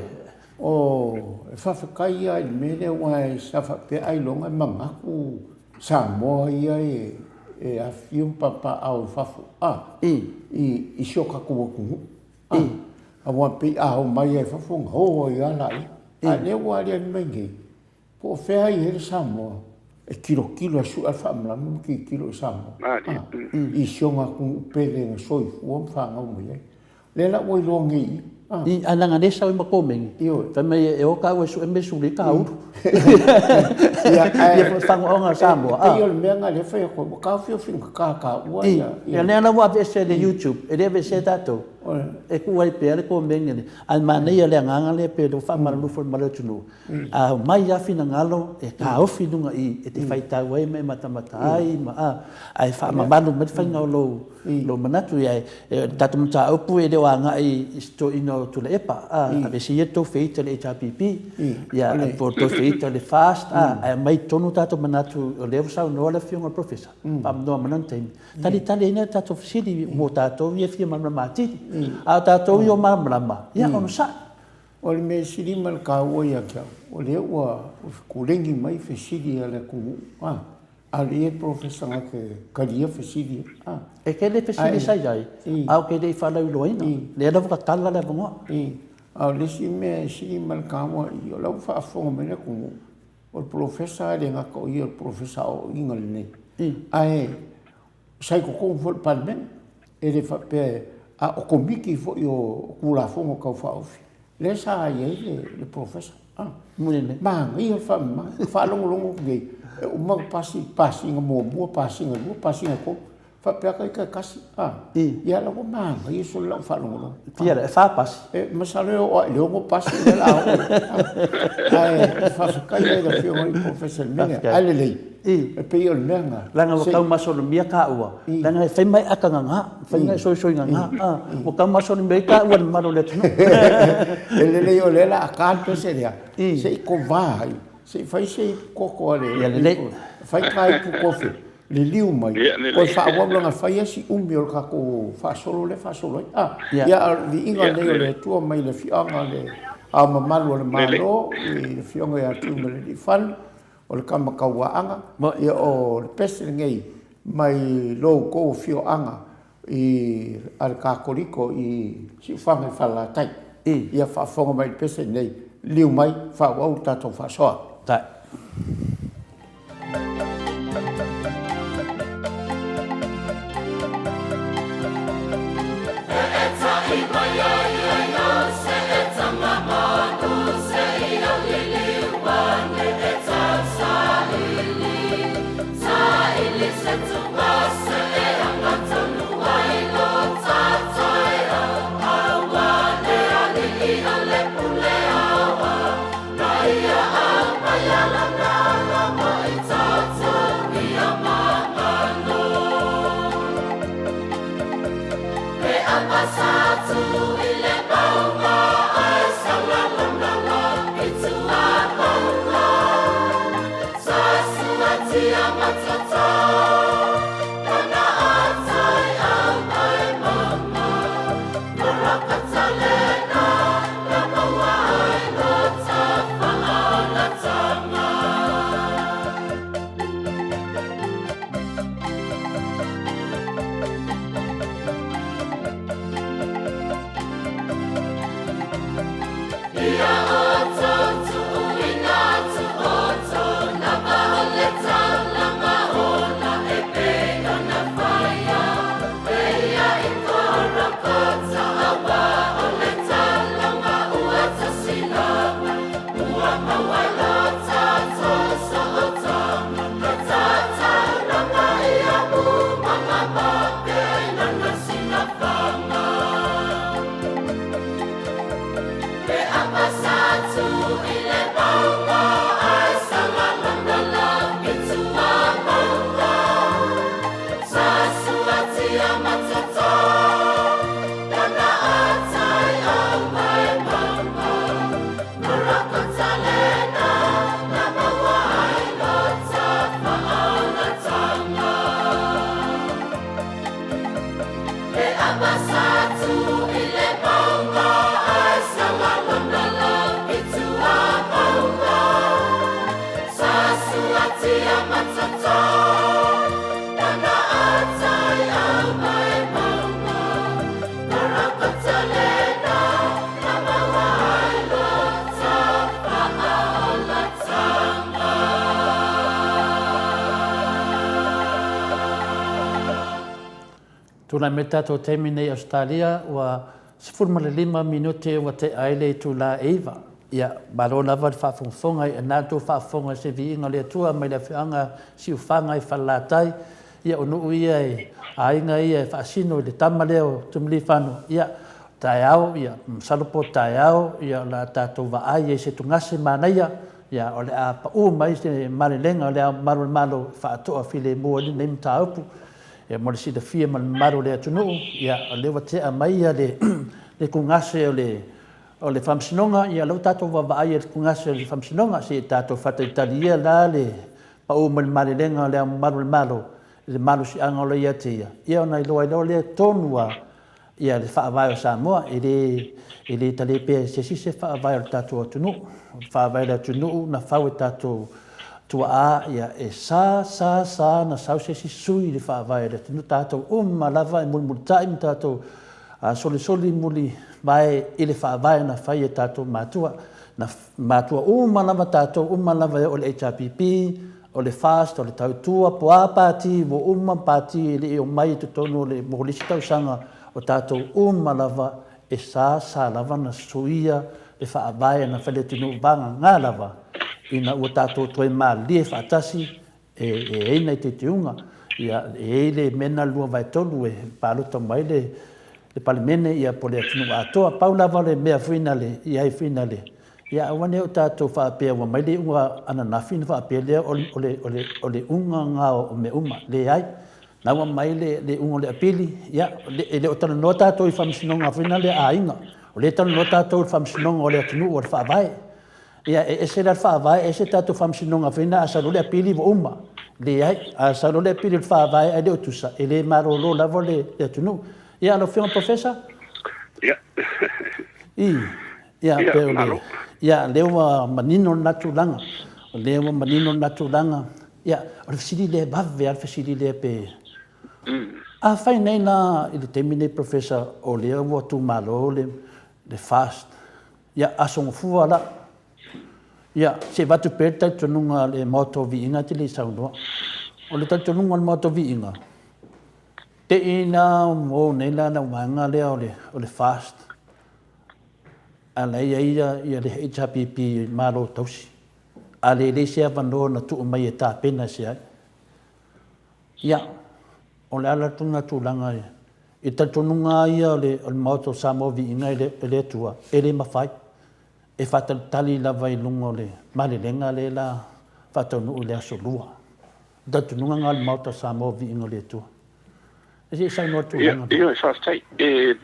O, e faafetai lava i le mea lea aua sa faapea ailoga e manatu Samoa ia e afifio ma papaaao i fafo, a, i si o tatou atunuu. A, aua pei a omai lava i fafo ona o ai lava laia. A o lea ua aliali mai nei, po o fea e i ai le Samoa e tilotilo e sue le faamalama ma tilotilo i Samoa, a, i si ona atunuu pele na soifua ma fanau mai ai. O lea la ua iloa nei i i, a. I, ae leaga o lea e sau ai ma komeni, fai mai e o tāua e sue mea e suli ai tāulu. Ia, ae. Ia fagoaoga a Samoa, a. E pei o le mea lena o lea e fai atu ai, ua taofiofi gata taua ia. I, ia lea la ua aveese e le YouTube, e le aveesea e tatou. E tuu ai pea le komeni a le, ae manaia le agaga lea pei o lea ua faamalulu foi ma le atunuu, a aumai lava finagalo e taofi i luga i i e te faitau ai ma e matamata ai ma a, ae faamamalu mai le faiga o lou lou manatu. Ia o le tatou mataupu e le o agai i se toeaina o Tuilaepa, a, aveese ia le tou feita i le HRPP, ia po o le tou feita i le FAST, a, ae aumai i totonu o tatou manatu o lea ua saunoa le Afioga i le Polofesa, faamanua mai lona taimi, talitali ai nai a tatou fesili mo tatou ia e fia malamalama atili. A o tatou ia o malamalama, ia onosai. O le mea sili ma le taua ia te au, o lea ua tuleni mai fesili a le atunuu, a, a o lea e i ai le polofesa na te talia fesili ia, a. E tele fesili sa i ai, ae ou te le i faalauiloaina, lea la ua tatala le avanoa. A o le isi mea e sili ma le taua i i, o la ua faafofoga mai le atunuu, O le polofesa e le gata o ia o le polofesa aoaoina lenei, ae sa i totonu foi o le Palemene. E le faapea, a o Komiti foi o Tulafono Tau Faaofi, lea sa i ai le polofesa. Manaia le faamama, e faalogologo atu nei, e uma ona pasi le pasiga muamua, pasiga lua, pasiga tolu, Faapea ita e tasi, a? Ia la ua manaia solo lau faalogologo. Fia lea, e fa pasi. E masalo e oo lava i le 6 pasi lea o le a oo i ai. Ae faafetai lava i le Afioga i le Polofesa i le mea lea. Ae lelei, e pei o le mea lena. Leaga ua tau masalomia taua, leaga e fai ma e ata gaga, e fai ma e soisoi gaga, a, ua tau masalomia ai taua i le mamalu o le atunuu. E lelei o lea o le a ta le pese lea, se i kova ai, se i fai se ipu koko a le... Ia lelei. Fai ta ipu kofi, liliu mai, toe faaauau leaga e fai lava si umi o le tatou faasolo lea e faasolo ai. A, ia, a o le viiga lenei o le Atua mai le afioaga o Le Ao Mamalu o le Malo, i le Afioga ia Tuimalealiifano, o le Tama Tauaana, ia o le pese lenei mai lo outou afioaga i a le Katoliko i Siufaga i Falelatai. Ia faafofoga mai i le pese lenei, liliu mai, faaauau le tatou faasoa. Tulai mai le tatou taimi nei i Ausetalia, ua 15 minute ua tea ai le itula e 9. Ia, malo lava le faafogafoga i na outou faafofoga i se viiga o le Atua mai le afioaga Siufaga i Falelatai. Ia, o nuu ia e, aiga ia e faasino i le tama lea o Tumilifano. Ia, taeao, ia, masalo po o taeao, ia, o le a tatou vaai ai i se tugase manaia, ia, o le a pau mai se malelega o le Ao Mamalu o le Malo e faatoa filemu ai lenei mataupu. Ia, mo le silafia ma le mamalu o le atunuu, ia, o lea ua tea mai ia le, le tugase o le, o le Faamasinoga, ia, o lea ua tatou vaavaai i le tugase o le Faamasinoga, se i tatou faatalitali ia la le pau mai le malelega o le Ao Mamalu o le Malo i le malosiaga o lo o ia te ia, ia ona iloa ai loa lea tonu lava ia le Faavae o Samoa. E le, e le tale pea e se isi se Faavae o le tatou atunuu. O le Faavae o le atunuu na fau e tatou tuaa, ia e sa, sa, sa na sau se isi sui i le Faavae o le atunuu. Tatou uma lava e mulimulitai ma tatou solisoli muli vae i le Faavae na fai e tatou matua. Na matua uma lava tatou uma lava e oo i le HRPP, o le FAST, o le Tautua, po o a pati, ua uma pati e le i omai i totonu o le mo le isi tausaga, o tatou uma lava e sa sa lava na suia le faavae na fai le atunuu vagana lava ina ua tatou toe malilie faatasi e i ai nai teuteuga. Ia, e i ai le mea lena 2/3 e palota uma ai le Palemene ia po o le atunuu atoa. Pau lava le mea foi na le i ai foi na le, ia aua ne i o tatou faapea ua mai le iuga ananafi ona faapea lea o le, o le, o le, o le iuga lena o mea uma. Leai. Na ua mai le, le iuga o le apili, ia, e le o talanoa tatou i faamasinoga foi na lea a aiga. O lea e talanoa tatou i le faamasinoga o le atunuu o le Faavae. Ia, e ese la le Faavae, ese tatou Faamasinoga foi na a sau loa le apili ua uma. Leai, a sau loa le apili o le Faavae ae le o tusa, e le malolo lava le atunuu. Ia, lau Afioga Professor? Ia. I, ia, pei o le, ia, lea ua manino lena tulaga. O lea ua manino lena tulaga. Ia, o le fesili lea, e vave lava le fesili lea pe... Afai nei la i le taimi nei Professor o lea ua tumalo le, le FAST, Ia, Aso Gafua la. Ia, se i avatu pea le talitonuga a le Maota o Viiga e te le i saunoa. O le talitonuga o le Maota o Viiga, te i la o nei la lau vaega lea o le, o le FAST, a la e i ai ia, ia le HRPP Malo Tausi, a le leai se avanoa na tuu mai e tapena se ai. Ia, o le ala atu lena tulaga i le talitonuga lava ia o le Maota o Samoa Viiga e le Atua, e le mafai. E faatalitali lava i luga o le malelega lea la faataunuu i le aso Lua. O le talitonuga lena o le Maota o Samoa Viiga o le Atua. E se i saunoa i le tulaga lea. Ioe, faafetai. E,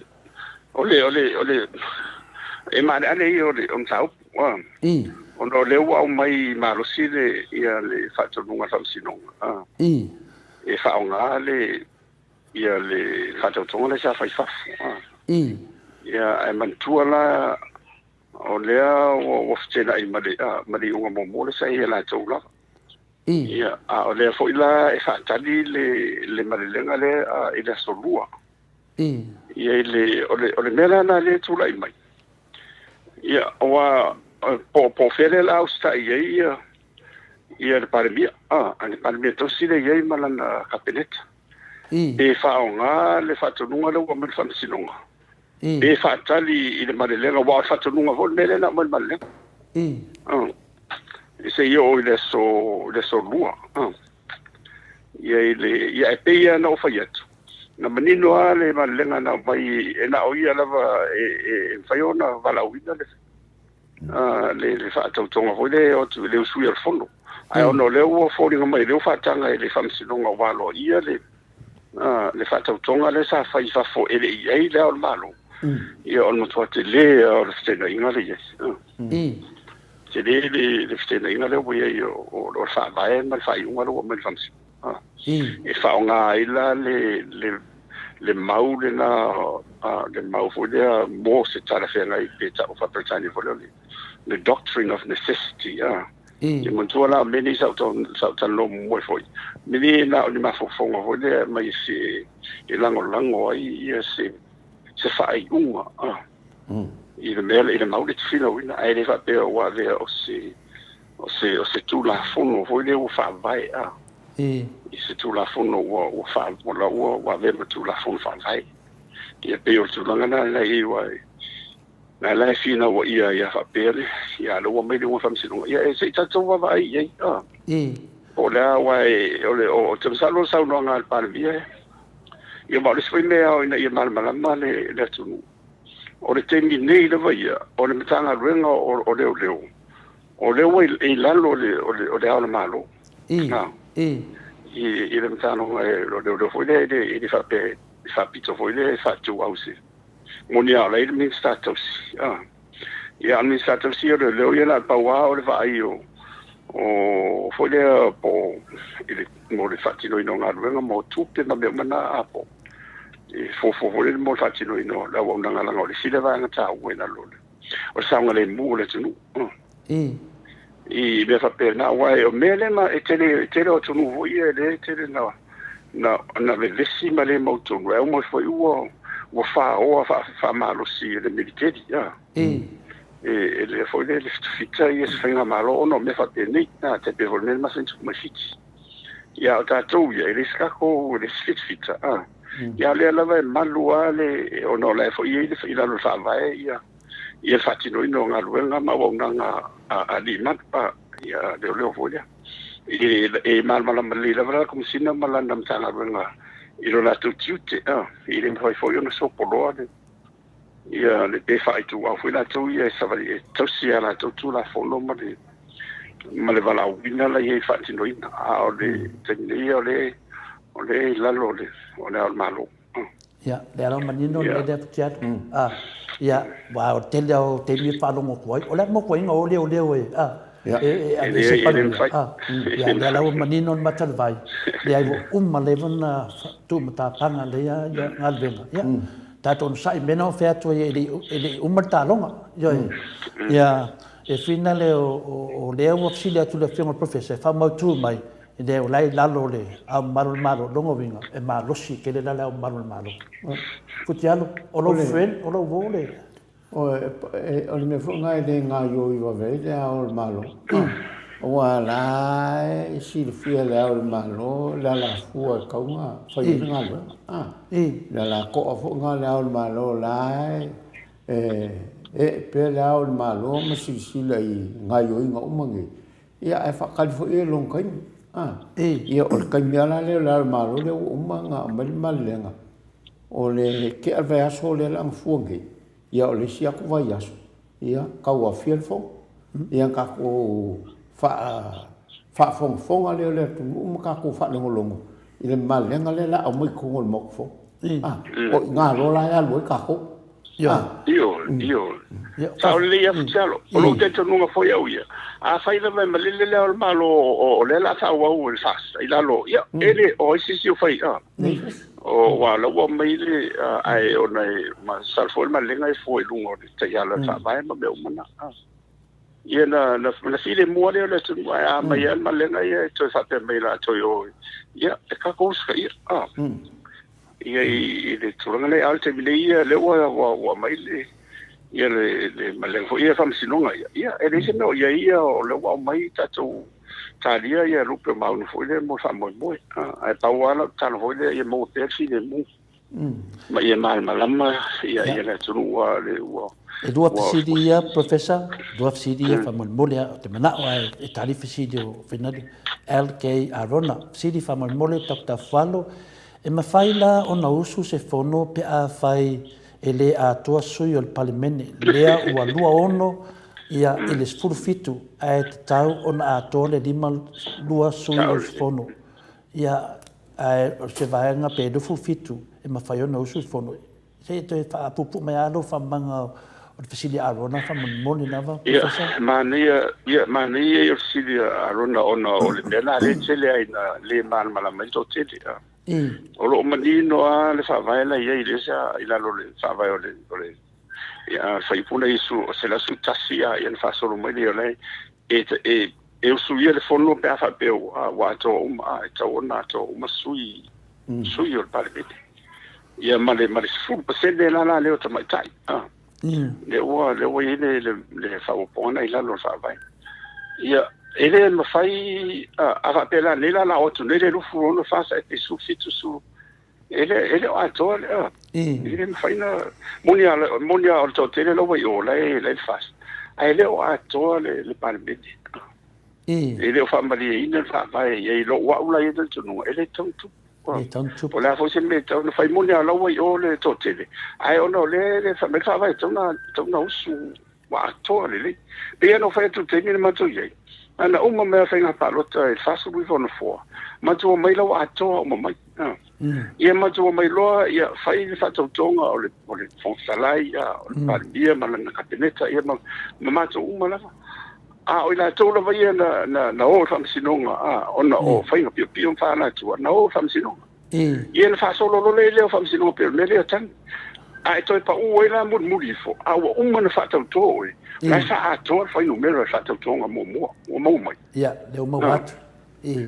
o le, o le, o le, e maaleale ia o le mataupu, ona o lea ua aumai malosi le, ia le faatonuga a le Faamasinoga, e faaaoga le, ia le faatautoga lea sa fai i fafo. Ia, ae manatua la, o lea ua feteenai ma le, ma le iuga muamua lea sa i ai ia latou lava. Ia, a o lea foi la e faatali le, le malelega lea i le aso Lua. Ia, i le, o le, o le mea la lena lea e tulai mai, ia, aua po, po o fea lea o le a usitai i ai ia, ia le Palemia, a, le Palemia tausi lea e i ai ma lana Kapeneta. Pe faaaoga le faatonuga lea ua aumai le Faamasinoga, pe faatali i le malelega, aua o le faatonuga foi le mea lea na aumai le malelega. Se i oo i le aso, i le aso Lua. Ia, i le, ia, e pei lava ona ou fai atu, na manino lava le malelega na aumai, e na o ia lava e, e, e mafai ona valaauina le, le, le faatautoga foi lea e o atu i le usuia o le fono. Ae ona o lea ua foliga mai, lea ua faataga e le Faamasinoga ua aloaia le, le faatautoga lea sa fai i fafo e le i i ai Le Ao o le Malo, ia o le matua tele lava o le feteenaiga lea e i ai. Tele le, le feteenaiga lea ua i ai o, o, o le faavae ma le faaiuga lea ua aumai le Faamasinoga. E faaaoga ai la le, le, le mau lena, le mau foi lea mo se talafeagai pe tau faa-Peretania foi lea o le, le doctrine of necessity. Ia manatua la o mea nei sa ou talanoa muamua ai foi, e le na o ni mafaufauga foi lea e aumai se e lagolago ai ia se se faaiuga i le mea i le mau lea e te finauina, ae le faapea ua avea o se o se o se Tulafono foi lea ua faavae i se Tulafono ua ua faa ua ua avea ma Tulafono faavae. Ia pei o le tulaga lena la e i ai aua Na la e finauaia ai a faapea le, ia a lea ua aumai le iuga faamasinoga, ia e se i tatou vaavaai i ai, a. Po o le a, aua e, o le, o, ou te masalo o le saunoaga a le Palemia, ia ma o le isi foi mea e ao ina ia malamalama le, le atunuu. O le taimi nei lava ia, o le Matagaluega o Leoleo, o lea ua i lalo o le Ao o le Malo. I le Matagaluega o Leoleo foi lea, e le faapea e faapito foi lea e faaituau se moni a o la e i ai le Minisita tausi. Ia, a o le Minisita tausi o Leoleo ia na o le pau lava o le vaai o foi lea po o mo le faatinoina o galuega mo tupe ma mea uma na po e fuafua foi lele mo le faatinoina o le auaunaga leaga o le isi lea vaega taua i lalo o le saogalemu o le atunuu. I mea faapena, aua o mea lea ma e tele, tele o atunuu foi ia lea e tele na vevesi ma le mautonu, ae uma foi ua faoa faamalosi e le militeli. E le foi le fitafita ia se faigamalo ona o mea faapenei, tai pei foi o le mea na masani tupu mai Fiti. Ia o tatou ia, e le se tatou, e le se fitafita. Ia o lea lava e malu lava le, ona o la e foi e i ai i lalo o le faavae ia le faatinoina o galuega ma auaunaga a alii malu, ia leoleo foi lea. E malamalama lelei lava la le Komesina ma lana Matagaluega i lo latou tiute, e le mafai foi ona sopoloa le ia le pe faaituau foi latou ia e savali e tausi a latou Tulafono ma le valaauina la i ai faatinoina. A o le taimi nei o le i lalo o le Ao o le Malo. Ia, lea lava manino le mea lea Futialu. Ia, aua o le tele lava o taimi e faalogo atu ai, o le a le mokuaiga o leoleo e, e aveese Palemia. Ia, lea la ua manino le mata o le vai, leai ua uma leva ona tuumatapaga lea galuega. Ia, tatou onosai, mea na ou fai atu ai e le i uma le taloga. Ioe. Ia, e finale o lea ua fesili atu le Afioga i le Professor e faamautu mai, leai o la e i lalo o le Ao Mamalu o le Malo, o lona uiga, e malosi tele la le Ao Mamalu o le Malo. Futialu, o lou friend, o lou uo le... O le mea foi lena e le gaoioi vave ai le Ao o le Malo, aua o la e silafia e le Ao o le Malo le alafua e tatau ona fai ai le galuega. Le alatoa foi lena a le Ao o le Malo o la e ee pea le Ao o le Malo ma silasila i gaoioiga uma nei, ia ae faatali foi ia i lona taimi. Ia o le taimi lava la lea o le Ao o le Malo lea ua uma ona aumai le malelega, o le tea le vaiaso lea o le a gafua nei, ia o le isi atu vaiaso, ia tauaofia le fono. Ia ona tatou faafogafoga lea o le atunuu ma tatou faalogologo i le malelega lea o le a aumai i totonu o le Maota Fono. O i ina loa la e alu ai tatou. Ioe, ioe. Sao lelei lava Futialo. O lou talitonuga foi au ia, afai lava e malele le Ao o le Malo o lea o le a faaauau e le FAST i lalo, ia, e le o ai se isi o fai, aua o la ua aumai le, ae ona e masalo foi o le malelega e fua i luga o le taiala o le Faavae ma mea uma na. Ia na filemu lava lea o le atunuu, ae a aumai lava le malelega ia e toe faapea mai o le a toe o, ia, e tatou usitaia. Ia i le tulaga lea, a o le taimi nei ia, lea ua aumai le ia le malelega foi ia faamasinoga ia, ia e leai se mea o i ai ia, o lea ua aumai tatou talia ia lupe o maunu foi lea mo le faamoemoe. Ae pau lava lau tatalo foi lea ia maua pea le filemu ma ia malamalama ia le atunuu aua o lea ua E lua fesili ia, Professor, lua fesili ia faamolemole lava, ou te manao lava e tali fesili o Finali. LK Arona, fesili faamolemole Doctor Afualo, E mafai la ona usu se fono pe afai e le atoa sui o le Palemene lea ua 26 ia i le 17 ae tatau ona atoa le 52 sui o le fono ia ae o se vaega pe 27 e mafai ona usu le fono. Se i toe faapuupuu mai lava lou faamamaga o le fesili a Arona faamolemole lava Professor. Ia, manaia, ia, manaia ia o le fesili a Arona ona o le mea la lea e tele ai ina le malamalama ai le toatele. O lo o manino lava le faavae la e i ai lea sa i lalo o le faavae o le, o le, ia, fuaiupu lea i 111 a, ia ona faasolo mai lea o la e, e, e usuia le fono pe a faapea ua atoa uma, a, e tatau ona atoa uma sui, sui o le Palemene. Ia ma le, ma le 10% la la lea o tamaitai. A. Lea ua, lea ua i ai le, le, le faaopoopoga lena i lalo o le faavae. Ia, e le mafai, a faapea la nei la la o atu nei le 26 fa pe 17 10, e le, e le o atoa le, a. E le mafai na, moni a, moni a o le toatele la ua i o, la e, la e le FAST, ae le o atoa le, le Palemene. E le o faamalieina le faavae i ai, lou au la ia talitonuga, e le tatau ona tupu. Le tau na Po o le a foi se mea e tatau ona fai, moni lava o la ua i o le toatele, ae ona o lea e fai mai le faavae e tatau ona, tatau ona usu ua atoa lelei. E pei lava ona ou fai atu i le taimi na matou i ai, na uma mai lava faiga palota i le 49 o Nofoa, matou omai la ua atoa uma mai. Ia matou omai loa ia fai le faatautoga o le o le Fofoga Fetalai, o le Palemia ma lana Kapeneta ia ma ma matou uma lava. A o i latou lava ia na na na o i le Faamasinoga ona o faiga piopio ma faaalatua, na o i le Faamasinoga. Ia ona faasolo loa lea o Faamasinoga pei o le mea lea o tagi. Ae toe pau ai la mulimuli ifo, a ua uma ona faatauto oe, o la e faaatoa le fuainumera o le faatautoga muamua ua maua mai. Ia, lea ua maua atu.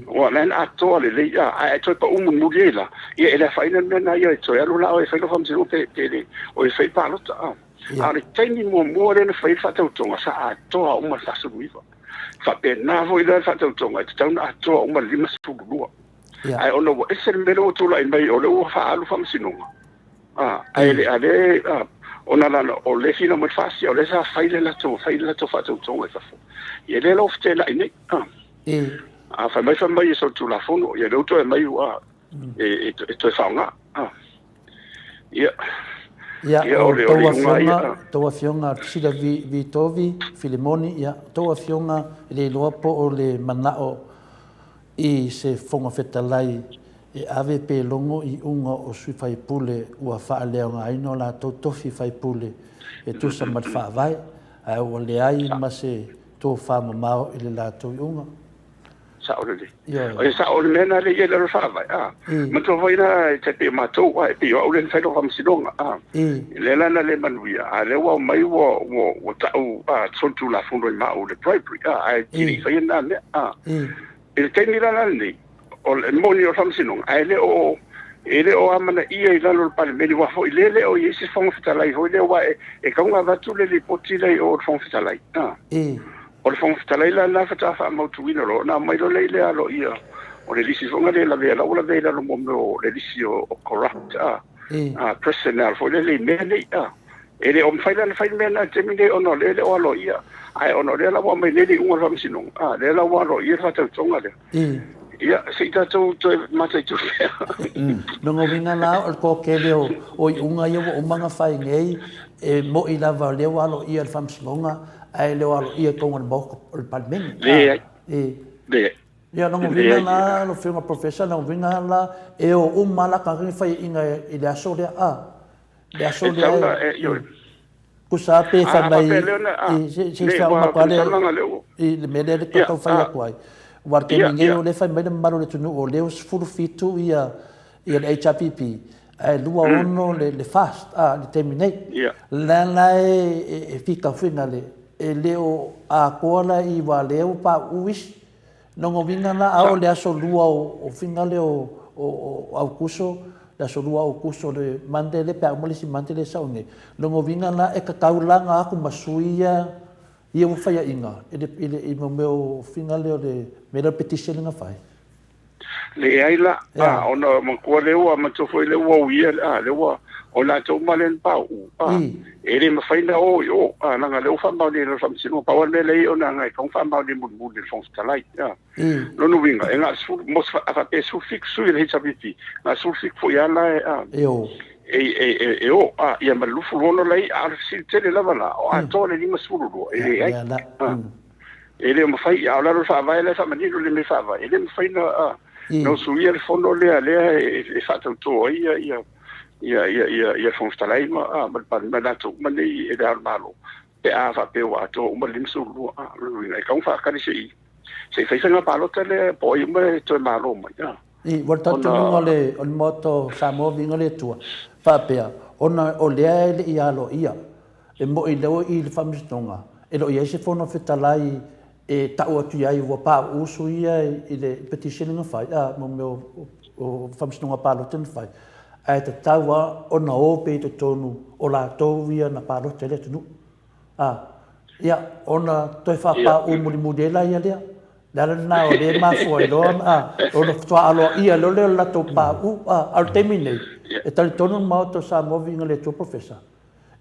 Ua la na atoa lelei, a, ae toe pau mulimuli ai la, ia e le afaina le mea lena ia e toe alu la oe e fai lou faamasinoga pe, pe le, o e fai palota, a. A o le taimi muamua lea na fai ai le faatautoga, sa atoa uma le 49. Faapena foi la le faatautoga, e tatau ona atoa uma le 52. Ae ona ua ese le mea lea ua tulai mai, o lea ua faaalu faamasinoga, a, ae le, a lea, a, ona la, o lea e finau mai le FAST, o lea sa fai le latou, fai le latou faatautoga i fafo. Ia lea la ua feteenai nei, a. A fai mai fai mai e solitulafono, ia lea ua toe aumai ua e toe faaaoga. Ia, ia o le tou afioga, tou afioga Priscilla Vitovi Filimoni, ia tou afioga e le iloa po o le manao i se Fofoga Fetalai e ave pe logo iuga o sui faipule ua faaleaogaina o latou tofi faipule e tusa ma le Faavae, ae ua leai ma se tofa mamao i le latou iuga. Sao lelei. Ioe. E sao, o le mea lena lea e i ai i lalo o le Faavae, a. Manatua foi la e tai pei o matou, a, e pei o au lea na fai lau faamasinoga, a. Lea la na le manuia, a o lea ua aumai ua, ua, ua tau, a, solitulafono ai ma au i le bribery, a, ae te le i faia lena mea, a. I le taimi la la lenei, o le moni o le faamasinoga, ae le o, e le o amanaia i lalo o le Palemene, aua foi lea e le o i ai se Fofoga Fetalai foi lea, aua e, e tatau ona avatu le lipoti lea i o i le Fofoga Fetalai, a. O le Fofoga Fetalai la lena faatoa faamautuina loa, ona aumai loa lea i le aloaia o le lisi foi lena e lavea, la ua lavea i lalo mo mea o le lisi o corrupt personnel foi lele i mea nei. E le o mafai la ona fai le mea lena i le taimi lenei ona o lea e le o aloaia, ae ona o lea la ua aumai nei le iuga o le Faamasinoga, lea la ua aloaia le faatautoga lea. Ia, se i tatou toe mataitu pea. Lona uiga la, o le toatele o iuga ia ua uma ona fai nei, e moni lava o lea ua aloaia e le Faamasinoga, ae le o aloaia i totonu o le Maota o le Palemene. Leai. Leai. Ia, lona uiga la, lau Afioga Professor, lona uiga la, e o uma lava la tagata nei faiaina i le aso lea, a? Le aso lea e... Tusa pe fai mai i se faauma atu lava i le mea lea e tau fai atu ai. Aua o le taimi nei o lea e fai mai le mamalu o le atunuu o lea ua 17 ia le HRPP ae 26 le FAST i le taimi nei. O lea la e fitafiga e le o atoa la i aua o lea ua pauu isi. Lona uiga la, a oo i le aso 2 o figa lea o Aokuso, le aso 2 o Aokuso, le Monday lea pe a uma le isi Monday lea e sau nei, lona uiga la e tatau la ona o atu ma sui ia ia ua faiaina i le i mea o figa lea o le mea lea o le petition lea na fai. Leai la, a, ona manatua lea ua, manatua foi lea ua uia, a, lea ua, o latou uma lea na pauu, a, e le mafai ona o i o, a, leaga o lea ua faamaonia i lalo o le Faamasinoga. Pau lava le mea lea e i ai o le aga e tatau ona faamaonia mulimuli e le Fofoga Fetalai, a. Lona uiga, e na o le sefulu, mo se, a faapea e 17 sui o le HRPP, na o le 17 foi lava la e, a, e o, e, e, e, e o, a, ia ma le 26 la e i ai, a o le fesili tele lava la, o atoa le 52, e leai, a. E le o mafai, a o lalo o le Faavae la e faamanino le mea Faavae, e le mafai na na usuia le fono lea lea e faatauto ai ia ia ia ia ia ia Fofoga Fetalai ma ma le Palemia latou uma nei e le Ao o le Malo pe a faapea ua atoa uma le 52. A, o lona uiga, e tatau ona faatali se i se i fai faiga palota lea po o ai uma e toe malo mai. A. I, ua le talitonuga o le o le Maota o Samoa viiga le Atua, faapea, ona o lea e le i aloaia E moni lea i le Faamasinoga, e le o i ai se Fono Fetalai e tau atu i ai ua pauu sui ia i le petition na fai, a, mo mea o Faamasinoga Palota na fai, ae tatau lava ona o pea i totonu o latou ia na palota i le atunuu. A, ia, ona toe faapauu mulimuli ai laia lea. O le ala lena o lea e mafua ai loa, a, ona faatoa aloaia loa lea o le latou pauu. A, a o le taimi nei, e talitonu le Maota o Samoa Viiga i le Atua Professor,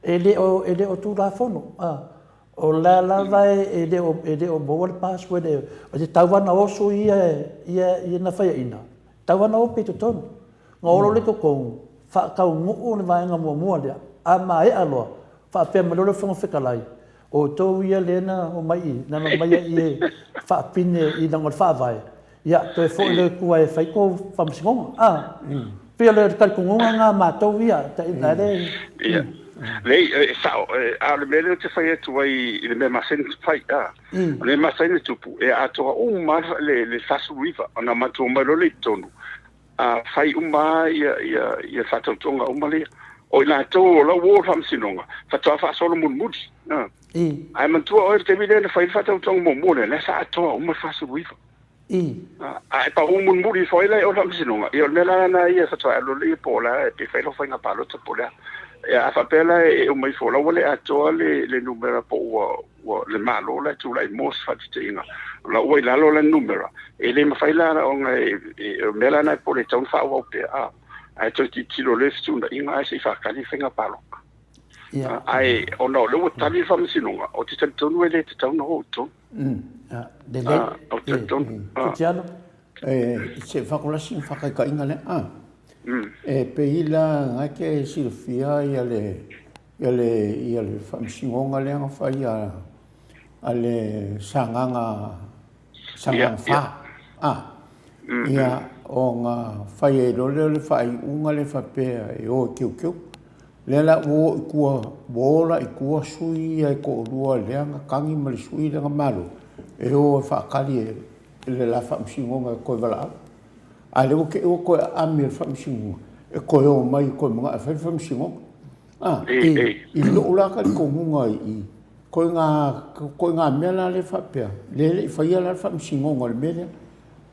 E le o, e le o Tulafono, a. O la lava e le o, e le o maua le password e, e tatau lava ona oso ia, ia, ia na faiaina, e tatau lava ona ope i totonu. Ona o loa lea i totonu, faataunuu le vaega muamua lea, a maea loa, faapea mai loa le Fofoga Fetalai, O outou ia lea na omai i, na omai ai i e faapine i laga o le Faavae, ia, toe foi loa i tua e fai tou faamasinoga. A? Pei o le talitonuga lena a matou ia, na le... Ia. Leai, e sao, a o le mea lea ou te fai atu ai i le mea masani ona fai, a, o le mea masani ona tupu, e atoa uma lava le 49, ona matou omai loa lea i totonu, a fai uma lava ia faatautoga uma lea. O i latou o la ua o i le faamasinoga, faatoa faasolo mulimuli. Ae manatua oe le taimi lea na fai ai le faatautoga muamua lea, lea sa atoa uma le 49. A e pau mulimuli ifo ai la i o i le faamasinoga, ia o le mea la lena ia faatoa e alu loa po o la pe fai lau faiga palota po o le a. A faapea la e uma ifo o la ua le atoa le numera po ua Ua le Malo la e tulai mo se faataitaiga, o la ua i lalo lana numera, e le mafai la ona e, o le mea la lena e popole e tatau ona faaauau pea, a, ae toe tilotilo loa i fetuunaiga ae se i faatali le faiga palota. Ia. Ae ona o lea ua tali le faamasinoga, ou te talitonu e le tatau ona o i totonu. Ia, lelei. A, ou te talitonu. Futialo. E, se fakolasi ma faataitaiga lea, a. E pei la na te silafia ia le Ia le, ia le faamasinoga lea na fai a, a le Sagaga, Sagaga 4. A, ia, ona fai ai loa lea o le faaiuga lea faapea e o e teuteu. Lea la ua o i tua, ua o la i tua sui ia e toalua lea na tagi ma le sui lea na malo, e o e faatali e le la faamasinoga e toe valaau. A lea ua te i ua toe aami e le faamasinoga e toe o mai e toe manao e fai le faamasinoga. A, i lou la talitonuga i ituaiga mea la lea faapea, lea e le i faia la le faamasinoga o le mea lea.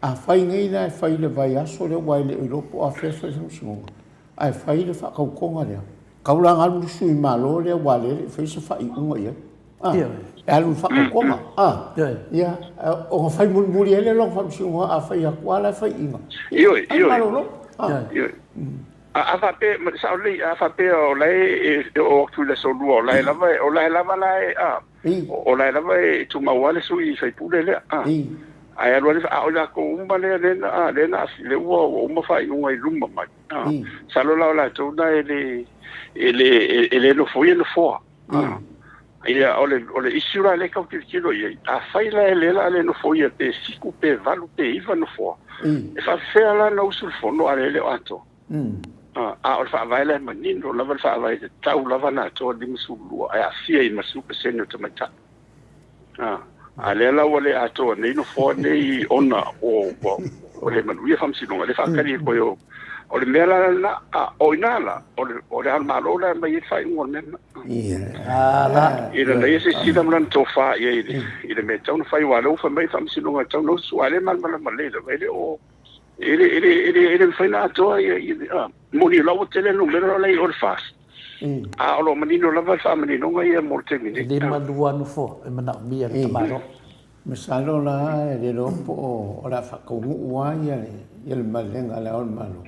A fai nei la e fai i le vaiaso lea aua e le o iloa po o afea e fai le faamasinoga, ae fai le faatautoga lea, tau la ina alu le sui Malo lea aua o lea e le i faia se faaiuga i ai. A, e alu i le faatautoga. A, ia, ona fai mulimuli ai lea o lona faamasinoga, a fai atu lava la e fai i ina, ia, alu malolo. Ioe. A faapea, sao lelei, a faapea o la e oo atu i le aso Lua, o la e lava, o la e lava la e, a, o la e lava e tumau lava le sui usufono lea, a. Ae alu alu, a o i latou uma lea, lea na, a, lea na, lea ua uma faaiuga i luma mai, a. Masalo la o latou na e le, e le, e le nofoia nofoa, a. Ia, o le, o le issue la lea e tau tilotilo i ai, afai la e lea o le a le nofoia pe 7 pe 8 pe 9 nofoa, e faapefea la ona usu le fono a o lea e le o atoa? A o le faavae la e manino lava le faavae e tatau lava ona atoa le 52 ae aafia i ma le 10% o tamaitai. A lea la ua le atoa nei nofoa nei ona ua le manuia faamasinoga, lea e faatali e toe o. O le mea la lena, a o i ina la, o le Ao o le Malo la e aumai ai le faaiuga o le mea lena. Ina na ia silasila ma lana tofa i ai i le mea e tatau ona fai, aua o lea ua fai mai le faamasinoga e tatau ona usu, a o lea e malamalama lelei lava, e le o, e le, e le, e le, e le mafai ona atoa ia, ia, moni o la ua tele numera la i o le FAST, a o lo o manino lava le faamaninoga ia mo le taimi nei. E 52 nofoa e manaomia e le tamaloa. Masalo la e le iloa po o le a faataunuu lava ia le maliega a Le Ao o le Malo,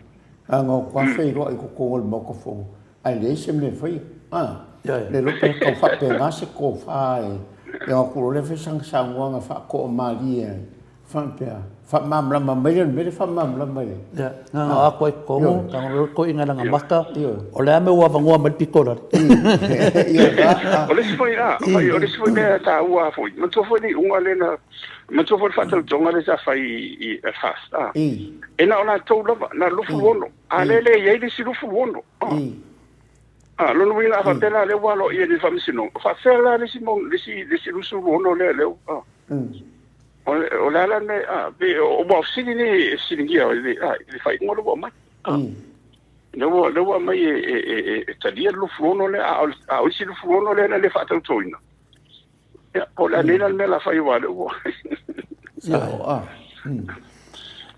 leaga ou te feiloai i totonu o le Maota Fono ae leai se mea e faia. A, le iloa pe tau faapena se tofa e ona atu loa lea fai sana saunoaga faatoamalie ai faapea, faamalamalama mai le mea lea faamalamalama i ai. Ia, na ona o atu ai i totonu, tago loa toeaiina i lana mata, o le a mea ua avanoa mai le pito lale. O le isi foi, a, o le isi foi mea taua foi, manatua foi le iuga lea na, manatua foi le faatautoga lea sa fai i le FAST, a, e na o latou lava, na o le 26, a lea e le i ai le isi 26. A, lona uiga a faapea la lea ua aloaia e le Faamasinoga, o faapefea la le isi mau, le isi, le isi 26 lea, lea ua, o le, o le a la le mea, a, pe, o, aua o fesili nei e fesiligia i le, a, i le faaiuga lea ua aumai. A, lea ua, lea ua aumai e, e, e, e talia le 26 lea, a o, a o isi 26 lea na le faatautoina. Ia, po o le a nei la le mea o le a fai aua o lea ua... Sao, a.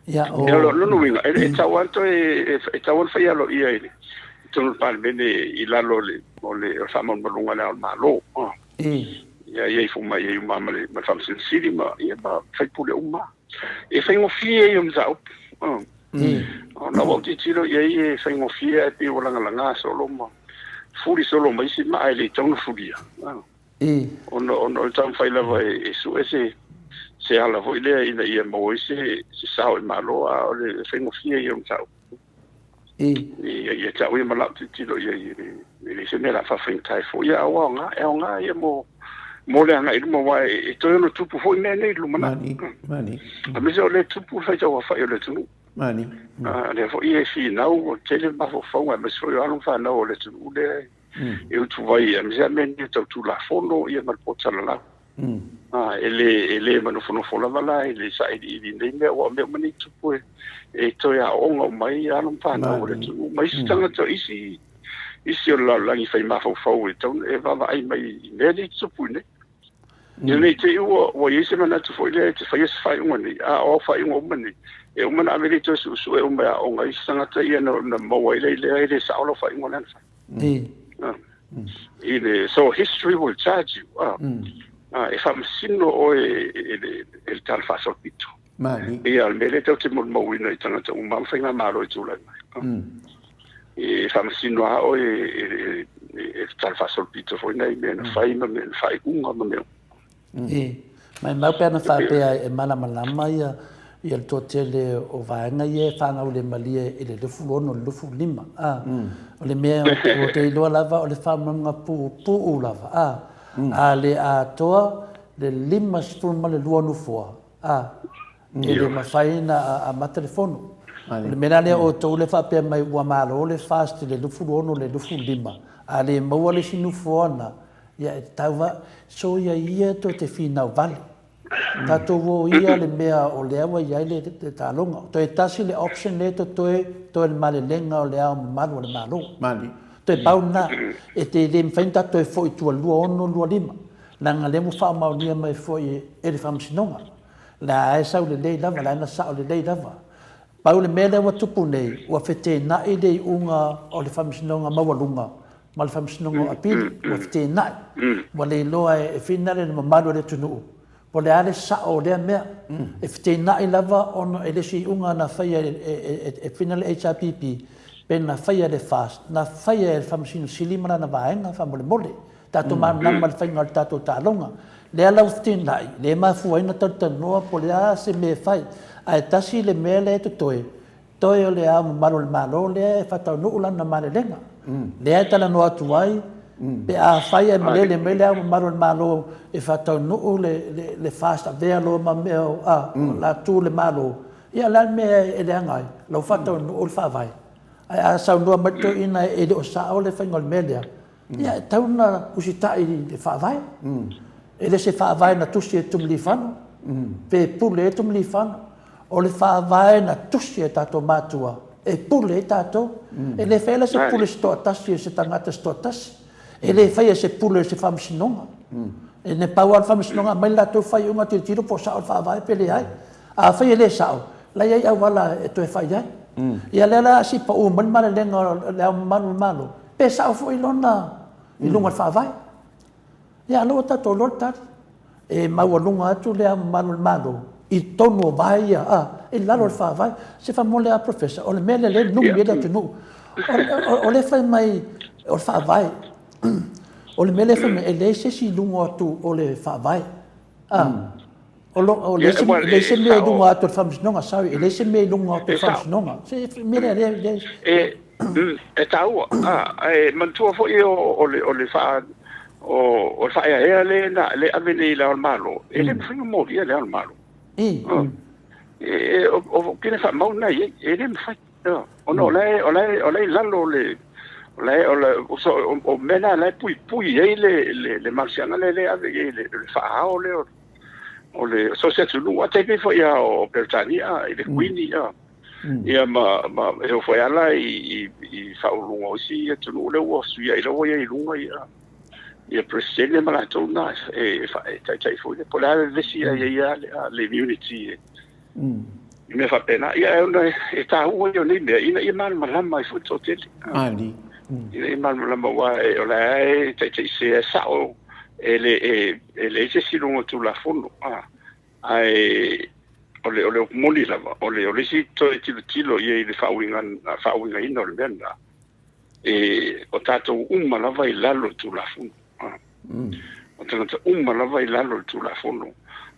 Ia, o... Ia, lona uiga, e tatau lava ona toe, e tatau ona fai aloaia i totonu o le Palemene i lalo o le, o le faamalumaluga a Le Ao o le Malo. Ia, i ai foi ma, i ai uma ma le Faamasino Sili ma, ia, ma sui usufono uma. E faigofie ia o mataupu. Ona ua ou tilotilo i ai e faigofie ae pei ua lagalaga solo ma fuli solo ma isi maa e le tatau ona fulia. Ona ona o le taumafai lava e sue se se ala foi lea ina ia maua ai se se sao i Malo, a o le faigofie ia o mataupu. Ia te au ia ma lau tilotilo i ai, e leai se mea o le a faafaigata ai foi, a ua aoga, e aoga ia mo mo le agai i luma, aua e toe ono tupu foi mea nei i le lumanai. Aemaise o lea e tupu le faitauaofai o le atunuu. A lea foi e finau, ua tele mafaufauga, aemaise foi o alo ma fanau o le atunuu lea e utuvai, aemaise lava mea nei tau Tulafono ia ma le poto salalau. E le e le manofonofo lava la i le sailiili i nei mea, aua o mea uma nei e tupu e toe aooga uma ai alo ma fanau o le atunuu ma isi tagata, isi isi o le lalolagi fai mafaufau e tatau e vaavaai mai i mea nei e tutupu i inei. Ina ne i te i ua i ai se manatu foi lea e te faia se faaiuga nei, a o au faaiuga uma nei, e uma ona ave lea e toe suesue uma e aooga isi tagata ia na maua ai lea e le sao lau faaiuga lea na fai. I le, so history will charge you. E faamasino oe e le tala faasolopito. Ia, o le mea lea tatou te molimauina i tagata uma ma faigamalo e tulai mai. E faamasino lava oe e le tala faasolopito foi nai mea na fai ma mea na faaiuga ma mea uma. E maumau pe ana faapea e malamalama ia le toatele o vaega ia e fagaulemalie i le 26 i le 25, a. O le mea ou te iloa lava o le faamamaluga puupuu lava, a. A le atoa le 52 nofoa, a, e le mafai ona amata le fono. O le mea la lea outou lea faapea mai ua malo le FAST i le 26 i le 25, a le maua le isi nofoa na, Ia e tatau va, soia ia tou te finau vale. Tatou o ia le mea o lea ua i ai le taaloga. Toe tasi le option lea e totoe, toe le malelega o le Ao Mamalu o le Malo. Toe pau lena. E te le mafai ona tatou toe foi i tua 26 25, leaga lea ua faamaonia mai foi e le Faamasinoga. La e sau lelei lava, la e na sao lelei lava. Pau le mea lea ua tupu nei, ua feteenai le iuga o le Faamasinoga Maualuga ma le Faamasinoga o Apili, ua feteenai, ua le iloa e finale le mamalu o le atunuu po o le a le sao o lea mea. E feteenai lava ona e le o se iuga na faia e finale le HRPP, pe na faia e le FAST, na faia e le Faamasino Sili ma lana vaega faamolemole. Tatou malamalama i le faiga o le tatou taaloga. Lea la ua feteenai, lea e mafua ai ona talatalanoa po o le a se mea e fai. Ae tasi le mea lea e totoe, Toe o le Ao Mamalu o le Malo lea e faataunuu lana malelega, lea e talanoa atu ai pe afai ae malele mai le Ao Mamalu o le Malo e faataunuu le FAST avea loa ma mea o la tu le Malo, ia o le a le mea e leaga ai? O la ua faataunuu le Faavae. Ae a saunoa mai le toeaina e le o sao le faiga o le mea lea, Ia, e tatau ona usitai i le Faavae. E le o se Faavae na tusi e Tumilifano, pe pule ai Tumilifano. O le Faavae na tusi e tatou matua e pule ai tatou. E le faia la se pule se toatasi e se tagata se toatasi. E le faia se pule e se Faamasinoga. E na pau lava le Faamasinoga aumai le latou faaiuga tilotilo po o sao le Faavae pe leai. Afai e le sao, la e i ai auala e toe fai ai. Ia lea la a sii pau mai le malelega o Le Ao Mamalu o le Malo, pe sao foi lona i luga o le Faavae. Ia a o lea ua tatou iloa le tali. E maualuga atu Le Ao Mamalu o le Malo i totonu o vae ia, a, i lalo o le Faavae. Se faamolemole lava Professor, o le mea lea o lea e numi ai le atunuu, o lea e fai mai o le Faavae, o le mea lea e fai mai, e leai se isi i luga atu o le Faavae. A, o lo, o leai se, leai se mea i luga atu o le Faamasinoga, sorry, e leai se mea i luga atu o le Faamasinoga. Se mea lea, lea, lea. E, e taua, a, ae manatua foi o, o le, o le faa, o, o le faaeaea lea na, lea e ave nei i Le Ao o le Malo, e le mafai ona molia Le Ao o le Malo. E, o, o pine faamau na i ai, e le mafai. Ona o la e, o la e, o la e i lalo o le, o la e, o le, o, o mea na la e puipui ai le, le, le malosiaga lea e ave i ai le, le faaao lea o, o le, so o se atunuu, a tai pei foi a o Peretania i le Kuini, a, ia ma, ma, e oo foi lava la i, i, i faauluuluga o isi atunuu lea ua suia ai, lea ua i ai i luga ia, ia Peresetene ma latou na e, e taitai foi lea, po o le a le vevesi ai ai le, le immunity e, I mea faapena, ia ona e taua ia o nei mea, ina ia malamalama ai foi le toatele. Ina ia malamalama aua o la e taitaisea e sao e le e leai se isi i luga o le Tulafono, ae o le o le upu moni lava, o le o le isi toe tilotilo i ai i le faauiga faauigaina o le mea lena, e o tatou uma lava i lalo o le Tulafono. O tagata uma lava i lalo o le Tulafono.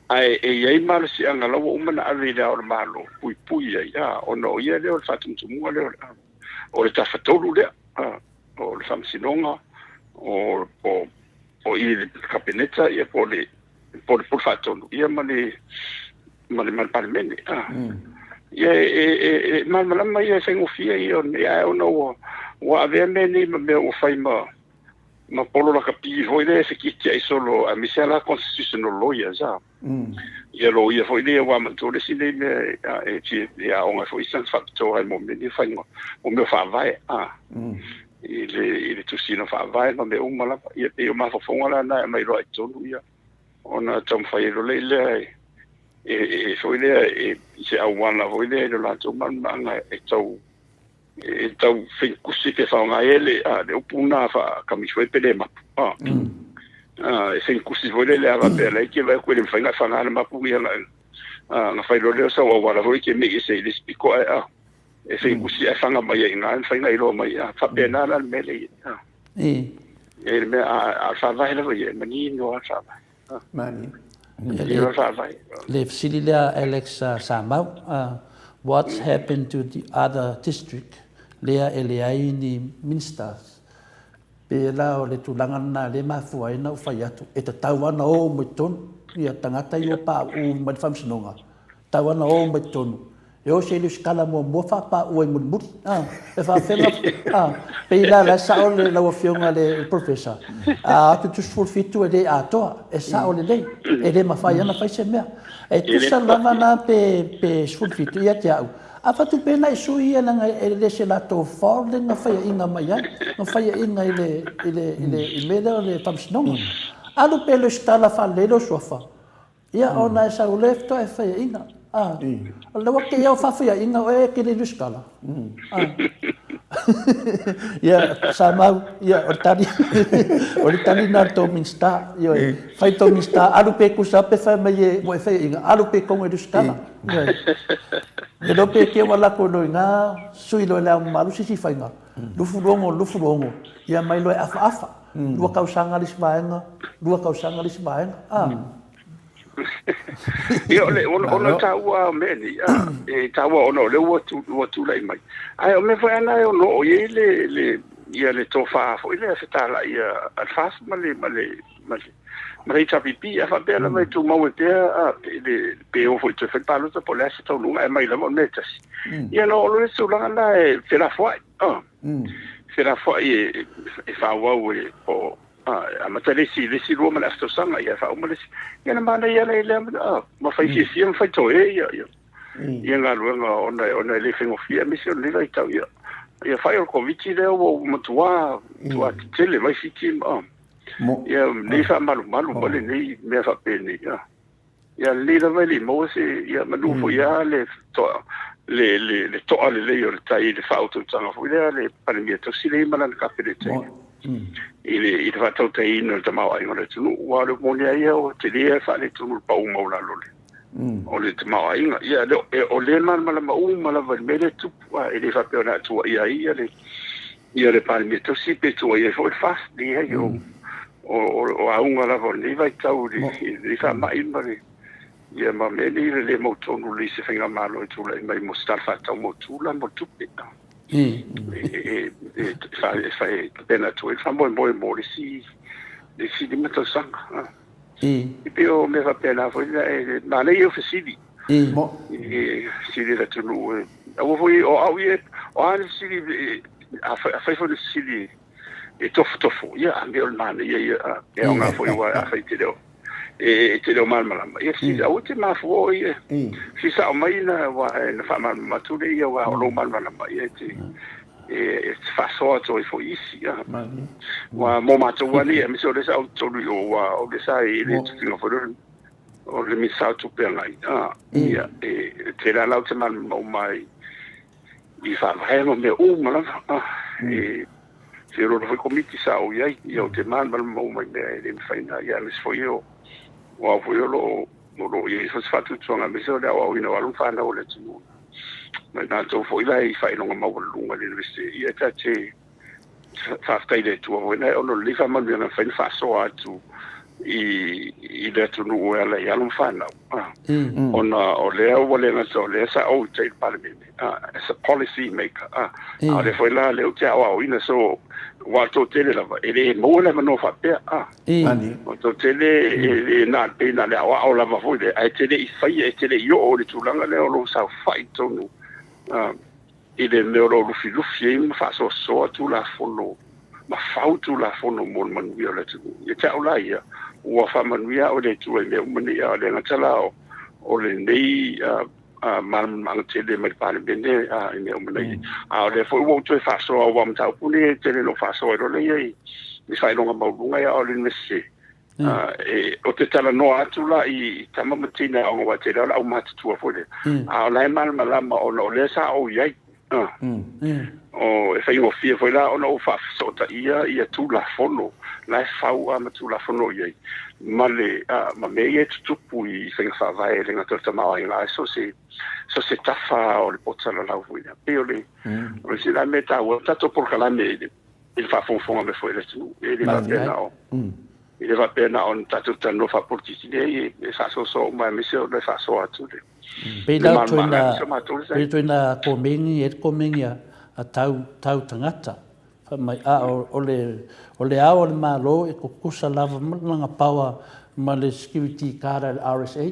Ae e i ai malosiaga la ua uma ona ave i Le Ao o le Malo, puipui ai, a, ona o ia lea o le faatumutumuga lea o le o le tafatolu lea, o le Faamasinoga, o o o i le Kapeneta, ia po o le po o le Pule Faatonu, ia ma le ma le ma le Palemene. Ia e e e malamalama ia, e faigofie ia o nei, ae ona ua ua avea mea nei ma mea ua fai ma ma polo lakapi foi lea e feketiai solo, aemaise la constitutional lawyers a. Ia loia foi lea ua matua le isi nei mea e fia e aoga foi sana faapitoa ai mo mea nei faiga o mea faavae a i le tusiina faavae ma mea uma lava. Ia pei o mafaufauga la na e aumai loa i totonu, ia ona taumafai ai loa lea e foi lea e se auala foi lea i le latou malamalamaaga e tau e tau feigusi pe faaaoga ai le le upu lena faa-kamisi foi pe le mapu a e feigusi foi lele a faapea la ke vai ku le mafai na faga le mapu ia na na fai loa lea o sau auala foi ke mei ese i le isi pito ae a e feigusi ae faga mai ai i ina e mafai na iloa mai a faapena la le mea lea i ai e le mea a o le faavae lava ia e manino lava le faavae. Le fesili lea Alex Samau, what's happened to the other district lea e leai ni ministers? Pe la o le tulaga lena lea e mafua ai ona ou fai atu, e tatau lava ona o uma i totonu ia tagata ia ua pauu mai le faamasinoga, Tau ana o mai totonu. E o se lusikala muamua faapaua i mulimuli. A, e faafega, a, pei la la e sao le lau afioga le Professor. A atu le 17 e le atoa, e sao lelei. E le mafai ana fai se mea. E tusa lava la pe, pe 17 ia te au. A fatu pe nai sui ia leaga e le se latou fault le na faiaina mai ai, na faiaina i le, i le, i le, i mea lea o le faamasinoga. Alu pe lesitala faalelei lou suafa. Ia, ona e sau lea faatoa e faiaina. A, o lea ua kei au faafaiaina oe e te le lusitala. A. Ia, sa mau, ia, o le tali, o le tali na le tou Minista. Ioe, fai tou Minista, alu pe tusa pe fai mai e, ua e faiaina, alu pe tonu e lusitala. Ioe. E lo pe te ua lako loa i na sui loa le ao mamalu sisi faiga. Lufu logo, lufu logo, ia mai loa e afaafa. Lua tausaga le isi vaega, lua tausaga le isi vaega. A. Ia, o le, ona taua o mea nei, a, e taua ona o lea ua, tu, ua tulai mai. Ae o mea foi ana e ono o i ai le, le, ia le tofa foi lea fetalai a, a le FAST ma le, ma le, ma le, ma le HRPP, a faapea lava e tumau e pea, a, pe, le, pe o foi toe fai palota po o le a se taunuuga, ae aumai lava o le mea e tasi. Ia, na oo loa le tulaga lena e felafoai, a. Felafoai e, e faaauau e, po o, amata le isi, le isi lua ma le afa tausaga, ia faauma le isi. Ia na manaia lea i lea, ma fai fiafia ma fai toe ia, ia, ia galuega ona, ona e le faigofie, aemaise o lenei vaitau, ia, ia fai o le Koviti lea ua ua matua, matua tetele mai Fiti, ma, ia, lenei faamalumalu ma lenei mea faapenei, ia. Ia lelei lava e le i maua se, ia manu foi lava le toa, le, le, le toa lelei o le tai i le faautautaga foi lea a le Palemia tausi lea ma lana Kapeneta i le, i le, i le faatautaiina o le tamaoaiga o le atunuu. Aua o le moni lava ia ua tele le faaletonu o le pau maualalo o le, o le tamaoaiga. Ia, le, e, o lea e malamalama uma lava i le mea lea e tupu, a e le faapea o le a tuuaia ai ia le, ia le Palemia tausi pe tuuaia ai foi le FAST. Leai, o, o, o auga lava o lenei vaitau i lenei faamai ma le ia ma mea nei le le mautonu lelei se faigamalo e tulai mai mo se tala faatatau mautu la mo le tupe. E e tapena atu ai le faamoemoe mo le isi le isi 5 tausaga. E pei o mea faapena foi lea e manaia o fesili. I fesili i le atunuu e aua foi o au ia o a le fesili a fai foi le fesili e tofotofo, ia, a mea o le manaia ia, e aoga foi aua afai e te le o, e te le o malamalama, ia fesili, aua e te mafua oe ia, fesili sao mai na, aua na faamalamalama atu lea ia, aua o lou malamalama, ia, e te, e te faasoa atu ai foi i isi, ia. Aua mo matou lava nei, aemaise o lea sa ou totonu i o, aua o lea sa i le tofiga foi lea o le Minisita o Tupe agai, ia, e tele lava la ou te malamalama uma ai i faavae ma mea uma lava. E feoloolo foi komiti sa ou i ai, ia ou te malamalama uma i mea e le mafai ona, ia aemaise foi o o au foi o lo o o lo o i ai foi se faatuatuaga aemaise o le aoaoina o alo ma fanau o le atunuu. Ma i matou foi la i faailoga maualuluga i le Iunivesite, ia ta te faafetai i le Atua foi na ona o lenei faamanuiaga e mafai ona faasoa atu i i le atunuu e ala i alo ma fanau. Ona o lea ua le gata o lea sa ou i tai i le Palemene, as a policy maker, a o lea foi la lea ou te aoaoina, so aua o le toatele lava e le maua le avanoa faapea, a. O le toatele e le na pei na o le aoao lava foi lea, ae te le i faia, e te le i oo i le tulaga lea o lou saofai i totonu i le mea o lo o lufilufi ai ma faasoasoa Tulafono ma fau Tulafono mo le manuia o le atunuu. Ia te au la ia, ua faamanuia au e le Atua i mea uma nei, a o le gata la o lenei malamalamaaga tele mai le Palemene i mea uma nei. A o lea foi ua ou toe faasoa, aua o mataupu nei e tele ina ou faasoa ai loa lea i faailoga maualuga ia o le Iunivesite. Ou te talanoa atu la i tama ma teine aoga aua e tele lava o le aumatutua foi lea, a o la e malamalama ona o lea sa ou i ai. O, e faigofie foi la ona ou faafesootaia ia Tulafono la e fau a ma Tulafono o i ai ma le ma mea ia e tutupu i faiga faavae e le gata o le tamaoaiga ae so se so se tafa o le poto lalau foi lea. Pei o le o le isi la mea taua, tatou polokalame i le i le faafogafoga mai foi a le atunuu. E le faapea na o e le faapea na o ni tatou talanoa faapolitiki, leai, e faasoasoa uma aemaise o le faasoa atu le Pei la toina pei toina komeni e komeni a tau tau tagata fai mai a o le o le ao o le Malo e kukusa lava ma lana power ma le security card a le RSA.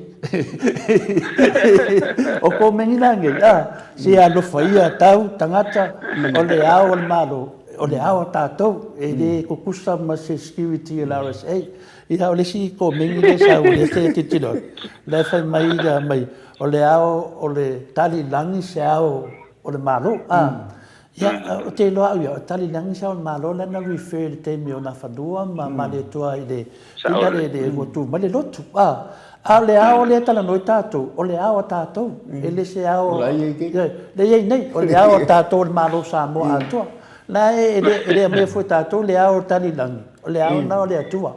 O komeni la nei, a se alofa ia tau tagata o le ao o le Malo, o le ao a tatou, e le kukusa ma se security a le RSA. Ia, o le isi komeni lea sa ou lea te tilotilo atu, la e fai mai ia mai, o le ao o le tali lagi se ao o le Malo. A, ia, ou te iloa au ia, o le tali lagi se ao o le Malo lea na refer i le taimi o Nafanua ma Malietoa i le, i le, le, ua tu mai le lotu. A, a o le ao lea e talanoa ai tatou, o le ao a tatou, e le se ao, lea e i ai nei, o le ao a tatou o le Malo o Samoa atoa. La e le aumaia foi e tatou le ao o le tali lagi, o le ao lena o le Atua.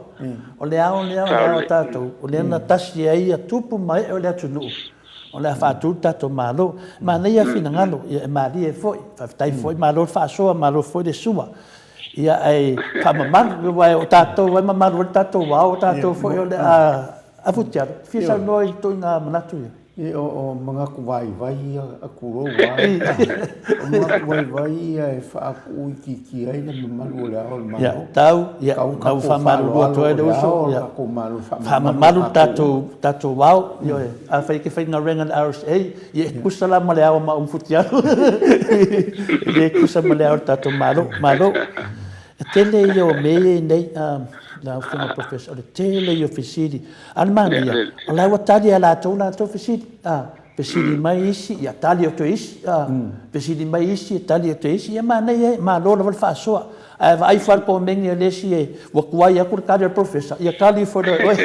O le ao lea o le ao a tatou, o lea na tasi ai ia tupu ma ee o le atunuu, o le a faatu le tatou Malo. E manaia finagalo, ia e malie foi, faafetai foi, malo le faasoa, malo foi le sua. Ia ae faamamalu, aua o tatou e mamalu ai le tatou ao, o tatou foi o le a afuti atu, fia saunoa i ituaiga manatu ia. E o manatu vaivai ia, tulou lava. O manatu vaivai ia e faakuuitiitia ai le mamalu o le Ao o le Malo. Ia, tau, ia, na ua faamalulu atu ai le uso, ia, faamamalu le tatou, tatou ao, ioe. Afai e te faigaluega i le RSA, ia e tusa la ma le ao ma Umufutialo. E le tusa ma le ao o le tatou Malo. Malo. E tele ia o mea ia i nei, lau Afioga Professor, o le tele ia o fesili. A o le manaia, o la ua tali e latou latou fesili. A, fesili mai isi, ia tali atu e isi. A, fesili mai isi, tali atu e isi. Ia manaia e, malo lava le faasoa. Ae vaai ifo lava le komeni a le isi e, ua tuai atu le tali a le Professor, ia tali ifo loa e oe.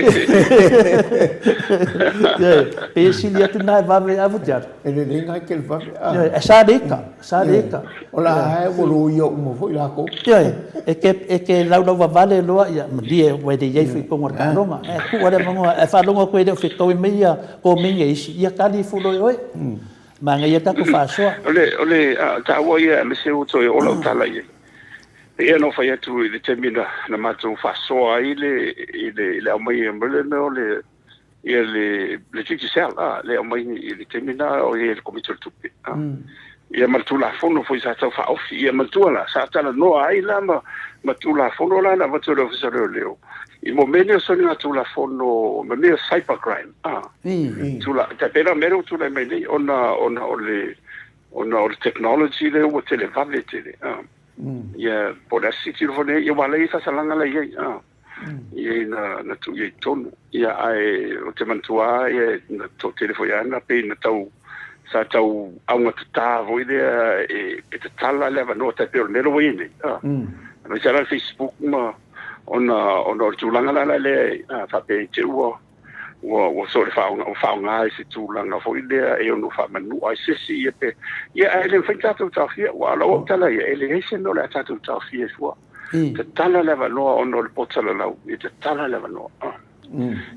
Ioe, pei e sili atu lena e vave ave te alu. E lelei na e te le vave. Ioe, e sa le ika. Sa le ika. O la e ua loia uma foi lakou. Ioe, e te, e te laulauvavale loa, ia, malie, ua le i ai foi i totonu o le taaloga. Ae tuu lava le avanoa, ae faalogo atu e le o fetaui mai ia komeni a isi, ia tali ifo loa e oe. Manaia le tatou faasoa. O le, o le taua ia aemaise ua toe oo lau tala i ai. Pei ona ou fai atu i le taimi na, na matou faasoa ai le, i le, i le aumaiga mai le mea o le, ia le le Digicel a le aumai i le taimi na o i ai le Komiti o le Tupe a ia ma le Tulafono foi sa tau faaofi ia manatua la sa talanoa ai la ma ma Tulafono la na avatu e le Ofisa o Leoleo i mo mea nei o soligatulafono ma mea o cyber crime a tula tai pei la o mea lea ua tulai mai nei ona ona o le ona o le technology lea ua televave tele a ia po o le a se silasila foi nei ia aua o la e i ai faasalaga la e i ai a Ia na, na tuu i ai i totonu. Ia, ae ou te manatua lava, ia, na toatele foi lava na pei na tau, sa tau augatatā foi lea e, e tatala le avanoa tai pei o le mea lea ua i ai nei. A, aemaise lava la le Facebook ma, ona, ona o le tulaga la lea, a, faapea i te i ua, ua, ua soo le faaaoga, ua faaaoga i se tulaga foi lea e ono faamanua ai se isi, ia pe, ia, ae le mafai ona tatou taofia, aua o lau tala ia, e leai se mea o le a tatou taofia ai fua. Tatala le avanoa ona o le poto lalau, e tatala le avanoa.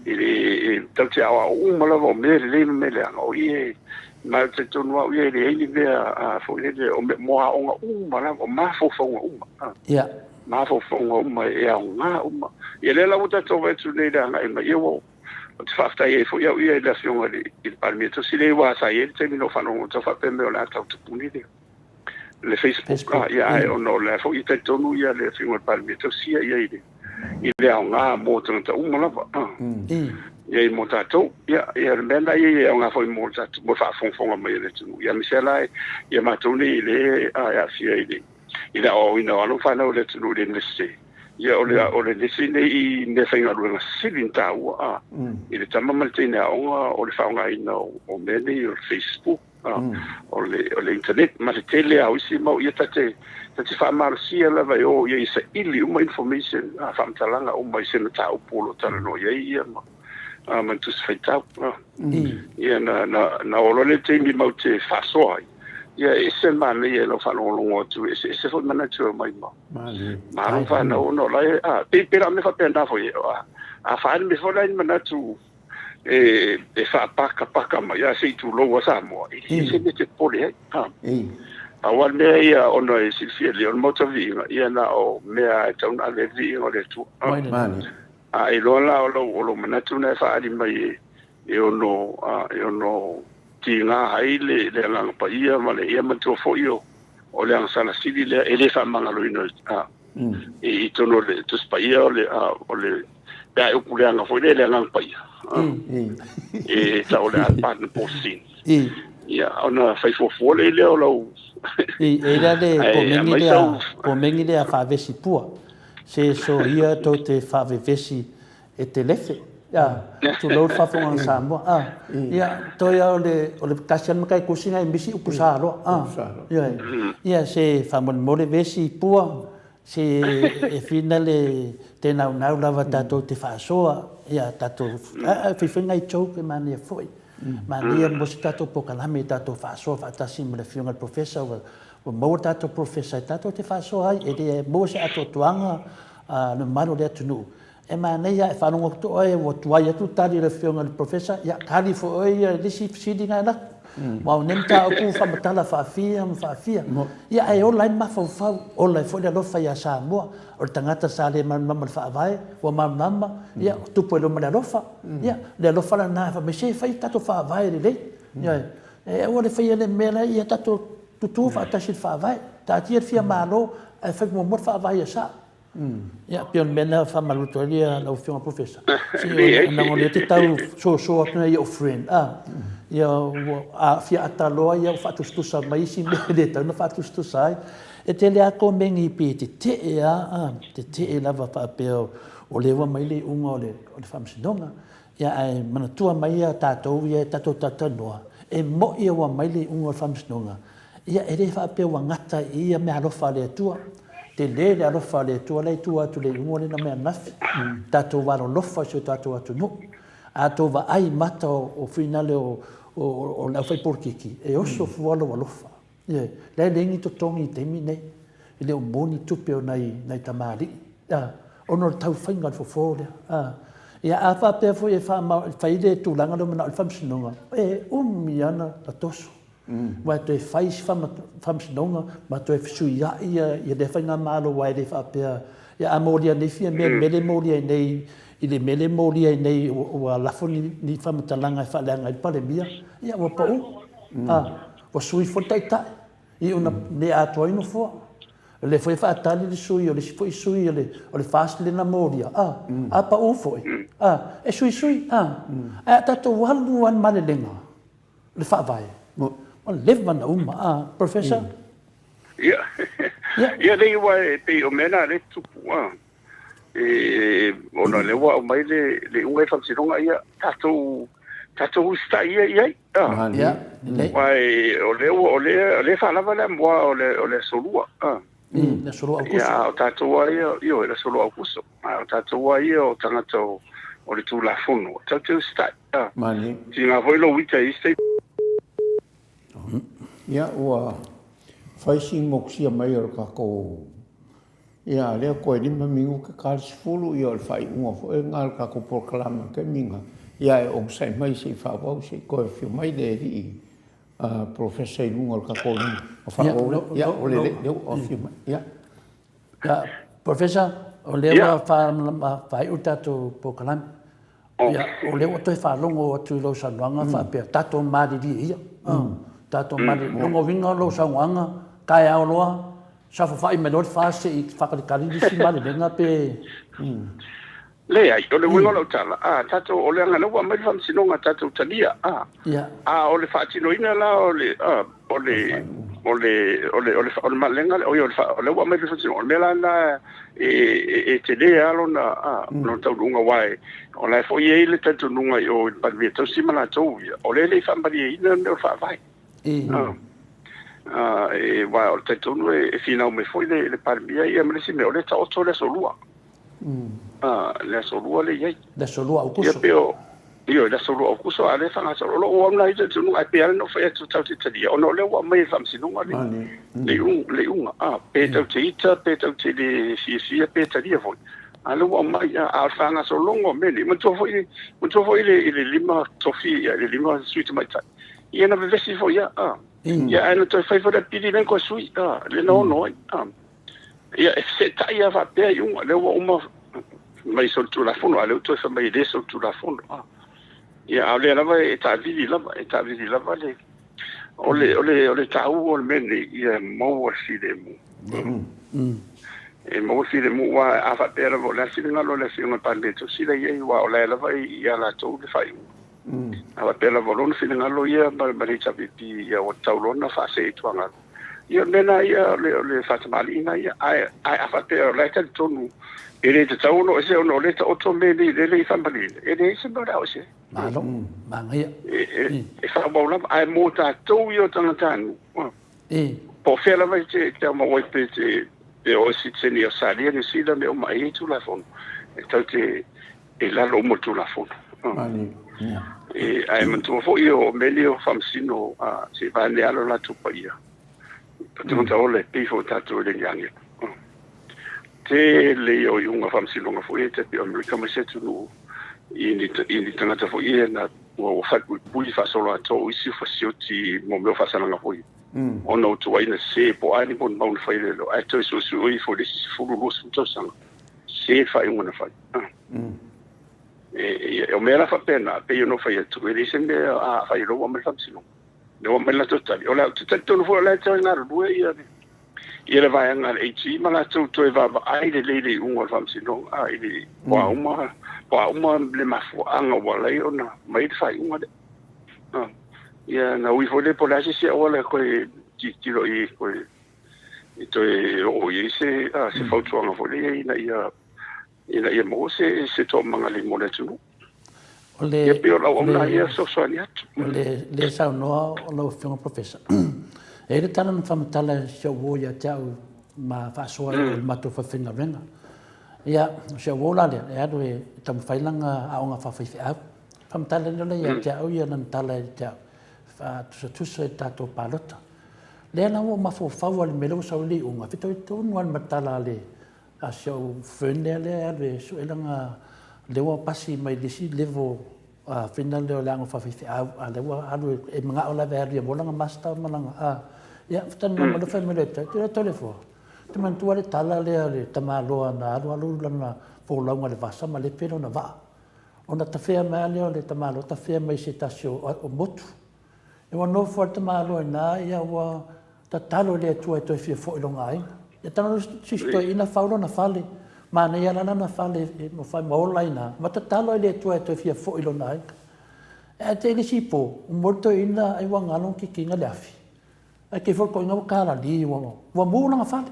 E le, e tatou te aoao uma lava o mea lelei ma mea leaga, o i e, ma ou te talitonu au ia e leai ni mea a, foi lele, o mea, mo aoga uma lava, o mafaufauga uma. Mafaufauga uma e aoga uma. Ia lea la ua tatou vaai atu nei i le agai mai, ia ua, Ou te faafetai ai foi au ia i le Afioga i le Palemia Tosi lea aua sa i ai le taimi na ou faalogologo atu faapea mai o le a tau tapuni le Facebook, ia ae ona o lea foi e talitonu ia le Afioga i le Palemia Tosi ia i le i le aoga mo tagata uma lava, ia i mo tatou. Ia, ia o le mea lena ia e aoga foi mo le tatou, mo le faafogafoga mai a le atunuu. Ia aemaise lava la ia matou nei lea e aafia i le i le aoaoina o alo ma fanau a le atunuu i le Iunivesite. Ia o le o le isi nei meafaigaluega sili ona taua a i le tama ma le teine aoga o le faaaogaina o mea nei o le Facebook, o le o le internet ma le tele lava o isi mau ia ta te ta te faamalosia lava e o ia i saili uma information a faamatalaga uma i se mataupu o lo o talanoa i ai ia ma ma le Tusi Faitau. Ia na na na oo loa lea i le taimi matou te faasoa ai, ia e ese le manaia i lau faalogologo atu, e eseese foi manatu e aumai ma ma alo ma fanau ona o la e a pei pei la o mea faapena foi a faaali mai foi la ni manatu e e faapakapaka mai a se i tulou a Samoa e leai se mea e te popole ai. Pau lava le mea ia ona e silafia lelei o le Maota Viiga ia na o mea e tatau ona ave ai le viiga o le Atua. A e iloa la o lou, o lou manatu lena e faaali mai e, e ono, a, e ono tiga ai le, le Agaga Paia ma le, ia manatua foi o, o le agasala sili lea e le faamagaloina a, i, i totonu o le Tusi Paia o le, a, o le, pe a e upu leaga foi lea i le Agaga Paia, a, e tau o le unpardonable sin. Ia, ona fai fuafua lea o lau, E i ai le ae komeni aumai lea, sau komeni lea faavesi pua. Se soia tou te faavevesi e te lefe. A, tulou le faafofoga a Samoa. A, ia, toe lava o le, o le tasi lava le matai tusi na e misi upu sa loa. A, ioe. Ia, se faamolemole vesi pua, se e fina le te naunau lava tatou te faasoa, ia, tatou, a, a, fai foi nai joke e manaia foi. Manaia mo se tatou polokalame tatou faasoa faatasi ma le Afioga i le Professor ua Ua maua tatou professor e tatou te faasoa ai, e le maua se atoatoaga a le mamalu o le atunuu. E manaia e faalogo atu oe ua tuai atu le tali a le afioga i le professor, ia tali foi oe ia i le isi fesili na e alu atu. Aua o nei mataupu ua faamatala faafia ma faafia. Ia ae ola ai le mafaufau, ola ai foi le alofa ia Samoa. O le tagata sa le malamalama i le Faavae, ua malamalama, ia tupu ai loa ma le alofa. Ia, le alofa lena e fai mai, se fai le tatou Faavae lelei. Ioe. E aua le faia le mea la ia tatou tutu faatasi i le Faavae. Taatia le fia Malo ae fai muamua le Faavae ia sao. Ia, pei o le mea lena e faamalulu atu ai lau Afioga Professor. Se leaga o lea e te tau soso atu nei i ou friend, a, ia ua aafia ata loa ia ua faatusatusa mai isi mea e le tatau ona faatusatusa ai. E tele lava komeni pei e tetee lava, tetee lava faapea o lea ua aumai le iuga o le Faamasinoga. Ia, ae manatua mai ia tatou ia e tatou talatalanoa, e mo'i ua aumai le iuga o le faamasinoga, ia e le faapea ua gata i ia meaalofa a le Atua. Tele le alofa a le Atua la e i tua atu i le iuga lea na aumai ananafi. Tatou alolofa i si o tatou atunuu. A outou vaai i mata o finale o le aufaipolokiki, e oso fua lou alofa. Ioe, la e leai ni totogi i le taimi lenei, e le o maua ni tupe o nai, nai tamalii, a, ona o le tau faiga o le fofo lea. A, ia a faapea foi e faama, fai le tulaga lea ua manao i le faamasinoga, e umi lava ona toso. Aua e toe fai isi faamasinoga ma toe fesuiai ia, ia lea faigamalo aua e le faapea, ia a molia nei Fiamē i le mea lea e molia ai nei, i le mea lea e molia ai nei ua lafo ni, ni faamatalaga e faaleaga ai le Palemia, ia ua pau. A. Ua sui foi le taitai, i ona le atoa ai nofoa. O lea foi e faatali le sui o le isi foi sui o le, o le FAST lea na molia, a, a pau foi, a, e suisui, a. Ae a tatou alu lava i le malelega, le Faavae, ua leva ona uma, a. Professor? Ia, ia leai aua e pei o mea na lea e tutupu, a. E, ona o lea ua aumai le, le iuga i le faamasinoga, ia, tatou, tatou usitai ia i ai. Ah. Ia, lelei. Aua o lea ua, o lea, o lea e faalava le amoa o le, o le aso Lua. Ah. Le aso 2 Aokuso. Ia, a o tatou lava ia, ioe, le aso 2 Aokuso. A o tatou lava ia o tagata o, o le Tulafono, tatou te usitai. Ah. Malie. Tiga foi lou ita i isi taimi. Ia, ua fai si mokusia mai o le tatou Ia, lea toe 5 minute ta le 10, ia o le faaiuga foi lena o le tatou polokalame o le taimi lena. Ia, e onosai mai se i faaauau, se i toe afio mai le alii Polofesa i luga o le tatou luga. O faaauau lea. Ia, o le lea ua afio mai. Ia. Ia, Polofesa, o lea ua faaiu le tatou polokalame. Ia, o lea ua toe faalogo atu i lau saunoaga faapea, tatou malilie ia. Tatou malilie. Lona uiga o lau saunoaga, taeao loa, saofafai mai loa le FAST se i faatalitali le isi malilega pe... Leai, o le uiga o lau tala, a, tatou, o leaga o lea ua aumai le faamasinoga, tatou talia, a. A o le faatinoina la o le, a, o le, o le, o le, o le, o le malilega lea, oi, o le, o lea ua aumai le faamasinoga, o le mea la lena e, e, e tele lava lona, a, lona taunuuga, aua e, o la e foi e i ai le talitonuga i o i le Palemia tausi ma latou ia, o lea e le i faamalieina le mea o le Faavae. A, a, e, aua o le talitonu e, e finau mai foi le, le Palemia ia ma le isi mea, o lea e taoto le Aso Lua. A, le Aso Lua lea e i ai. Le Aso Lua Aokuso. Ia, pei o, Ioe, le Aso Lua Aokuso, a o lea e faagasolo. O lou au lena ia talitonuga, ae pei lava ona ou fai atu tatou te talia, ona o lea ua aumai e le Faamasinoga le, le iuga, le iuga. A, pe tatou te ita, pe tatou te le fiafia, pe talia foi, a o lea ua aumai. A, a o le faagasologa o mea nei, manatua foi, manatua foi i le, i le lima tofi, i le lima sui tamaitai, ia na vevesi foi lava, a. Ia, ae na toe fai foi le apili lea na toe sui, a, lea na ono ai, a. Ia, e feseetai lava faapea iuga, lea ua uma mai solitulafono, a o lea ua toe fai mai e le solitulafono. A, ia, a o lea lava e taavili lava, e taavili lava le, o le, o le, o le taua o le mea lenei, ia maua le filemu. E maua le filemu, aua a faapea lava o le a le finagalo o le Afioga i le Palemia Tausi la e i ai, aua o la e lava e ia latou le faaiuga. A faapea lava o lona finagalo ia ma le HRPP ia ua tatau loa ona faasee i tuagalu. Ia o le mea lena ia, o le, o le faatamalii lena ia. Ae, ae a faapea o la e talitonu e le tatau ona o ese ona o lea e taoto mea nei, lea e le i faamalieina, e leai se mea o le a o ese ai. Malo, manaia. E, e, e faaauau lava, ae mo tatou ia o tagatanuu, po o fea lava e te, te aumau ai pe te, pe o e sitiseni i Ausetalia, Niu Sila, mea uma, e i ai Tulafono e tatou te i lalo uma o le Tulafono. E, ae manatua foi o mea nei o faamasino, a, se i vaeane lava lo latou paia. O tagata ola e pei foi o tatou e le ni agelu. Tele ia o iuga faamasinoga foi ia e tai pei o Amerika ma isi atunuu i ni, i ni tagata foi ia na ua, ua falepuipui faasoloatoa o isi ua fasioti mo mea o faasalaga foi. Ona o tuuaiina sese po o a ni molimau na fai e leoleo ae toe suesueina ifo i le isi 10, 20 tausaga sese le faaiuga na fai. E, o mea la faapena, pei ona ou fai atu, e leai se mea a fai loa ua aumai le faamasinoga. Lea ua aumai le latou tali. O le, ou te talitonu foi o la e toe galulue ia le, ia le vaega a le AG ma latou toe vaavaai lelei i le iuga o le faamasinoga, a, i le, po a uma, po a uma le mafuaaga ua ala ai ona aumai le faaiuga lea. A, ia na ui foi lea po o le a se isi auala e toe tilotilo i ai, toe, e toe oo i ai se, a, se fautuaga foi lea ina ia ina ia maua se, se toamagalei mo le atunuu. O le, Ia pei o lau auauna ia fesoasoani atu. O le, le saunoa o lau Afioga Professor, e i ai le tala na faamatala e si au uo ia te au ma faasoa i le matou falefaigaluega. Ia, o si au uo la lea, e alu e taumafai lana aoga faafaifeau. Faamatala lea ia te au ia lana tala ia te au, faatusatusa i le tatou palota. Lea la ua ou mafaufau lava i le mea lea ua sau ai le iuga, fetaui tonu lava ma le tala a le A si au friend lea lea e alu e sue lana lea ua pasi mai le isi level a fina lea o le aoga faafaifeau a lea ua alu e manao lava e alu ia maua lana master ma lana a ia talanoa mai loa fai mai loa ia te au Toleafoa te manatua le tala lea a le tamaloa na alu alu lana folauga i le vasa ma lepe lona vaa ona tafea mai lava lea o le tamaloa tafea mai se tasi o motu Ua nofo lava le tamaloa i ina, ia ua tatalo i le Atua e toe fia foi i lona aiga. Ia tago sisi toeaina fau lona fale, manaia la lana fale e mafai ma ola ai ina, ma tatalo ai i le Atua e toe fia foi i lona aiga. Ae te i le isi po, ua moe le toeaina ai ua galo ona kikina le afi. Ae kei foi le toeaina ua kalali, ua, ua mu lana fale.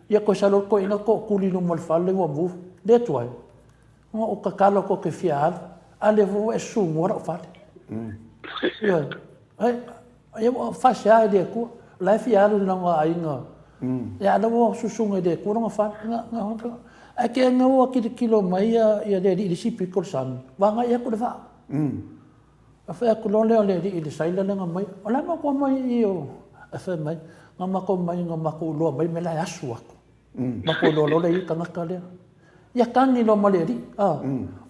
Ia toe sau loa le toeaina tootuli i luma o le fale ua mu. Le Atua e. Ua ou tatalo atu ou te fia alu, a lea foi ua e sumua lou fale. Ioe. Ai, ia ua faasea i le Atua, o la e fia alu i lona aiga. Ia, a o la ua susuga i le Atua lona fale. Na, na, ae te ina ua tilotilo mai ia, ia le alii i le isi pito o le sami, ua agai atu le vaa. Ona fai atu loa lea o le alii i le sailor lea na omai, o le a matou omai i i o, ae fai mai, na matou omai na matou iloa mai le mea la e asu atu. Matou iloa loa lea e i ai le tagata lea. Ia tagi loa ma le Alii.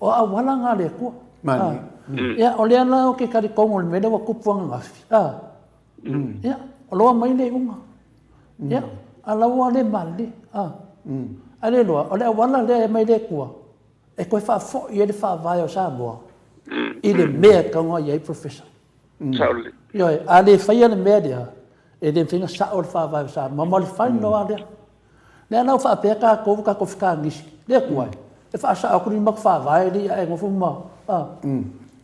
O auala na a le Atua. Ia, o lea la ou te talitonu i le mea lea ua tupu ananafi. Ia, o lo o aumai le iuga. Ia, a o la ua le malilie. Ae le iloa, o le auala lea e aumai le Atua. e toe faafoi ai le Faavae o Samoa i le mea e tatau ona i ai, Professor. Sao lelei. Ioe, a le faia le mea lea, e le mafai ona sao le Faavae o Samoa, ma o le final lava lea. Lea la ua faapea tatou ua tatou fetagisi, le Atua e, e faasao atu le matou Faavae alii ae nofo ma, a.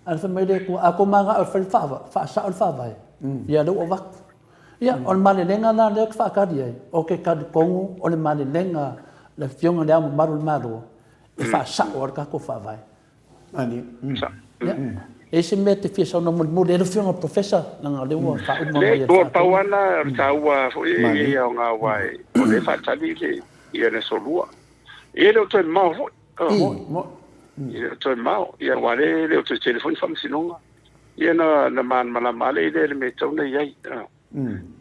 Ae fai mai le Atua, a outou mananao e fai le Faavae, faasao le Faavae, ia lea ua avatu. Ia, o le malelega la lea ou te faatali ai, ou te talitonu o le malelega a le Afioga i Le Ao Mamalu o le Malo e faasao ai le tatou Faavae. Ia, e i ai se mea e te fia saunoa mulimuli ai lau Afioga i le Professor, leaga o lea ua faauma mai e le Pau lava lena o le taua foi e i ai aoga aua o lea e faatali le ia le aso Lua. Ia e le o toe mamao foi. E le o toe mamao. Ia aua o lea e le o toe tele foi ni faamasinoga. Ia na na malamalama lava lea i le mea e tatau ona i ai.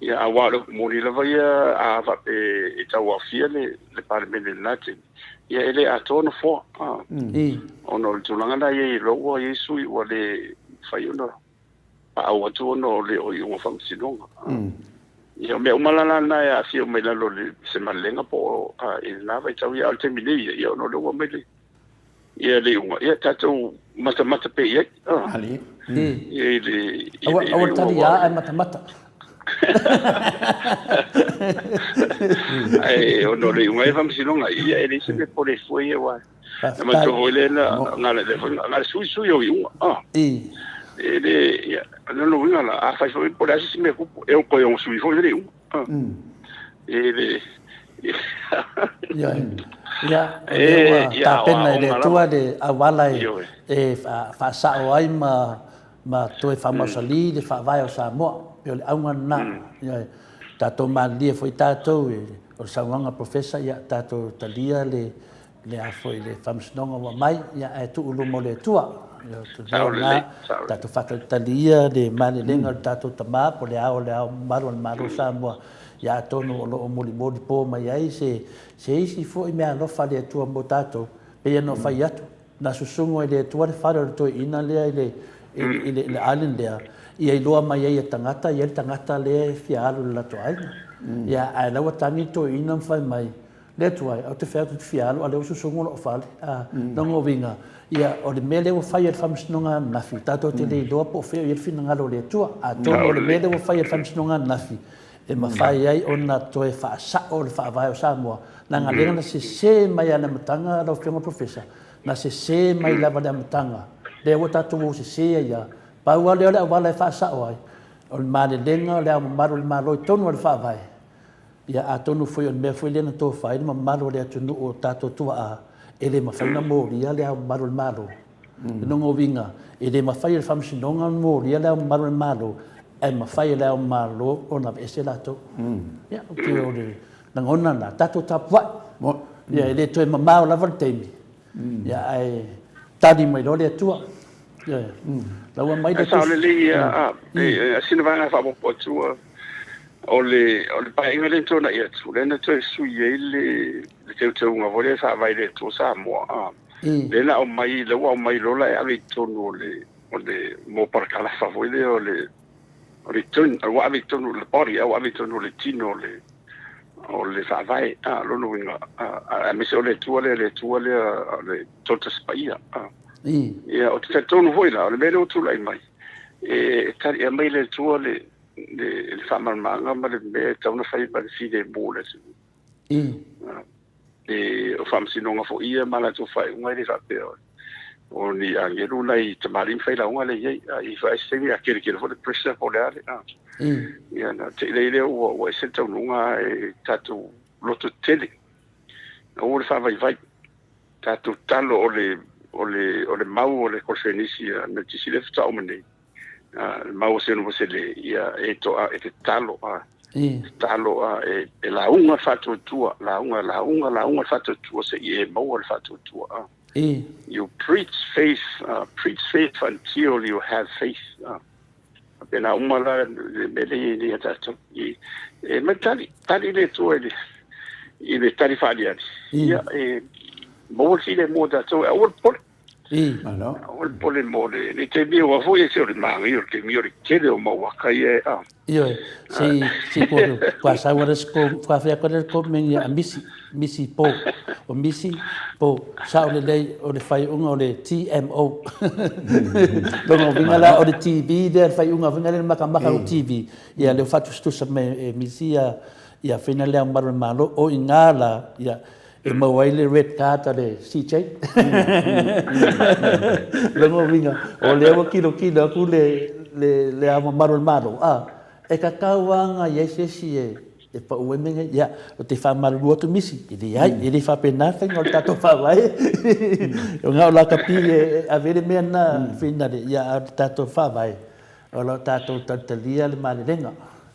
Ia aua o le upu moni lava ia a faapea e tau aofia le le Palemene i lena taimi, ia e le atoa nofoa. Ona o le tulaga lena e i ai loa ua i ai sui ua le mafai ona paau atu ona o le iuga o faamasinoga. Ia o mea uma la na e aafia uma i lalo o se malelega po o i lena vaitau. Ia a o le taimi nei, ia ona o lea ua aumai le ia le iuga, ia tatou matamata pea i ai. Ali. Ia i le Aua aua le taliā ae matamata. Ae ona o le iuga ai faamasinoga, ia e leai se mea pole fua ia aua na manatua foi lea na na le sui sui o iuga. E le, ia, o lona uiga la, afai foi po o le a se isi mea tupu, e toe ono sui foi le iuga. E le Ia, ia, o lea ua tapena e le Atua le auala e faasao ai ma ma toe faamausali le Faavae o Samoa. E pei o le auga lena. Ioe. Tatou malilie foi tatou, o le saunoaga a le Professor, ia tatou talia le le a foi le faamasinoga ua aumai, ia ae tuu i luma o le Atua. Ia, o le mea lena, tatou faatalitali ia le malelega o le tatou Tama po o le Ao o le Ao Mamalu o le Malo o Samoa, ia atonu o lo o molimoli po mai ai se se isi foi meaalofa a le Atua mo tatou, pei ona fai atu, na susugu e le Atua le fale o le toeaina lea i le i le island lea, ia iloa mai ai e tagata, e i ai le tagata lea e fia alu i le latou aiga. Ia, ae la ua tagi le toeaina ma fai mai, Le Atua e, ou te fai atu ou te fia alu, a o lea ua susugu lou fale. A, lona uiga, ia, o le mea lea ua fai e le Faamasinoga ananafi, tatou te le iloa po o fea o i ai le finagalo o le Atua. Atonu o le mea lea ua fai e le Faamasinoga ananafi, e mafai ai ona toe faasao le Faavae o Samoa, leaga lea na sese mai lava i le amataga lau Afioga Professor, na sese mai lava i le amataga, lea ua tatou o sese ai lava. Pau lava lea o le auala e faasao ai, o le malelega o le Ao Mamalu o le Malo i totonu o le Faavae, Ia, atonu foi o le mea foi lea na tofa ai le mamalu o le atunuu o tatou tuaa, e le mafai ona molia le Ao Mamalu o le Malo. O lona uiga, e le mafai e le Faamasinoga ona molia le Ao Mamalu o le Malo, ae mafai e le Ao Malo ona aveese latou. Ia, ou te o le lagona lena, tatou tapuai. Ia, e le toe mamao lava le taimi, ia, ae tali mai loa le Atua. Ia, la ua aumai le tusi. Sao lelei ia, sina vaega e faaopoopo atu, o le o le paeaiga lea na tuanai atu, lea na toe sui ai le le teuteuga foi lea e faavae i le Atua Samoa, a. Lea na aumai, lea ua aumai loa la e ave i totonu o le o le mo parakalafa foi lea o le o le tonu, ua ave i totonu o le body, a ua ave i totonu o le tino o le o le faavae, a, lona uiga, aemaise o le Atua lea, le Atua lea o le Totus Paia, a. Ia, ou te talitonu foi la, o le mea lea ua tulai mai, e tali aumai le Atua le le faamalamalamaga ma le mea e tatau ona fai ma le filemu o le atunuu. E, o faamasinoga foi ia ma latou faaiuga e le faapea o ni agelu nai tamalii ma failauga lea e i ai. A i ai se taimi a kelikeli foi le pressure po o le a le, ia ona te i lea ua ese le taunuuga ae tatou loto tetele. Aua le faavaivai. Tatou tatalo o le o le o le mau o le Kolofenisi a Meletisi lea faatoa uma nei. Le mau a Sione Uesele, ia e toa e tatalo a tatalo a e, e lauga le faatuatua, lauga lauga lauga le faatuatua se i e maua le faatuatua a. You preach faith, preach faith until you have faith. Pena uma la le mea lea i ai nei a tatou. E mai tali, tali le Atua i le i le tali faaaliali. Ia e maua le filemu o tatou, e aua le popole. Malo. O le pole mo le le taimi aua foi e se o le manaia o le taimi o le tele o mau aka ia e a. Ioe, se se ko kua sau ala se ko kua whea koe le ko me a misi, misi po. O misi po sao lelei o le whaiunga o le TMO. Longa uiga la o le TV lea le whaiunga uiga le makamaka o TV. Ia leo whatusatusa me e misi ia ia whina lea maru le malo o i ngā la ia E mau ai le red card a le CJ. Lona uiga, o lea ua kilokilo atu le, le, le Ao Mamalu o le Malo, a, e tatau lava ona i ai se isi e, e pau ai mea nei. Ia, ou te faamalulu atu misi, e leai, e le faapena le faiga o le tatou Faavae. O na o lakapi e ave ai le mea lena finale, ia, a o le tatou Faavae, o lo o tatou talitalia le malelega.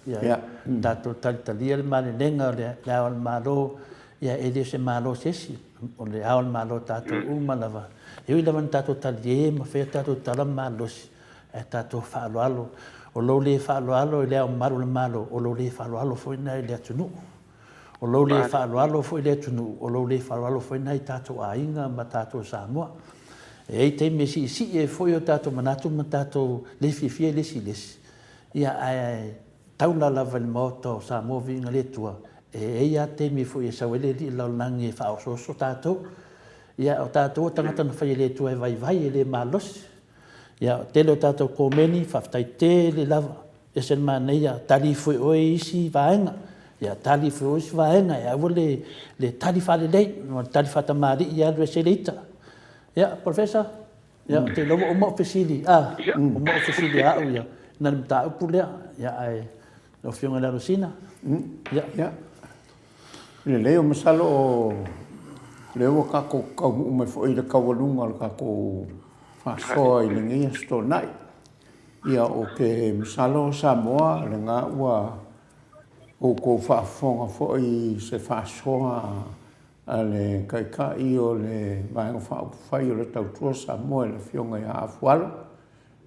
Ia, tatou talitalia le malelega o le Ao o le Malo, Ia, e le o se Malo se isi, o le Ao o le Malo tatou uma lava. E ui lava ina tatou talie ma fai a tatou tala malosi, ae tatou faaaloalo. O lou le faaaloalo i le Ao Mamalu o le Malo, o lou le faaaloalo foi lena i le atunuu. O lou le faaaloalo foi i le atunuu, o lou le faaaloalo foi lena i tatou aiga ma tatou Samoa. E i ai taimi e siisii ai foi o tatou manatu ma tatou le fiafia i le isi i le isi, ia, ae Taula lava i le Maota o Samoa Viiga le Atua, e i ai lava taimi foi e sau ai le Alii lalolagi e faaosooso tatou. Ia, o tatou o tagata na fai e le Atua e vaivai, e le malosi. Ia, o tele o tatou komeni, faafetai tele lava, ese le manaia, tali ifo e oe isi vaega. Ia, tali ifo e oe isi vaega, e aua le, le tali faalelei, o le tali faatamalii e alu ese ai le ita. Ia, Professor, Ia, ou te iloa ua uma ou fesili, a, uma ou fesili a au ia, na le mataupu lea, ia, ae, lau Afioga i le Alosina, ia. Ia, lelei, o masalo o lea ua tatou taunuu mai foi i le taualuga o le tatou faasoa i lenei Aso Toonai. Ia, ou te masalo Samoa, lena ua outou faafofoga foi i se faasoa a le Taitai o le Vaega Faaupufai o le Tautua Samoa i le Afioga ia Afualo,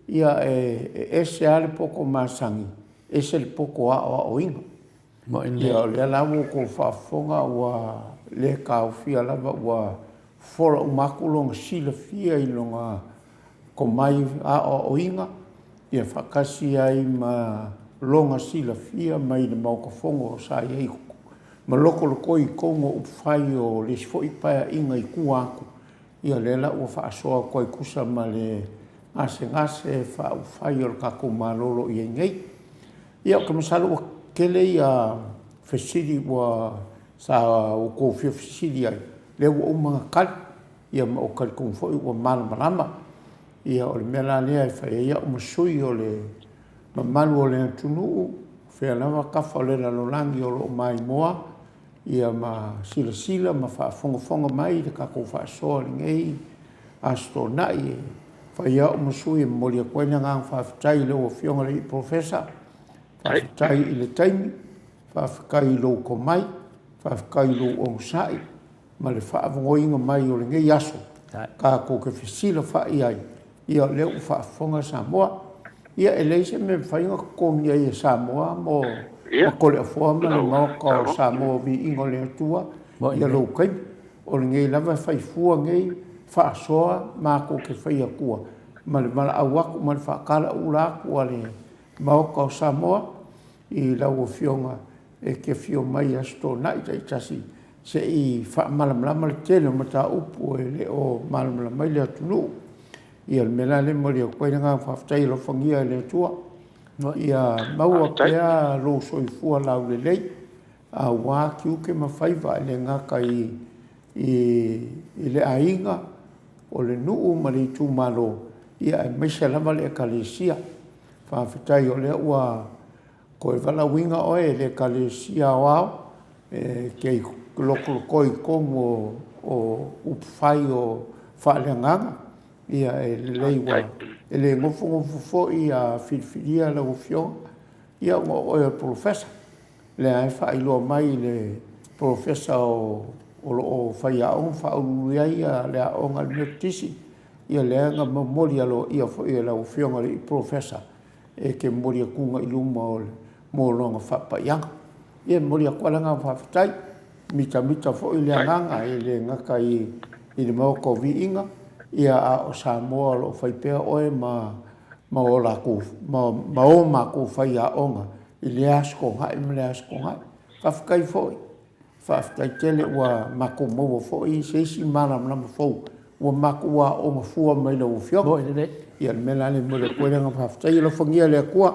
ia e ese lava le poto masani, ese le poto aoaoina. Ia o lea la ua outou faafofoga ua le taofia lava ua fofola uma atu lona silafia i lona tomai aoaoina, ia faatasi ai ma lona silafia mai le Maota Fono sa i ai ma lokolokoi i totonu o upufai o le isi foi paeaiga i tua atu, ia lea la ua faasoa atu ai tusa ma le gasegase faaupufai o le tatou Malo o lo o i ai nei. Ia ou te masalo ua tele ia fesili ua sa outou fia fesili ai, lea ua uma ona tali, ia ma ou talitonu foi ua malamalama. Ia o le mea la lea e fai ai au ma sui o le mamalu o le atunuu, fea lava tafa o le lalolagi o lo o maimoa, ia ma silasila ma faafogafoga mai i le tatou faasoa i lenei Aso Toonai. E fai au ma sui e momoli atu ai le agaga faafetai i lau Afioga i le Polofesa, faafetai i le taimi, faafetai i lou tomai, faafetai i lou onosai, ma le faavagoina mai o lenei aso tatou te fesilafai ai, ia o lea ua faafofoga Samoa. Ia e leai se mea e mafai ona totogi ai e Samoa mo ma Toleafoa ma le Maota o Samoa Viiga o le Atua ia lou taimi. O lenei lava e fai fua nei faasoa matou te fai atua ma le valaau atu ma le faatalaula atu a le Maota o Samoa i lau Afioga e te afio mai i Aso Toonai taitasi se i faamalamalama le tele o mataupu e le o malamalama ai le atunuu. Ia o le mea la lea e momoli atu ai le agaga faafetai, alofagia e le Atua ia maua pea lou soifua laulelei aua tiute ma faiva e le gata i le aiga, o le nuu ma le itumalo, ia aemaise lava le Ekalesia. Faafetai o lea ua Toe valaauina oe e le Ekalesia Aoao e te lokoloko i totonu o upufai o faaleagaga. Ia e lelei ua e le nofonofo foi a filifilia lau Afioga, ia ua o oe o le polofesa. Lea e faailoa mai i le polofesa o lo o faiaoga faauluulu i ai le aoga a le Metotisi, ia lea na momoli aloaia foi e lau Afioga i le polofesa e te momoli atuga i luma o le mo lona faapaiaga. Ia e momoli atu lava le agaga faafetai, mitamita foi le agaga e le gata i le Maota o Viiga, Ia, a o Samoa o lo o fai pea oe ma ma o lakou ma ma o makou faiaoga i lea Aso Toonai ma lea Aso Toonai. Faafetai foi. Faafetai tele ua matou maua foi se isi malamalama fou ua matou aooga fua mai lau Afioga. Moi lelei. Ia, o le mea la lea e momoli atu ai le agaga faafetai. Alofagia e le Atua.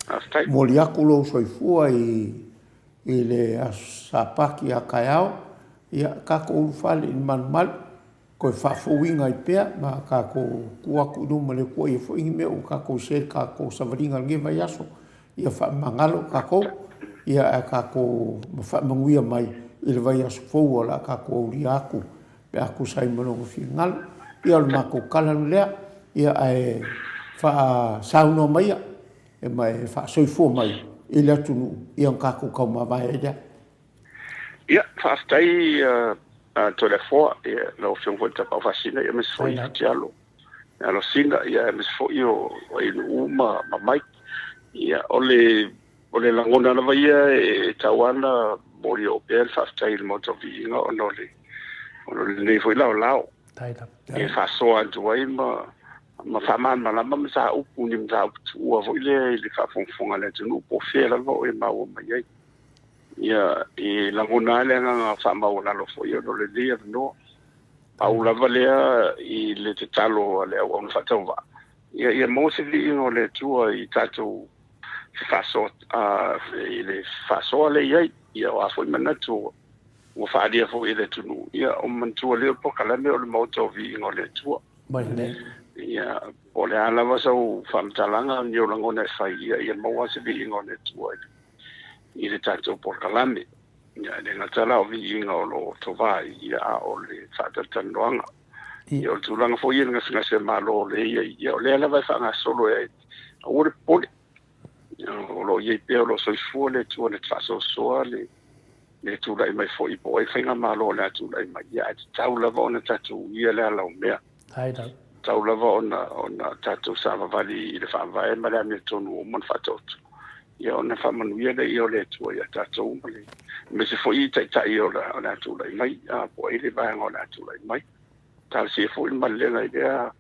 Faafetai. Momoli atu lou soifua i i le Aso Sapati a taeao. Ia, tatou ulufale i le malumalu. Toe faafouina ai pea ma tatou tuu atu i luma o le Atua ia foi ni mea ua tatou se i le tatou savaliga i lenei vaiaso. Ia faamagalo tatou, ia ae tatou ma faamanuia mai i le vaiaso fou o le a tatou aulia atu pe a tusa ai ma Lona finagalo. Ia o le matou tala lea, ia ae faasaunoa maia ma e faasoifua mai i le atunuu, ia ona tatou taumavae ai lea. Ia, faafetai Toleafoa, ia, lau Afioga foi i le Tapaau Faasisina, ia, aemaise foi Futialo Alosina, ia, aemaise foi o Ainuu ma Mike. Ia, o le, o le lagona lava ia e tau lava ona momoli oo pea le faafetai i le Maota o Viiga ona o le, ona o lenei foi laolao e faasoa atu ai ma, ma faamalamalama mataupu, ni mataupu tuua foi lea i le faafogafoga a le atunuu po o fea lava o e maua mai ai. Ia, e lagona lava le agaga faamaualalo foi ona o lenei avanoa. Pau lava lea i le tatalo a le auauna faatauvaa, ia, ia maua se viiga o le Atua i tatou fefaasoa, i le faasoa lea e i ai. Ia, o a foi manatu ua faaalia foi e le atunuu, ia, o manatua lea o le polokalame o le Maota o Viiga o le Atua. Ia, po o le a lava sau faamatalaga, ni ou lagona e fai, ia, ia maua se viiga o le Atua i le i le tatou polokalame. Ia, e le gata la o viiga o lo o tovai, ia, a o le faatalatalanoaga. Ia, o le tulaga foi ia i le gasegase a Malo o lea e i ai, ia, o lea lava e faagasolo e aua le popole. Ia, o lo o i ai pea, o lo o soifua le Atua na te faasoasoa le, le tulai mai foi po o ai faigamalo o le a tulai mai, ia, ae tatau lava ona tatou uia le ala o mea. Tatau lava ona ona tatou savavali i le Faavae ma le amiotonu ua uma ona faataoto, ia ona faamanuia lea o le Atua ia tatou ma le aemaise foi taitai o le a tulai mai, po o ai le vaega o le a tulai mai. Talosia foi le malelega i lea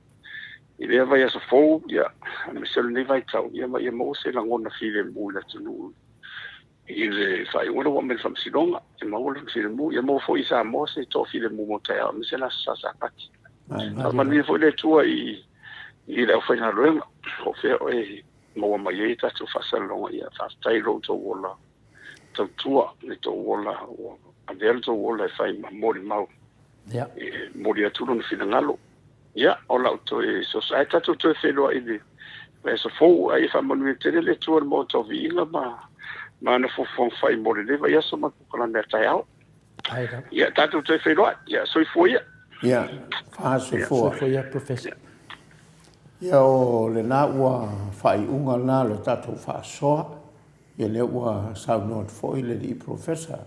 i lea vaiaso fou, ia, aemaise o lenei vaitau, ia ma ia maua se lagona filemu i le atunuu i le faaiuga lea ua aumai i le Faamasinoga, e maua le filemu, ia maua foi i Samoa se toafilemu mo taeao aemaise le Aso Sa Sapati. Faamanuia foi le Atua i i le aufaigaluega, po o fea o e maua mai ai tatou faasalalauga. Ia faafetai i lo outou ola tautua, le tou ola ua avea le tou ola e fai ma molimau e momoli atu lona finagalo. Ia, o lau toe soso, ae tatou toe feiloai i le vaiaso fou, ae ia faamanuia tele le Atua i le Maota o Viiga ma ma ana fuafuaga fai mo lenei vaiaso ma le polokalame a taeao. Ia, tatou toe feiloai. Ia, soifua ia. Ia, faasoifua. Soifua ia, Professor. Ia, o lena ua faaiuga lena o le tatou faasoa. Ia, lea ua saunoa atu foi le alii Professor.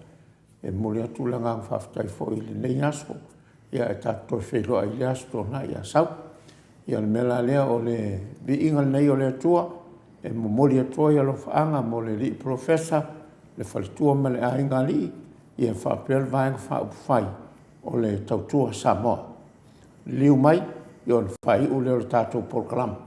E momoli atu le agaga faafetai foi i lenei aso, ia e tatou toe feiloai i le Aso Toonai ia Sau. Ia o le mea la lea o le viiga lenei o le Atua e momoli atu ai alofaaga mo le alii Polofesa, le faletua ma le aiga alii, ia faapea le Vaega Faaupufai o le Tautua Samoa. Liliu mai, ia ona faaiu lea o le tatou polokalame.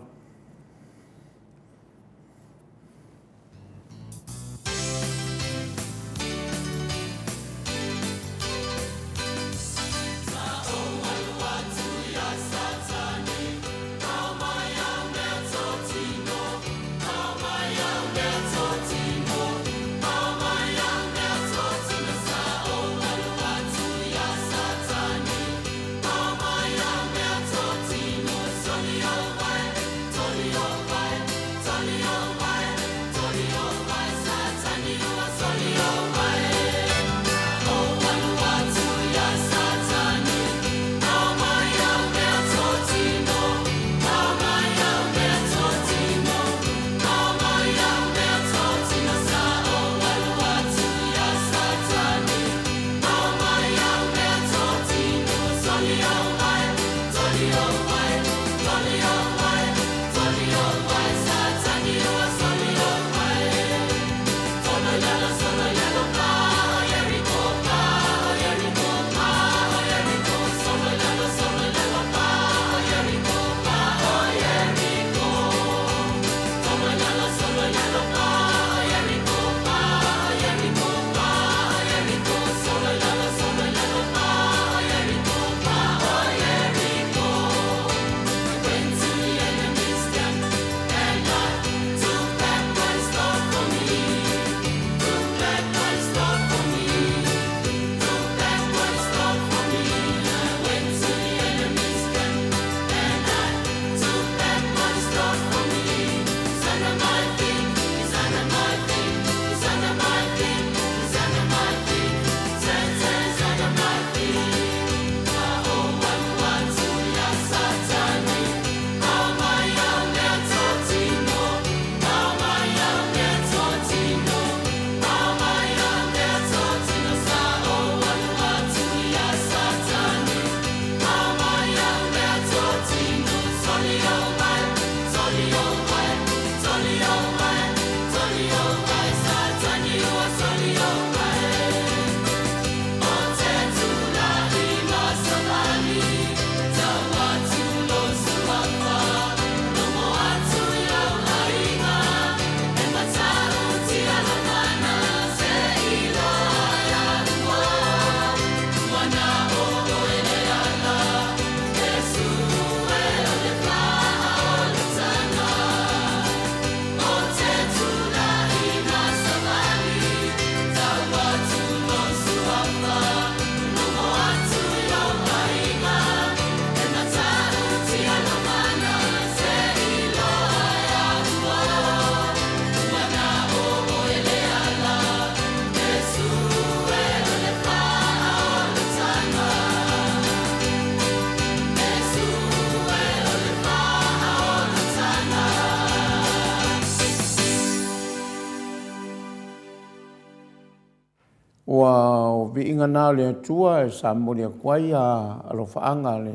Ua o viiga na o le Atua e sa momoli atu ai alofaaga a le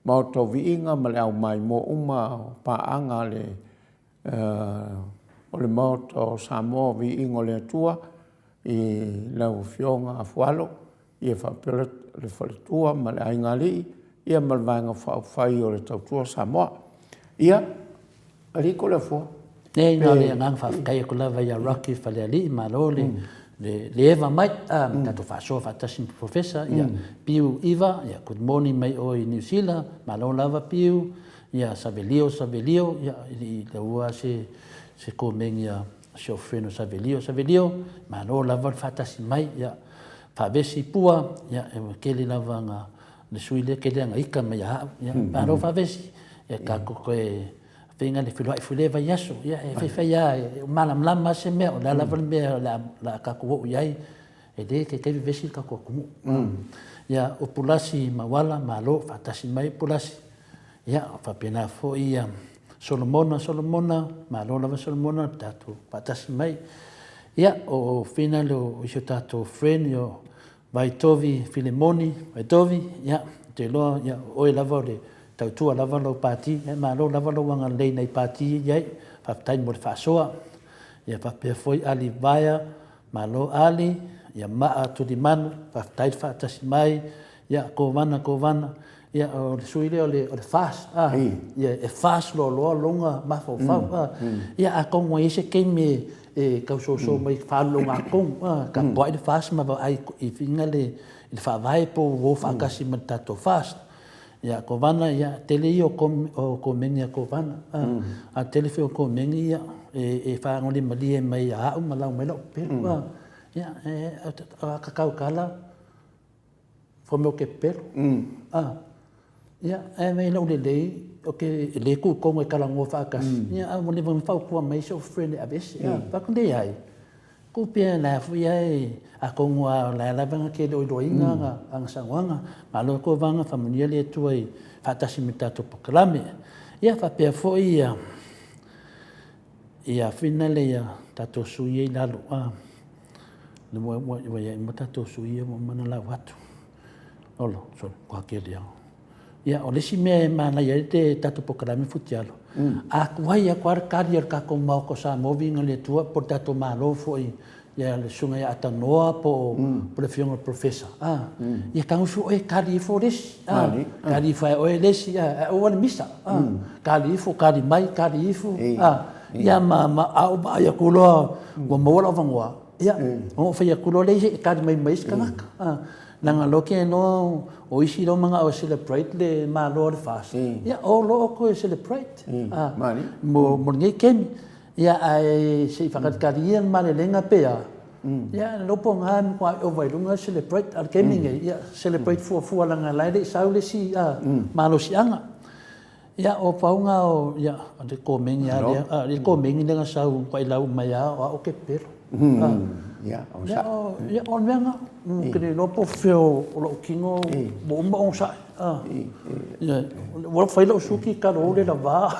Maota o Viiga ma le au maimoa uma o paaga a le o le Maota o Samoa o Viiga o le Atua i lau Afioga Afualo ia faapea le faletua ma le aigaalii ia ma le Vaega Faaupufai o le Tautua Samoa. Ia, Alii Toleafoa. Leai, na o le agaga faafetai atu lava ia Rocky Falealii, malo le le eva mai, a ma tatou faasoa faatasi ma Professor, ia Piu Iva, ia good morning mai oe i Niu Sila, malo lava Piu, ia Savelio Savelio, ia e le i laua se se komeni a si ou friend o Savelio Savelio, malo lava le faatasi mai, ia Faavesi Pua, ia e tele lava na le sui lea tele ana ita mai ia au, ia malo Faavesi, ia tatou toe feiga le feiloai foi lea vaiaso, ia e faifai lava e malamalama lava se mea, o le a lava le mea o le a tatou oo i ai, e le taitai vevesi le tatou atunuu. Ia, o Pulasi Mauala, malo, faatasi mai Pulasi. Ia, faapena foi ia Solomona, Solomona, malo lava Solomona, le tatou faatasi mai. Ia, o Fina le o isi o tatou friend, o Vaitovi Filemoni, Vaitovi, ia, ou te iloa, ia, o oe lava o le tautua lava lau pati, ia, malo lava lou agalelei i nai pati ia i ai, faafetai mo le faasoa. Ia, faapea foi Ali Vaea, malo Ali, ia, Maa Tulimanu, faafetai le faatasi mai, ia, Kovana, Kovana, ia, o le sui lea o le, o le FAST, a, ia, e fast loaloa lona mafaufau, a, ia, atonu e i ai se taimi e, e tau soso mai faalulogatonu, a, tapuai le FAST ma vaai i fina le, i le faavae po o faatasi ma le tatou FAST. Ia, Kovana, ia, tele ia o, kom, o komeni a Kovana, a, a tele foi o komeni ia, e, e faagolimalie mai ia au ma lau mai lau pelu, a, ia, e, a kakau kala, Fai mai ou te pepelo. A, ia, ae vaai lau lelei, ou te le tu tonu e talanoa faatasi, ia, a ua leva ona fautua mai si ou friend e aveese. A, fai atu, leai, tuu pea o la foi lava e, atonu lava o la lava na te le o iloaina ana saunoaga. Malo atu Vaga, faamanuia le Atua i faatasi ma le tatou polokalame. Ia faapea foi ia, ia finale ia tatou sui ia i lalo, a. Ua, ua, ua iai uma tatou sui ia ua uma ona lau atu. Olo, sorry, ua kele au. Ia, o le isi mea e manaia ai le tatou polokalame futialo, a tuai atu lava le tali a le tatou Maota o Samoa viiga i le Atua po o le tatou Malo foi ia le Susuga ia Atanoa po o le Afioga i le Professor, a, ia tago ifo oe e tali ifo le isi, a, tali ifo lava e oe le isi, a, ae aua le misa, a, tali ifo, tali mai, tali ifo, a, Ia ma, ma, a ou vaai atu loa ua maua lou avanoa, ia, ona ou fai atu loa lea e tali mai ma isi tagata. Leaga loa ke iloa o isi loa manao e celebrate le Malo o le FAST, ia o loa outou e celebrate mo, mo lenei taimi. Ia ae se i faatalitali ia le malelega pe a, ia le iloa po o na e matua ova i luga le celebrate, a o le taimi lenei, ia celebrate fuafua leaga o la e le i sau le isi malosiaga. Ia, o pauga o, ia, o le komeni a lea, a le komeni lea na sau kai lau mai a o au ke pelo. Ia, o sa. Ia, o le mea na, ke le iloa po o fea o lou kino ua uma ona sae. Ia, ua fai lau suki talo le lava.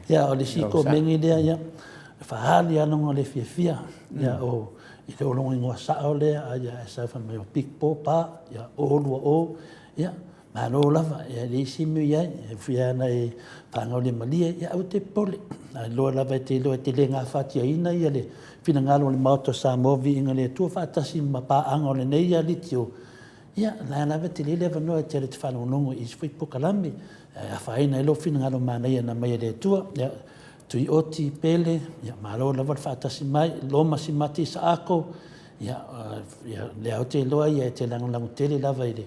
Ia, o le isi komeni lea, ia, e faaali lava lona le fiafia. Ia, o, e le o lona igoa sao lea, a ia, e sau fai mai o Big Paw Pa, ia, o lua o, ia, Malo lava, e leai se mea i ai, e fia ana e faagaulemalie, ia aua te popole. A iloa lava e te iloa e te le gafatiaina ia le finagalo o le Maota o Samoa, viiga le Atua faatasi ma paaga o lenei alitio, ia la lava e tele le avanoa e te alu e te faalogologo i isi foi polokalame, e afaina ai lou finagalo manaia na aumai e le Atua. Ia, Tuioti, Pele, ia malo lava le faatasi mai, Roma Simati Saako, ia, ia lea ou te iloa ia e te lagolago tele lava i le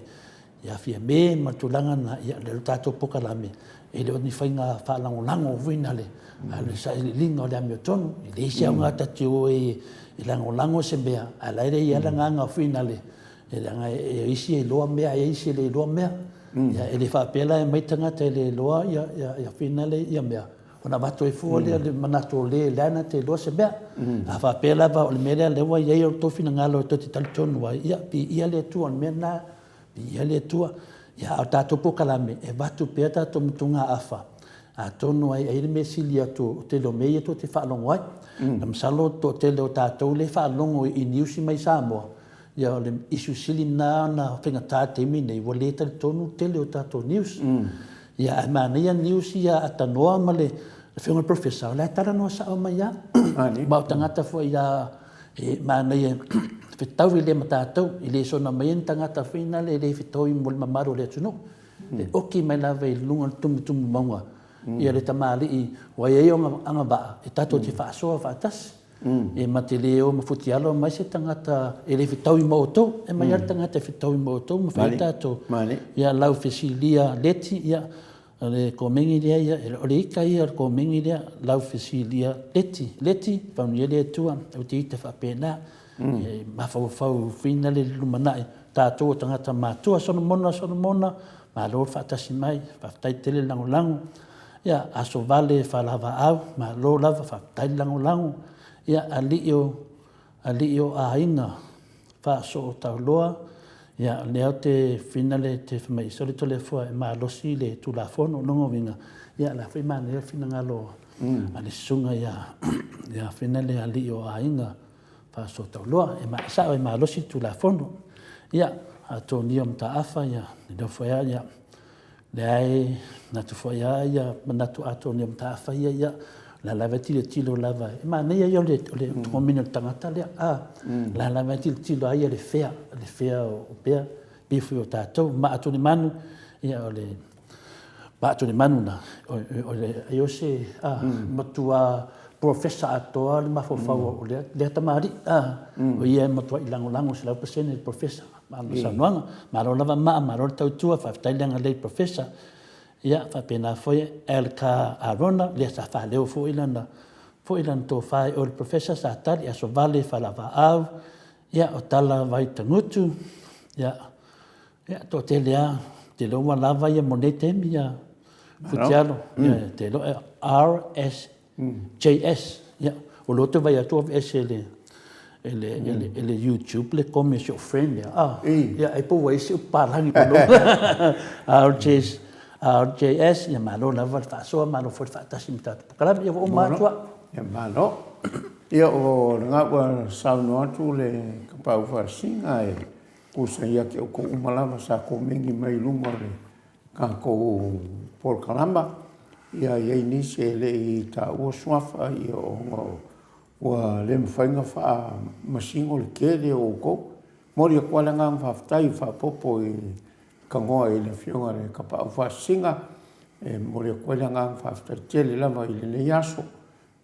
Ia Fiame ma le tulaga lena, ia o le tatou polokalame, e le o ni faiga faalagolago foi na le, a o le sailiiliga o le amiotonu. E leai se aoga ta te o ai e lagolago se mea, a o la e i ai lava le agaga foi na le, leaga e o isi e iloa mea, e i ai isi e le iloa mea. Ia e le faapea la e omai tagata e le iloa ia finale ia mea, ona avatu ai fua lea o le manatu o le la na te iloa se mea. A faapea lava o le mea lea lea ua i ai o le tou finagalo tou te talitonu ai, ia piia le Atua o le mea lena. Viia le Atua. Ia, a o tatou polokalame, e avatu pea tatou motugaafa. Atonu ai ai le mea sili atu o tele o mea ia tou te faalogo ai. Na masalo toatele o tatou lea e faalogo i news mai Samoa, ia o le issue sili lena ona faigata i le taimi lenei ua le talitonu le tele o tatou news. Ia ae manaia news ia a tanoa ma le Afioga i le Professor, o la e talanoa sao mai lava. Ma o tagata foi a e manaia fetaui lea ma tatou, e le soona aumaia ni tagata foi na e le fetaui mo le mamalu o le atunuu. E oki mai lava i luga o le tumutumu mauga ia le tamalii ua i ai ona agavaa e tatou te faasoa faatasi. E ma te le o ma futialo aumai se tagata e le fetaui ma outou. E aumai lava le tagata e fetaui ma outou ma fai ai tatou. Ia lau fesilia Leti, ia o le komeni lea ia, o le ita ia o le komeni lea, lau fesilia Leti, Leti, faamanuia le Atua, ou te ita faapena. E mafaufau fina le lumanai, tatou o tagata matua. Solomona, Solomona, malo le faatasi mai, faafetai tele le lagolago. Ia, Aso Vale Faalavaau, malo lava, faafetai le lagolago. Ia, alii o, alii o aiga Faasootauloa, ia, o lea ou te fina le te fai mai, sole Toleafoa e malosi le Tulafono. O lona uiga, ia, o la foi e manaia le finagalo a le susuga ia, ia fina le alii o aiga Faasootauloa. E sao e malosi le Tulafono. Ia, a Tonia o Mataafa, ia, e nofo ai lava, ia, lea e manatu foi lava ia manatu atoa o mataafa ia, ia, o la lava e tilotilo lava, e manaia ia o le togomina o le tagata lea, a, o la lava e tilotilo lava ia le fea, le fea o pea, pei foi o tatou, maa tulimanu, ia o le maa tulimanu na, o le, ai o se, a, matua professor atoa le mafaufau o lea tamalii, a, o ia e matuai lagolago 100% le professor. Malo le saunoaga, malo lava maa, malo le tautua, faafetai le agalelei Professor. Ia, faapena foi Elka Arona, lea sa faaleo foi lana, foi lana tofa i o le Professor sa tali, Aso Vale Faalavaau, ia, o Tala Vaitagutu, ia, ia, toatele lava, ou te iloa ua lava ia mo nei taimi, ia, Futialo, ia, te iloa, RS JS, ia, o lea ou te vaai atu ua aveese e le, e le, e le, e le YouTube le komi a si ou friend lea. Ah, ia, ai po ua i ai si upu palagi ma lou. RJS, RJS, ia malo lava le faasoa, malo foi le faatasi ma tatou polokalame. Ia ua uma atu au. Ia malo. Ia o lena ua saunoa atu le Kapaau Faasiga e tusa ia te outou uma lava sa komeni mai i luga o le tatou polokalama, ia i ai nisi e le i taua suafa ia ona ua le mafai ona faamasino le tele o outou. Momoli atu lava le agaga faafetai faaopoopo i tanoa i le Afioga i le Tapaau Faasisina, e momoli atu ai le agaga faafetai tele lava i lenei aso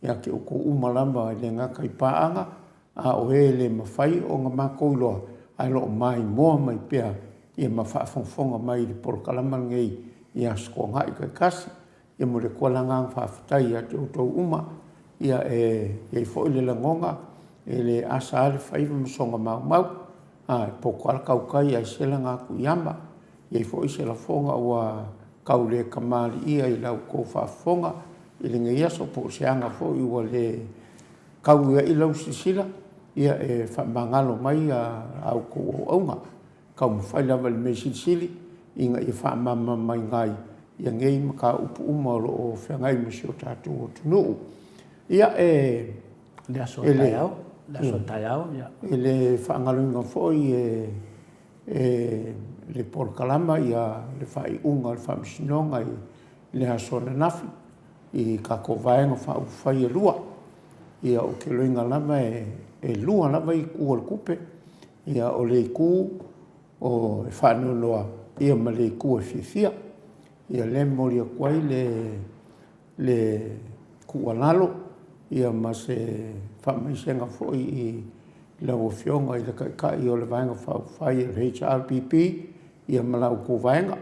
ia te outou uma lava e le gata i paaga, a o e le mafai ona matou iloa, ae o lo o maimoa mai pea ia ma faafogafoga mai i le polokalama lenei i Aso Toonai taitasi. Ia momoli atu le agaga faafetai ia te outou uma. Ia e i ai foi le lagona, e le asa lava le faiva ma soona maumau. A e poto lava le tautai ae sela na atu i ama. E i ai foi se lafoga ua tau le kamaliia i la outou faafofoga i lenei aso, po o se aga foi ua le tau i ai lau silasila, ia e faamagalo mai a outou auauna. Taumafai lava i le mea silisili ina ia faamalamalamaina ai ia nei mataupu uma o lo o feagai ma si o tatou atunuu. Ia e Le aso a taeao, le aso a taeao, ia. E le faagaloina foi e e le polokalama ia le faaiuga o le Faamasinoga i le aso ananafi i tatou Vaega Faaupufai e lua. Ia ou te iloaina lava e lua lava itu o le tupe, ia o le itu o e faanoanoa ia ma le itu e fiafia. Ia lea e momoli atu ai le le tuualalo ia ma se faamaisega foi i lau Afioga i le Taitai o le Vaega Faaupufai o le HRPP ia ma la outou vaega.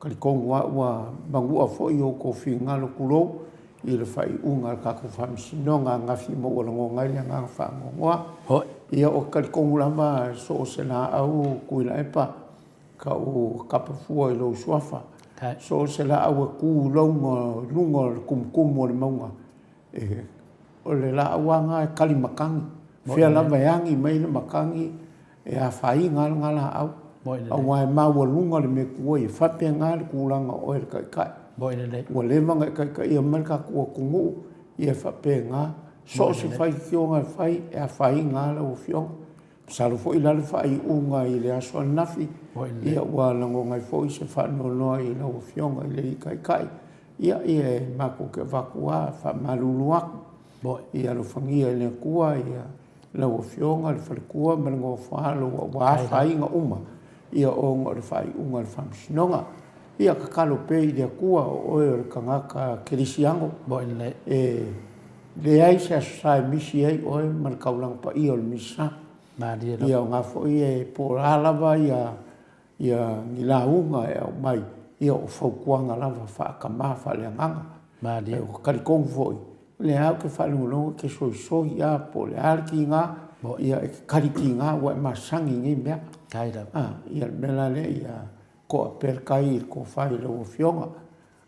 Talitonu lava ua manua foi o outou finagalo, tulou, i le faaiuga a le tatou Faamasinoga ananafi ma ua lagona ai le agaga faanoanoa. Ia ou te talitonu lava so o se laau Tuilaepa Ka ou kapa fua i lou suafa. So o se laau e tu i luga o le tumutumu o le mauga, o le laau lava lena e kali matagi. Fea lava e agi mai ai le matagi, e afaina lava lena laau, aua e maualuga le mea e tu ai. E faapena le tulaga o oe le Taitai. Ua leva ona e taitaia mai le tatou atunuu, ia e faapena, so o se faitioga e fai, e afaina lava lau Afioga. Masalo foi o le a le faaiuga i le aso ananafi, ia ua lagona ai foi se faanoanoa i lau Afioga i le Taitai. Ia e matou te avatu lava, faamalulu atu, ia alofagia e le Atua lau Afioga, le faletua ma le nofoaalo ua afaina uma ona o le faaiuga a le Faamasinoga. Ia tatalo pea i le Atua, o oe o le tagata kerisiano, e leai se Aso Sa e misi ai oe ma le taulaga paia o le Misa. Ia o na foi e po o a lava ia ni lauga e aumai, ia o fautuaga lava faatama faaleagaga. Malie. Ou te talitonu foi, o lea lava ou te faalogologo e te soisoi lava po o le a le tiga, ia e te tali tiga ua e masani i nei mea. Ah, ia le mea la lea ia to'a pea le tai i le tofa i lau Afioga.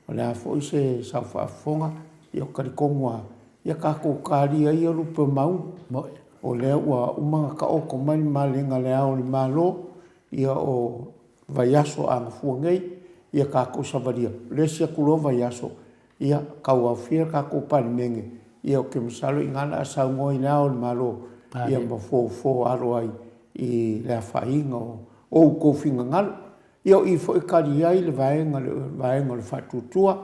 O le a foi se sau faafofoga, ia ou te talitonu lava, ia tatou talia ia lupe o mauga. O lea ua uma ona taoto mai le maliega a Le Ao o le Malo, ia o vaiaso a gafua nei, ia tatou savalia. O le isi atu loa vaiaso, ia tauaofia le tatou Palemene, ia ou te masalo i ina o le a saunoa ai Le Ao o le Malo, ia ma fofo alo ai i le afaina o outou finagalo. Ia o i foi e tali ai le vaega vaega o le faatuatua,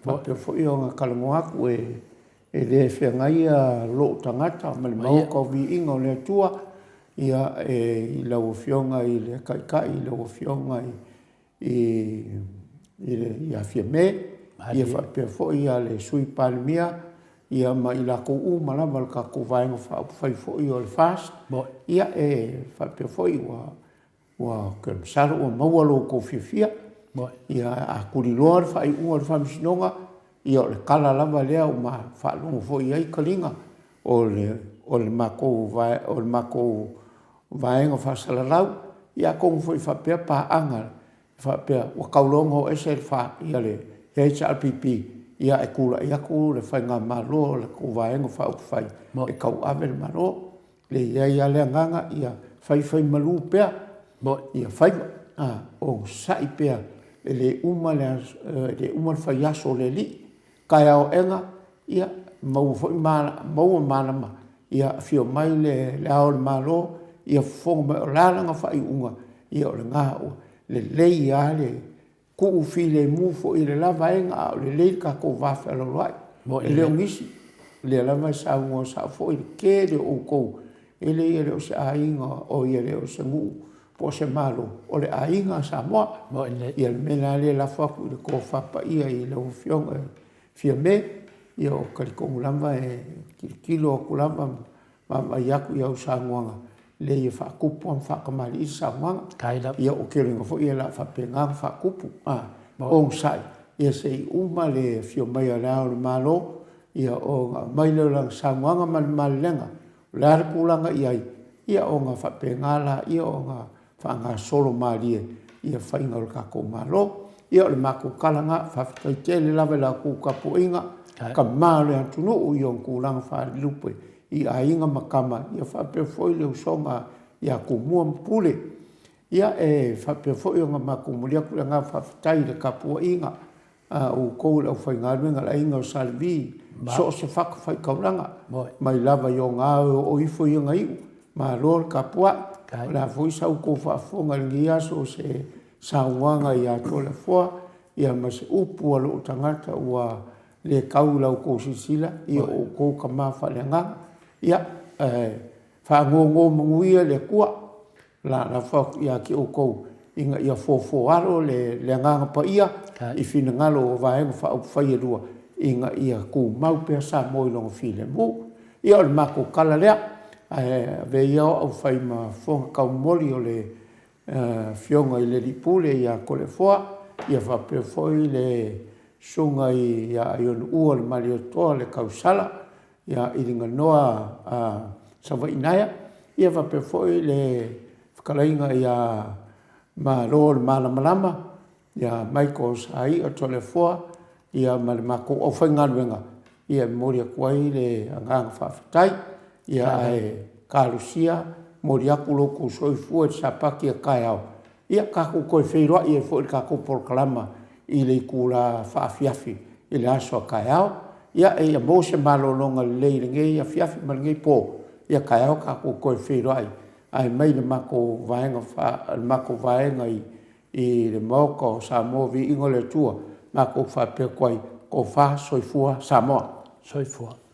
faapea foi ona talanoa atu e E le feagaia lou tagata ma le Maota o Viiga o le Atua, ia, e, i lau Afioga i le Taitai, i lau Afioga i, i le, ia Fiame, ia faapea foi ia le Sui Palemia, ia ma i latou uma lava o le tatou Vaega Faaupufai foi o le FAST, ia, e faapea foi ua Ua masalo ua maua lo outou fiafia. Ia, a tuliloa le faaiuga o le Faamasinoga, ia o le tala lava lea ua faalogo foi i ai taliga o le, o le matou, o le matou vaega faasalalau. Ia atonu foi faapea paaga faapea ua tau loa ona o ese le fa, ia le HRPP, ia ae tulai atu le faigamalo a le tou Vaega Faaupufai e tauave le Malo. Le i ai lava le agaga ia faifai malu pea ia faiva, a, onosai pea, e le uma le, e le uma le faiaso o le Alii. Taeao aena, ia maua foi ma, maua malama, ia afio mai le, le Ao o le Malo, ia fofoga mai o le a lana faaiuga, ia o lena ua lelei lava le, Tuu filemu foi i le la vaega a o lelei le tatou va fealoaloai. E le o nisi, o lea lava e saunoa sao foi le tele o outou, e leai e le o se aiga, oi e le o se nuu po o se Malo, o le aiga a Samoa. Ia le mea la lea e lafo atu i le tofa paia i lau Afioga Fiame, ia ou te talitonu lava e tilotilo atu lava ma vaavaai atu i au saunoaga, leai e faatupu lava ma faatamalii le saunoaga. Ia o Kerigo foi o le a faapena ona faatupu, a, onosai, ia se i uma le afio mai a Le Ao o le Malo, ia ona aumai lea o lana saunoaga ma le malelega, o le a le tulaga i ai, ia ona faapena lea ona faagasolo malie ia faiga o le tatou Malo. Ia o le matou tala lena, faafetai tele lava i la outou tapuaiga, tama o le atunuu i ona tulaga faalelupe i aiga ma tama, ia faapea foi le usoga ia Tumua ma Pule. Ia e faapea foi ona matou momoli atu le agaga faafetai i le tapuaiga a outou le aufaigaluega a le Aiga o Sa Levi, so o se fatafaitaulaga, mai lava i ona ao e oo ifo i ona iu, malo le tapuai. O le a foi sa outou faafofoga i lenei aso o se saunoaga ia Toleafoa, ia ma se upu a lou tagata ua le tau i la outou silasila, ia o outou tama faaleagaga. Ia, e faanonomanu ia i le Atua. Lalafo atu ia te outou ina ia fofoalo le Agaga Paia i finagalo o Vaega Faaupufai e lua ina ia tumau pea Samoa i lona filemu. Ia o le matou tala lea, ae avea ia o au fai ma fofoga taumoli o le Afioga i le Alii Pule ia Toleafoa, ia faapea foi le Susuga ia Aionuua le Malietoa le Kausala, ia Iliganoa Savainaea, ia faapea foi le fetalaiga ia Malo le Malamalama, ia Michael Saia Toleafoa, ia ma le matou aufaigaluega, ia e momoli atu ai le agaga faafetai. Ia ae talosia, momoli atu lo outou soifua i le Sapati a taeao, ia tatou toe feiloai ai foi i le tatou polokalama. i le itula faafiafi i le aso a taeao. Ia, ia maua se malologa lelei i lenei afiafi ma lenei po, ia taeao tatou toe feiloai ae mai le matou vaega le matou vaega i le Maota o Samoa, viiga o le Atua. Matou faapea atu ai, tofa soifua Samoa. Soifua.